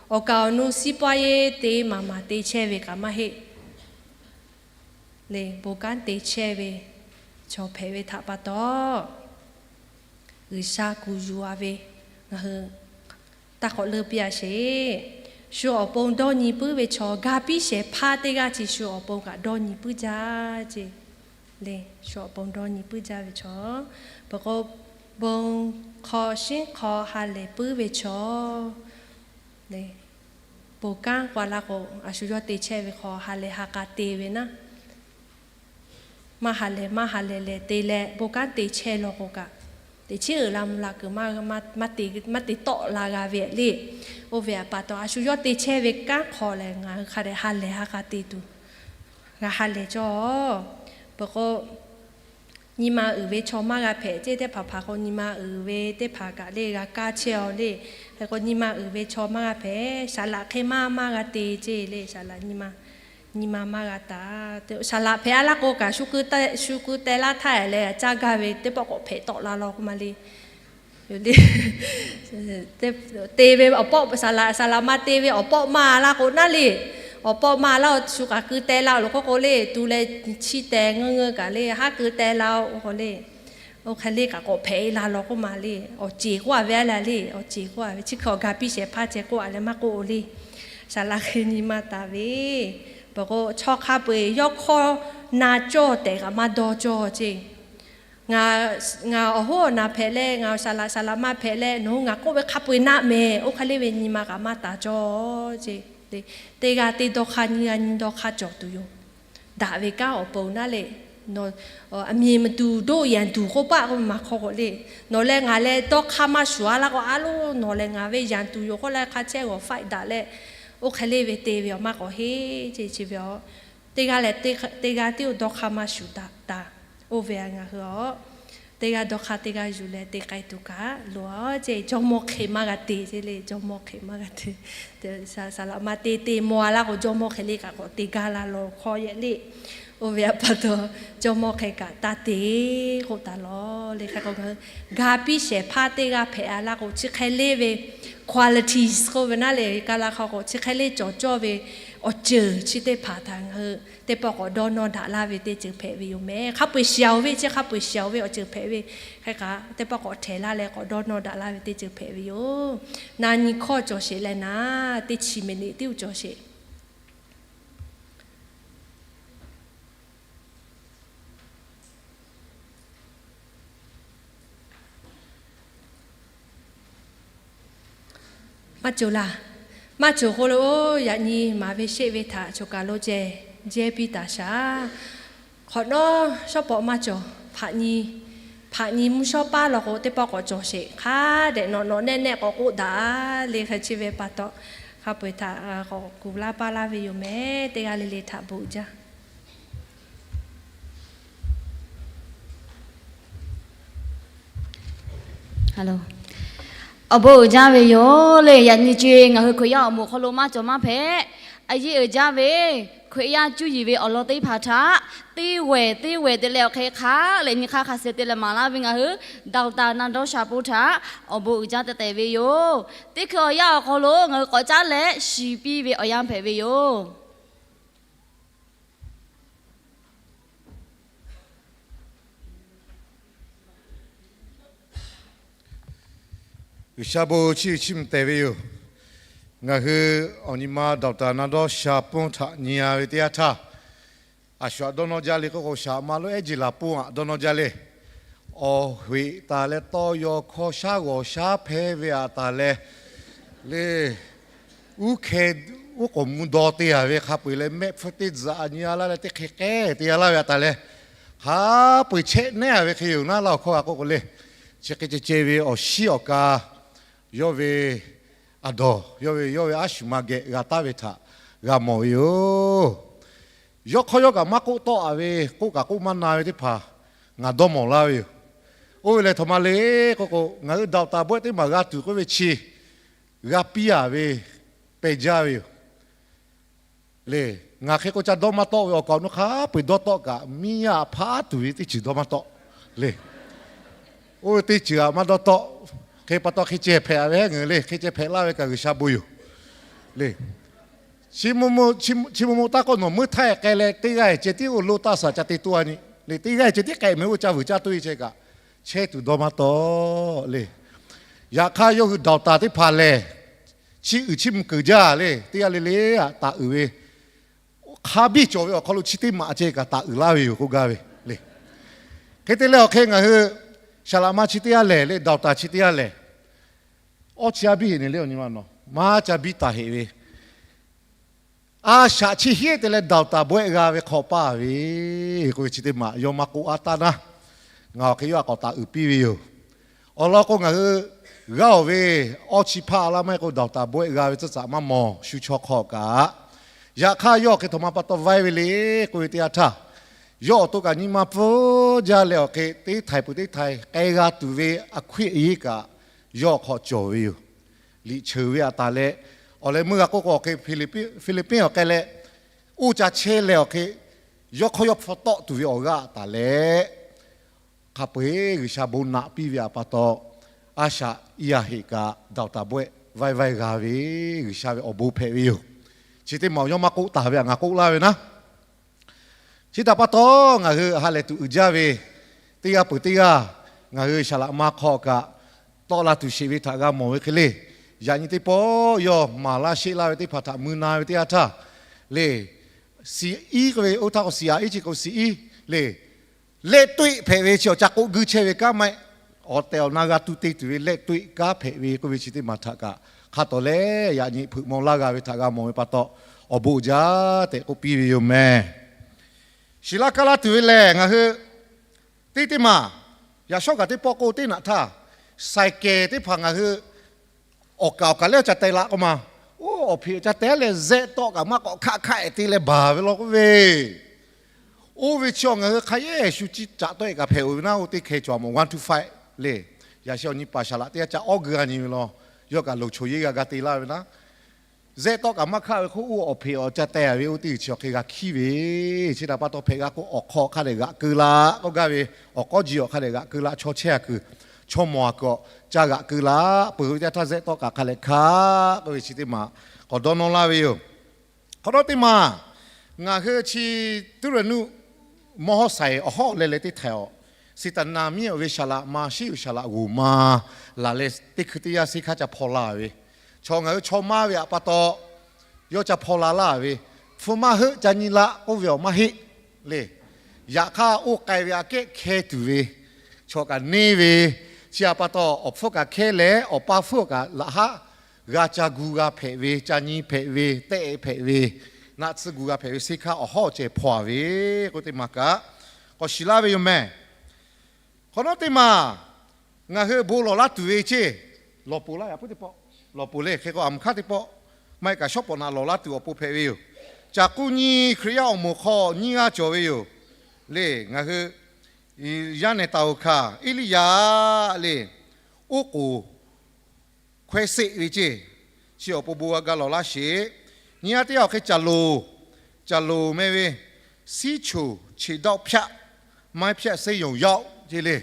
awˬ kaˍ awˬ nu siˉ paˇ yeˇ te maˍ maˍ te chehˇ ve kaꞈ maˇ heˆ. Lehˬ, bon kanˉ te chehˇ ve chaw hpehꞈ ve htaꞈ pa taw, G'uiˬsha kuˬ yuˬ-a ve ngaˬ hui taˇ k'awꞈ leuˆ piˇ-a sheˍ. Shu awˬ pon dawˇ nyi puiˉ ve chaw, ga piˇ shehˍ hpaˇ teˇ g'aˇ chi shu awˬ pon kaꞈ dawˇ nyi puiˉ jaˇ ce. Lehˬ, shu awˬ pon dawˇ nyi puiˉ jaˇ ve chaw, peuˬ k'o, bon hk'aw shinˉ hk'aw ha lehˬ puiˉ ve chaw, lehˬ, bon kanˉ k'oˆ-a laˇ k'o, a shu yawˇ te chehˇ ve hk'aw ha lehˬ ha k'a te ve naˉ, maˇ ha lehˬ maˇ ha lehˬ lehˬ te leh bon kanˉ te chehˇ law k'o kaꞈ, teꞈ chiˉ uiˍ la mvuh la kuiˬ maˇ te tawˆ la g'a ve le. Oˇ ve pa taw, a shu yawˇ te chehˇ ve kanˉ hk'aw lehˬ, ngaˬ hui hk'a dehꞈ ha lehˬ ha k'a te tuˬ g'a ha lehˬ cawˇ. Peuˬ k'o, nyi ma uiˍ ve chaw maˇ g'a hpehꞈ ce. Teˇ hpaˍ hpaˍ k'o, nyi ma uiˍ ve teˇ hpaˍ kaꞈ le g'a kaˇ chehˇ-aw le. Hk'e k'o, nyi ma uiˍ ve chaw maˇ g'a hpehꞈ, saˍ laꞈ hk'e maˇ maˇ g'a te ce le. Saˍ laꞈ nyi ma, nyi ma maˇ g'a taˍ. Saˍ laꞈ hpehꞈ-a laˇ k'o kaꞈ, shu ku teh laˇ htaˇ leh caˇ gaˇ ve teˇ pawˆ k'awꞈ hpehꞈ tawˆ la law k'oˆ ma le. Te ve awˬ pawˆ, saˍ laꞈ, saˍ laꞈ ma te ve awˬ pawˆ maˇ laˇ k'o naˉ le. Awˬ pawˆ maˇ laˇ, shu kaꞈ ku teh la-o lo k'oˆ k'o le, tu leh chi teh ngeuˇ ngeuˇ kaꞈ le, haˉ ku teh la-o k'o le. Oˇ hk'e le kaꞈ k'awꞈ hpehꞈ-e la law k'oˆ ma le. Awˬ ceˬ k'oˆ-a ve a le le, awˬ ceˬ k'oˆ-a ve chi hk'e awˬ ga piˇ shehˍ hpaˇ ceh k'oˆ-a leh maˇ k'oˆ-o le. Saˍ laꞈ hk'e nyi ma taˍ ve, peuˬ k'o chaw hk'a peu-eˬ yawˇ hkawˇ na cawˇ tehꞈ kaꞈ maˇ dawˇ cawˇ ce. Ngaˬ, ngaˬ awˬ hoˉ awˬ naˬ hpehꞈ leh, ngaˬ saˍ laꞈ, saˍ laꞈ ma hpehꞈ leh, nawˬ hui ngaˬ k'oˆ ve hk'a peu-eˬ naˆ mehˍ. Oˇ hk'e le ve nyi ma kaꞈ maˇ taˍ cawˇ ce. Teˇ g'aˇ teˇ dawˇ hk'aˇ nyiˇ g'aˇ nyiˇ dawˇ hk'aˇ cawˬ tuˬ yoˬ. Daꞈ ve kanˉ awˬ pon naˉ le, a miˬ maˍ tuˬ doˆ yanˍ tuˬ k'oˆ paˆ k'oˆ maˇ hk'aw k'o le, nawˬ leh ngaˬ leh dawˇ hk'aˇ maˇ shuˍ-a laˇ k'o, a loˉ nawˬ leh ngaˬ ve yanˍ tuˬ yoˬ k'oˆ leh hk'a chehˇ g'awˬ faˆ daꞈ leh, oˇ hk'e le ve te ve awˬ maˇ k'awꞈ heˆ ce. Chi ve a, teˇ g'aˇ leh teˇ g'aˇ tiˉ-o dawˇ hk'aˇ maˇ shuˍ daꞈ taˍ. Oˇ ve a ngaˬ hui a, teˇ g'aˇ dawˇ hk'aˇ teˇ g'aˇ yuˬ leh te k'ai tuˬ kaꞈ loˬ-a ce. Jawˇmawˇ hk'e maˇ g'a te ce le, jawˇmawˇ hk'e maˇ g'a te. Saˍ laꞈ ma te te maw-a laˇ k'o, jawˇmawˇ hk'e le kaꞈ k'awꞈ te gaˇ la law hkawˇ yehˬ le. Oˇ ve a pa taw, jawˇmawˇ hk'e kaꞈ taˇ te k'oˆ taˍ lawˬ le. Hk'e k'o, ga piˇ shehˍ hpaˇ teˇ g'aˇ hpehꞈ-a laˇ k'o, chi hk'e le ve qualities k'oˆ ve naˉ le, ka la hk'aw k'o chi hk'e le cawˬ cawˇ ve awˬ ceuˬ chi teˇ hpaˍ htaꞈ ngaˬ hui teˇ pawˆ k'awꞈ dawˇ nawˇ daꞈ laˇ ve teˇ ceuˬ hpehꞈ ve yoˬ mehˍ. Hk'a peu-eˬ shiˍ-a-oˬ ve chi hk'a peu-eˬ shiˍ-a-oˬ ve awˬ ceuˬ hpehꞈ ve, hk'e kaꞈ teˇ pawˆ k'awꞈ htehˍ laˇ leh k'awꞈ dawˇ nawˇ daꞈ laˇ ve teˇ ceuˬ hpehꞈ ve yoˬ. Na nyi hkawˇ cawˬ sheˍ leh naˉ, teˇ chi miˬ niꞈ tiˉ-o cawˬ sheˍ. Maˇ cawˬ laˇ. Maˇ cawˬ k'o lo, yaꞈ nyi maˍ ve sheˆ ve htaꞈ choˬ kaˬ lo ceh jehˇ piˇ taˍ shaˍ. Hk'awꞈ nawˉ shawˉ pawˍ maˇ cawˬ. Hpaꞈ nyi, hpaꞈ nyi mvuhˇ shawˉ paˉ law k'o, teˇ pawˆ k'awꞈ cawˬ sheˍ. Hk'a dehꞈ nawꞈ nawꞈ nehˆ nehˆ k'awꞈ k'oˆ daꞈ le. Hk'e chi ve pa taw, hk'a peu-eˬ htaꞈ k'awꞈ kuˬ laˇ paˇ laˇ ve yoˬ mehˍ. Teˇ g'aˇ le le htaꞈ bon jaˇ. Awˬ bon uiˍ jaˇ ve yoˬ le. Yaꞈ nyi ce ngaˬ hui Hkriꞈ yaˇ awˬ moˍ hk'aw lo maˇ cawˬ maˇ hpehꞈ. A yeˇ uiˍ jaˇ ve Hkriꞈ yaˇ cuˇ yiˍ ve awˬ lawn teˇ hpaˍ htaꞈ teˇ wehˬ teˇ wehˬ te leh awˬ hk'e hk'a leh nyi hk'aˇ hk'a suh te leh maˍ laˇ ve ngaˬ hui Doctor Na Dawˇ Sha Pon htaꞈ awˬ bon uiˍ jaˇ tehꞈ tehꞈ ve yoˬ. Teˇ hkui awˬ yanˇ awˬ hk'aw lo ngaˬ hui k'awꞈ caˉ leh shiˍ piˇ ve awˬ yanˇ hpehꞈ ve yoˬ. G'uiˬsha bon chiˇ chiˇ mvuh tehˬ ve yoˬ. Ngaˬ hui awˬ nyi ma doctor na dawˇ sha pon htaꞈ nyi a ve teˇ yanˇ htaˇ, a shu aꞈ dawˇ nawˇ jaˇ le k'oˆ k'o, shaˍ ma lo ehˉ jeˬ laˬ pon aꞈ dawˇ nawˇ jaˇ le. Awˬ heꞈ taˍ leh tawˇ yaw hkawˇ shaˉ g'awˬ shaˉ hpehˇ ve aꞈ taˍ leh le, uˉ hkeh uˉ k'oˍ mvuh daw te a ve hk'a peu-eˬ leh mehˆ hpfuhˇ teˇ tzuhꞈ nyi a laˇ leh teˇ hk'e k'ehˉ te a laˇ ve aꞈ taˍ leh, hk'a peu-eˬ chehˇ nehˉ a ve hk'e yoˬ naˉ laˇ awˬ hkawˇ g'a k'oˆ k'o le. Chi hk'e ceh ceh ve awˬ shiˉ awˬ ka yawˇ ve aꞈ dawˬ, yawˇ ve yawˇ ve aˉ shuˍ ma geh g'a taˍ ve htaꞈ g'a mawˬ ve yoˬ. Yawˇ hk'awˇ yawˇ kaꞈ maˇ k'oˆ tawˆ a ve, k'oˆ kaꞈ k'oˆ maˇ na ve teˇ hpaˍ ngaˬ dawˇ mawˬ laˇ ve yoˬ. Oˇ ve lehˬ, htoꞈ ma le k'oˆ k'o, ngaˬ hui doctor bawehˆ teˇ maˬ g'a tuˬ k'oˆ ve chi g'a piˇ a ve pehˬ jaˇ ve yoˬ. Le, ngaˬ hk'e k'o ca dawˇ maˇ tawˆ ve awˬ kaꞈ awˬ nu hk'a peu-eˬ dawˇ tawˆ kaꞈ, miˇ yaˇ hpaˉ tuˬ ve teˇ ceuˬ dawˇ maˇ tawˆ le. Oˇ ve teˇ ceuˬ aꞈ maˇ dawˇ tawˆ. Hk'e pa taw hk'e ceh hpehꞈ a ve heˉ ngaˬ hui le, hk'e ceh hpehꞈ laˇ ve kaꞈ G'uiˬsha bon yoˬ le. Chi mvuhˇ mvuhˇ taˇ k'oˆ nawˬ meuˇ htaˇ k'ai leh teˇ g'aˇ ceh tiˉ oˇ loˇ taˇ saˍ ca te toˇ a nyi le, teˇ g'aˇ ceh tiˉ k'ai meh oˇ ca vuiˬ caˇ toˇ e chehˇ kaꞈ, chehˇ tuˬ dawˇ maˇ tawˆ le. Yaꞈ hk'aˇ yawˇ hui doctor teˇ hpaˍ lehˬ, chi uiˍ chiˇ mvuh keunˍ jaˇ le, teˇ g'aˇ le le aꞈ taˍ uiˍ ve, hk'a biˇ cawˬ ve awˬ hk'aw lo chi teˇ maꞈ ceh kaꞈ taˍ uiˍ laˇ ve yoˬ k'oˆ gaˇ ve le. Hk'e te leh awˬ hk'e ngaˬ hui saˍ laꞈ ma chi teˇ g'aˇ lehˬ le, doctor chi teˇ g'aˇ lehˬ, awˇ chi a biˇ heˆ ne le, awˬ nyi ma nawˬ maˇ ca biˇ taˍ heˆ ve, a shaꞈ chi hiˉ te leh doctor bawehˆ g'a ve hk'aw paˇ ve k'oˆ ve chi teˇ maꞈ yawˇ maˇ k'oˆ a taˇ naˉ, ngaˬ awˬ hk'e yawˇ aꞈ k'awꞈ taˍ uiˍ piˇ ve yoˬ. Awˬ lawn k'o, ngaˬ hui g'a oˬ ve awˇ chi hpaˇ laˇ maˇ heˆ k'o doctor bawehˆ g'a ve tcuhˇ caꞈ maˇ mawˬ shu chaw hk'aw kaꞈ, yaꞈ hk'aˇ yawˇ hk'e htoꞈ ma pa taw vaiˇ ve le k'oˆ ve teˇ yanˇ htaˇ, yawˇ awˬ to kaꞈ nyi ma pfuhˇ jaˇ leh awˬ hk'e teˇ htaiˍ peuˬ teˇ htaiˍ k'ai g'a tuˬ ve a hkuiˆ a yeˇ kaꞈ yawˇ hk'aw cawˬ ve yoˬ. Liꞈ cheuˬ ve aꞈ taˍ leh, awˬ leh meuˇ g'a k'oˆ k'o awˬ hk'e Hpiˇliˇpiˆ awˬ k'ai leh, oˇ ca chehˇ leh awˬ hk'e yawˇ hk'awˇ yawˇ hpfuhˇ tawˆ tuˬ ve awˬ g'aˇ aꞈ taˍ leh, hk'a peu-eˬ G'uiˬsha bon naꞈ piˇ ve aꞈ pa taw, a shaꞈ iˉ a heˆ kaꞈ doctor bawehˆ vaiˇ vaiˇ g'a ve, G'uiˬsha ve awˬ bon hpehꞈ ve yoˬ. Chi teˇ maꞈ awˬ yawˇ maˇ k'oˆ taˍ ve aꞈ ngaˬ k'oˆ laˇ ve naˉ, chi htaꞈ pa taw ngaˬ hui ha lehˬ tuˬ uiˍ jaˇ ve, teˇ g'aˇ peuˬ teˇ g'aˇ ngaˬ hui saˍ laꞈ ma hk'aw kaꞈ tawˆ la tuˬ sheˍ ve htaꞈ g'a mawˬ ve hk'e le. Yaꞈ nyi teˇ pawˆ yawˇ maˍ laˇ sheˆ laˇ ve teˇ hpaˍ htaꞈ mui na ve teˇ yanˇ htaˇ le, siˍ iˉ k'oˆ ve oˇ htaˇ k'o siˍ aꞈ iˉ chi k'o siˍ iˉ le, lehˆ toˆ hpehꞈ ve chi awˬ ca k'oˆ guiˇ chehˇ ve kanˉ maˇ heˆ, awˬ tehˬ awˬ na g'a tu te tuˬ ve lehˆ toˆ kanˉ hpehꞈ ve k'oˆ ve chi teˇ maˬ htaꞈ kaꞈ hk'a tawˍ leh yaꞈ nyi hpeuꞈ maw laˇ g'a ve htaꞈ g'a mawˬ ve pa taw, awˬ bon uiˍ jaˇ tehꞈ k'oˆ piˇ ve yoˬ meh. Shiˍ laˇ kaˇ laˇ tuˬ ve lehˬ, ngaˬ hui teˇ teˇ maˬ yaꞈ shawˉ kaꞈ teˇ pawˆ k'oˆ teˇ naꞈ htaˇ, saiˍ kehˬ teˇ hpaˍ ngaˬ hui awˬ kaˍ awˬ kaˍ lehˬ ca teh laꞈ k'oˆ ma, oˇ awˬ hpeꞈ awˬ ca teh leh zehˆ tawˆ kaꞈ maˇ k'awꞈ hkaˆ hkaˆ-e te leh baˬ ve law k'oˆ ve, oˇ ve chi awˬ ngaˬ hui hk'a yehˬ shu ciˇ caꞈ tawˆ-e kaꞈ hpehꞈ-oˬ ve naˉ, oˇ teˇ hkeh cawˬ mawˬ one two five le. Yaꞈ sheh awˬ nyi paˍ saˍ laꞈ teˇ g'aˇ ca awˉ geu g'a nyi ve law, yawˇ kaꞈ loˍ choˬ yeˇ g'a ga te laˇ ve naˉ, zehˆ tawˆ kaꞈ maˇ hkaˆ ve hk'oˆ oˇ awˬ hpeꞈ awˬ ca teh a ve oˇ teˇ g'uiˬ chi awˬ hk'e g'a hkiˉ ve, chi htaꞈ pa taw hpehꞈ g'a k'o awˬ hk'aw hk'a dehꞈ g'aꞈ keu laˇ k'oˆ gaˇ ve, awˬ k'awˉ ji awˬ hk'a dehꞈ g'aꞈ keu laˇ, chaw chehˇ a kuiˬ, chaw mawˬ a kuiˬ awˬ ca g'aꞈ keu laˇ peuˬ ve teˇ htaˇ zehˆ tawˆ kaꞈ hk'a leh hkaˆ k'oˆ ve chi teˇ maˬ k'awꞈ dawˇ nawˇ laˇ ve yoˬ. Hk'awꞈ nawˉ teˇ maˬ ngaˬ hui chi tuˉ raˍ nuˆ mawˇ hawˉ saiˍ awˬ hawˉ leh leh teˇ htaiˍ awˬ, Siˍtaˍnaˍ miˇ-oˬ ve saˍ laꞈ ma sheˉ uiˍ saˍ laꞈ g'oˍ ma laˬ leh teˇ hkui teˇ yanˇ seˇ hkaˇ ca hpaw la ve, chaw ngaˬ hui chaw maˇ ve aꞈ pa taw yawˇ ca hpaw la laˇ ve, hpu maˇ heuˆ ca nyi laꞈ k'oˆ ve awˬ maˇ heˆ le. Yaꞈ hk'aˇ oˇ k'ai ve aꞈ kehˉ hkeh tuˬ ve chaw kaꞈ neˇ ve, chi aꞈ pa taw awˬ hpfuhˇ kaꞈ hkehˇ leh awˬ paˇ hpfuhˇ kaꞈ laꞈ haˉ g'a ca gu g'a hpehꞈ ve, ca nyi hpehꞈ ve, tehˆ hpehꞈ ve, naˆ tsuhˇ gu g'a hpehꞈ ve seˇ hkaˇ awˬ hawˉ ceh hpaw a ve k'oˆ teˇ maˬ kaꞈ k'awꞈ shiˍ laˇ ve yoˬ meh. Hk'awꞈ nawˉ teˇ maˬ ngaˬ hui bon lawˬ laˇ tuˬ ve ceˇ, lawˬ poˬ laˇ yaꞈ puiˉ teˇ pawˆ, lawˬ poˬ le hk'e k'o aˬ mvuhˇ hk'aˇ teˇ pawˆ, maˇ heˆ kaꞈ shawˉ pawˍ naꞈ lawˬ laˇ tuˬ awˬ pon hpehꞈ ve yoˬ. Caˬ k'uˇ nyi Hkriꞈ yaˇ awˬ moˍ hk'aw nyiˇ g'aˇ cawˬ ve yoˬ le. Ngaˬ hui yaˇ nehˬ taˍ-oˬ hkanˍ Eˇliˇyaꞈ le, oˉ k'oˍ hkawehˇ seˆ ve ceˇ, chi awˬ pon bon g'a ga lawˬ laˇ sheˍ. Nyiˇ g'aˇ teˇ g'aˇ awˬ hk'e caˬ loˍ, caˬ loˍ meh ve, 吸取 且倒ဖြတ်, ไม่ဖြတ် ဆေးရုံရောက် ceˇ le.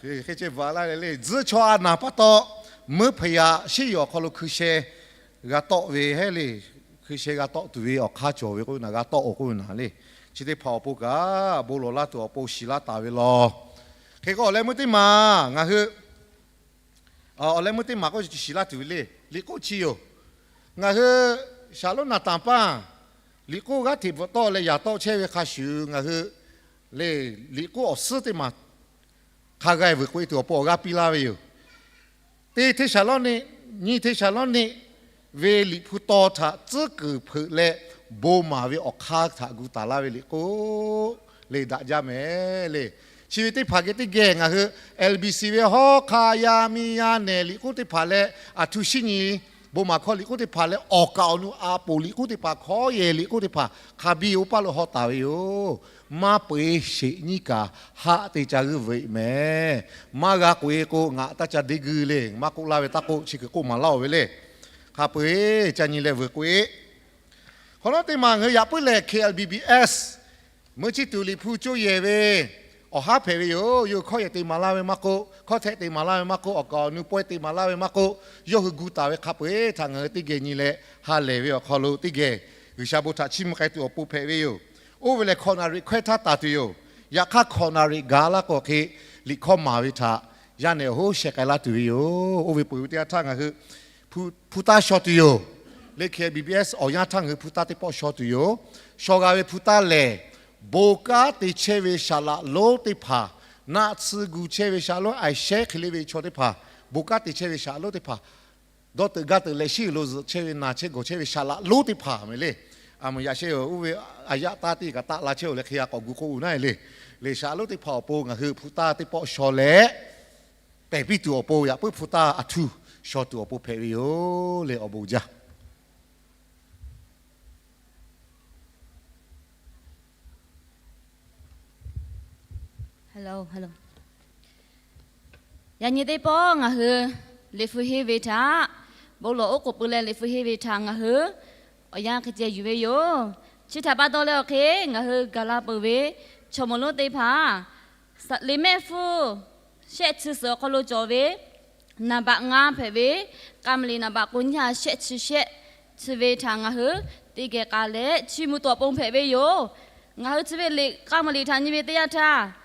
Hk'e ceh bvuhꞈ laˇ leh le, tzuhˇ chaw a naˍ pa taw, meuˇ hpaˍ yaꞈ sheˉ yawˬ awˬ hk'aw lo hkui sheh g'a tawˆ ve heˉ le. Hkui sheh g'a tawˆ tuˬ ve awˬ hk'aˇ cawˬ ve k'oˆ ve naˬ, g'a tawˆ-oˬ k'oˆ ve naˬ le. Chi teˇ hpaˍ awˬ pon kaꞈ bon lawˬ laˇ tuˬ awˬ pon shiˍ laˇ taˍ ve law. Hk'e k'o awˬ leh meuˇ teˇ maˬ ngaˬ hui awˬ leh meuˇ teˇ maˬ k'oˆ shiˍ laˇ tuˬ ve le. Liꞈ k'oˆ chi yoˬ. Ngaˬ hui Saˍlonˍ Naˍtanˍ paˇ liꞈ k'oˆ g'aˇ hteꞈ bvuhꞈ tawˆ leh yaꞈ tawˆ chehˇ ve hk'a shuˍ, ngaˬ hui le liꞈ k'oˆ awˬ suhˉ teˇ maˬ hk'a g'a vuiˬ k'oꞈ e tuˬ awˬ pon awˬ g'aˇ piˇ laˇ ve yoˬ. Teˇ Hteˇsaˍlawˇniˆ, nyiˇ Hteˇsaˍlawˇniˆ ve liꞈ hpu taw htaꞈ tcuhˉ kuiˬ hpeuꞈ leh, bon maˍ ve awˬ hk'aˇ htaꞈ gu taˍ laˇ ve liꞈ k'oˆ le daꞈ jaˇ mehˍ le. Chi ve teˇ hpaˍ geh teˇ geh ngaˬ hui L B C ve hawˉ hk'a yaˇ miˇ yaˇ nehˬ liꞈ k'oˆ teˇ hpaˍ leh, aˬ htu shinˉ nyi bon maˍ hkawˇ liꞈ k'oˆ teˇ hpaˍ leh, awˬ kaˍ awˬ nu a poˍ liꞈ k'oˆ teˇ hpaˍ hkawˉ yehˬ liꞈ k'oˆ teˇ hpaˍ hk'a biˇ oˇ paˇ lo haw taˍ ve yoˬ. Maˇ peu eˬ sheˍ nyiˇ kaꞈ haˆ te ca g'uiˇ veuꞈ mehˍ. Maˇ g'a k'oꞈ e k'o, ngaˬ taˇ ca deˇ g'uiˇ le. Maˇ k'oˆ laˇ ve taˇ k'oˆ, chi kuiˬ k'oˆ maˍ laˇ-oˬ ve le. Hk'a peu eˬ ca nyi leh vuiˬ k'oꞈ e. Hk'awꞈ nawˉ teˇ maˬ ngaˬ hui yaꞈ puiˉ lehˬ K L B B S meuˇ chiˇ tuˬ liꞈ hpu coˇ yehˬ ve awˬ haˉ hpehꞈ ve yoˬ. Yawˇ hui hkawˉ yehˬ te maˍ laˇ ve maˇ k'oˆ, hkawˉ htehˆ te maˍ laˇ ve maˇ k'oˆ, awˬ kaˍ awˬ nu pawehˇ te maˍ laˇ ve maˇ k'oˆ, yawˇ hui gu taˍ ve hk'a peu eˬ htaꞈ ngaˬ hui teˇ geh nyi leh, ha lehˬ ve awˬ hk'aw lo teˇ geh G'uiˬsha bon htaꞈ chiˇ mvuh k'ai tuˬ awˬ pon hpehꞈ ve yoˬ. Oˇ ve lehˬ hkawꞈ naˍriˍ hkawehˇ htaˇ taˍ tuˬ yoˬ. Yaꞈ hk'aˇ hkawꞈ naˍriˍ gaˬ laˇ k'o hk'e, liꞈ hkawˇ maˍ ve htaꞈ yaˇ nehˬ awˬ hoˉ sheh k'ai laˇ tuˬ ve yoˬ. Oˇ ve peu eˬ ve teˇ yanˇ htaˇ ngaˬ hui hpu, hpu taˇ shaw tuˬ yoˬ. Leh K L B B S awˬ yanˇ htaˇ ngaˬ hui hpu taˇ teˇ pawˆ shaw tuˬ yoˬ. Shaw g'a ve hpu taˇ lehˬ, bon kanˉ te chehˇ ve saˍ laꞈ lonˉ teˇ hpaˍ, naˆ tsuhˇ gu chehˇ ve saˍ laꞈ lonˉ, aiˬ shehˉ hk'e le ve chaw teˇ hpaˍ, bon kanˉ te chehˇ ve saˍ laꞈ lonˉ teˇ hpaˍ, dawˇ teuꞈ gaˇ teuꞈ leh shiˉ uiˍ lo zuhꞈ chehˇ ve, naˬ chehˇ gawˬ chehˇ ve saˍ laꞈ lonˉ teˇ hpaˍ mehˍ le. A muiˬ yaꞈ shehˇ oˬ, oˇ ve a yaˇ taˇ teˇ kaꞈ taˆ la chehˇ oˬ leh hk'e g'a k'awꞈ gu k'oˆ uˬ naˉ le. Leh saˍ laꞈ lonˉ teˇ hpaˍ awˬ pon ngaˬ hui hpu taˇ teˇ pawˆ shaw leh, pehˬ piˇ tuˬ awˬ pon yaꞈ puiˉ hpu taˇ aˬ htu shaw tuˬ awˬ pon hpehꞈ ve yoˬ le. Awˬ bon jaˇ. Yaꞈ nyi teˇ pawˆ ngaˬ hui liꞈ hpu henˇ ve htaꞈ, bon lawˬ oˉ k'oˍ pui leh liꞈ hpu henˇ ve htaꞈ ngaˬ hui awˬ yanˇ hk'e ceh yuˬ ve yoˬ. Chi htaꞈ pa taw leh awˬ hk'e ngaˬ hui gaˬ la peuˬ ve chaw moˍ lonˉ teˇ hpaˍ, liꞈ mehˆ hpfuhˇ shehˆ chi suhˍ awˬ hk'aw lo cawˬ ve naˍ baꞈ ngaˇ hpehꞈ ve, k'a maˍ liꞈ naˍ baꞈ k'o nyiˇ ha shehˆ chi shehˆ chi ve htaꞈ ngaˬ hui teˇ geh k'a leh chiˇ mvuh tuˬ awˬ pon hpehꞈ ve yoˬ. Ngaˬ hui chi ve liꞈ k'a maˍ liꞈ htaꞈ nyi ve teˇ yanˇ htaˇ,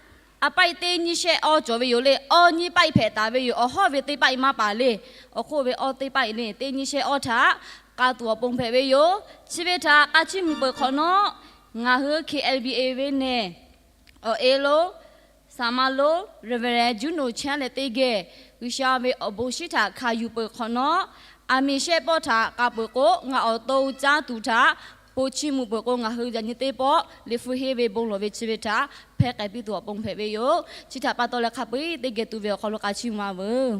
a paˆ iˆ teˇ nyiˇ shehˆ awˇ cawˬ ve yoˬ le. Awˇ nyiˇ paˆ iˆ hpehꞈ taˍ ve yoˬ. Awˬ hawˉ ve teˇ paˆ iˆ maˇ paˍ le. Awˬ hk'oˆ ve awˇ teˇ paˆ iˆ le teˇ nyiˇ shehˆ awˇ htaꞈ k'a tuˬ awˬ pon hpehꞈ ve yoˬ. Chi ve htaꞈ k'a chiˇ mvuh peuˬ hk'awꞈ nawˉ, ngaˬ hui K L B A ve nehˬ awˬ e lo, saˍ ma lo, Reverend Juno Chan leh teˇ geh G'uiˬsha ve awˬ bon shinˉ htaꞈ hkanˍ yuˬ peuˬ hk'awꞈ nawˉ, aˬ miˍ shehˆ pawˆ htaꞈ k'a peuˬ k'o, ngaˬ awˬ to caˇ tuˬ htaꞈ po chiˇ mvuh peuˬ k'o, ngaˬ hui yaꞈ nyi teˇ pawˆ liꞈ hpu henˇ ve bon lawˬ ve chi ve htaꞈ hpehˇ k'ai piˇ tuˬ awˬ pon hpehꞈ ve yoˬ. Chi htaꞈ pa taw leh hk'a peu eˬ teˇ geh tuˬ ve awˬ hk'aw lo k'a chiˇ mvuh-a veuˬ.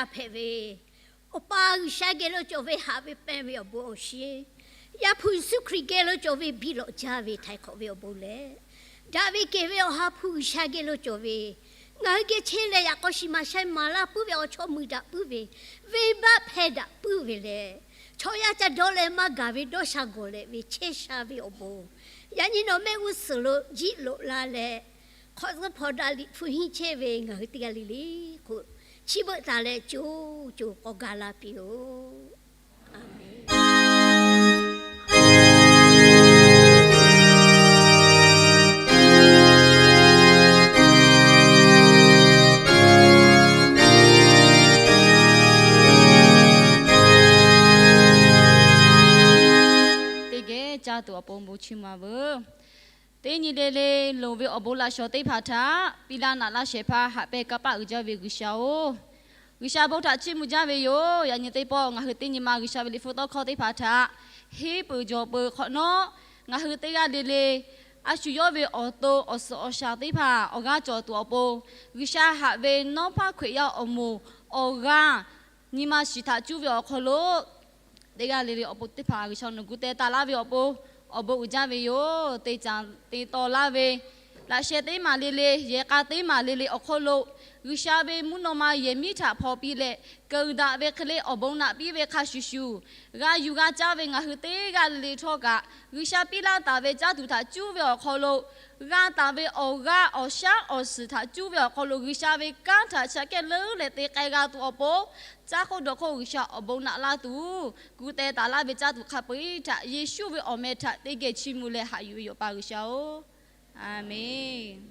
hpehꞈ ve, Awˬ pa G'uiˬsha geh lo cawˬ ve haꞈ ve pehnˇ ve awˬ bon awˬ shiˍ, Yaˇ hpu Yeˍsuˆ Hkriꞈ geh lo cawˬ ve biˇ lawꞈ jaˇ ve htaiˍ hk'awꞈ ve awˬ bon leh, daꞈ ve kehˬ ve Awˬ ha hpu G'uiˬsha geh lo cawˬ ve, ngaˬ hui geh chehˇ leh yaꞈ k'aw shiˍ maˍ shaiˍ maˍ laˇ puiˉ ve awˬ chawˇ muiˬ daꞈ puiˉ ve, venˇbaˆ hpehˇ daꞈ puiˉ ve leh, chaw yaˇ ca dawˇ leh maˇ gaˬ ve dawˇ sha gawˬ leh ve chehˇ sha ve awˬ bon, yaꞈ nyi nawˬ mehˆ g'uˇ suhˍ lo jiˆ loꞈ la leh, hk'awꞈ zuhˇ hpawnˬ daꞈ liꞈ hpu henˇ chehˇ ve ngaˬ hui teˇ g'aˇ le le k'o, chi beuꞈ taˍ leh co co k'awꞈ gaˬ la piˇ-oˆ. Teˇ geh caˇ tuˬ awˬ pon bon chiˇ mvuh-a veuˬ. Teˇ nyi le le loˍ ve awˬ bon laꞈ shawˍ teˇ hpaˍ htaꞈ piˇ laˇ naꞈ laˇ shehˍ hpaˇ haꞈ pehnˇ kanˇ paˆ uiˍ jaˇ ve G'uiˬsha-oˬ, G'uiˬsha bon htaꞈ chiˇ mvuh jaˇ ve yoˬ. Yaꞈ nyi teˇ pawˆ ngaˬ hui teˇ nyi ma G'uiˬsha ve liꞈ hpu tawˇ hkawˇ teˇ hpaˍ htaꞈ henˇ peuˬ jawˬ peuˬ hk'awꞈ nawˉ, ngaˬ hui teˇ g'aˇ le le a shu yawˇ ve awˬ to awˬ suhˍ awˬ shaˍ teˇ hpaˍ awˬ g'aˇ cawˬ tuˬ awˬ pon, G'uiˬsha haꞈ ve nawˉ hpaˇ Hkriꞈ yaˇ awˬ moˍ awˬ g'aˇ nyi ma shiˍ htaꞈ cuˇ ve awˬ hk'aw lo, teˇ g'aˇ le le awˬ pon teˇ hpaˍ G'uiˬsha nawˬ gu teh taˍ laˇ ve awˬ pon awˬ bon uiˍ jaˇ ve yoˬ. Te caˍ te taw laˇ ve laꞈ sheh teˇ maˬ le le, yehˬ k'a teˇ maˬ le le awˬ hk'aw lo, G'uiˬsha ve mvuhˇ naw ma yehˬ miˉ htaꞈ hpaw piˇ leh, keunˍ daꞈ ve hk'e le awˬ bon naꞈ piˇ ve hk'a shuˍ shuˍ, g'a yuˬ g'a caˇ ve ngaˬ hui teˇ g'aˇ le le htawˇ kaꞈ, G'uiˬsha piˇ laˇ taˍ ve caˇ tuˬ htaꞈ cuˇ ve awˬ hk'aw lo, g'a taˍ ve awˬ g'aˇ awˬ shaˉ awˬ suhˍ htaꞈ cuˇ ve awˬ hk'aw lo G'uiˬsha ve kanˉ htaꞈ shaꞈ kehˉ leuˉ leh te k'ai g'a tuˬ awˬ pon, caˇ hk'oˆ dawˬ hk'oˆ G'uiˬsha awˬ bon naꞈ laˇ tuˬ, gu teh taˍ laˇ ve caˇ tuˬ hk'a peu-eˬ htaꞈ Yeˍsuˆ ve awˬ meh htaꞈ teˇ geh chiˇ mvuh leh haꞈ yuˬ ve yoˬ, Awˬ pa G'uiˬsha-oˬ, Aˍmenˍ.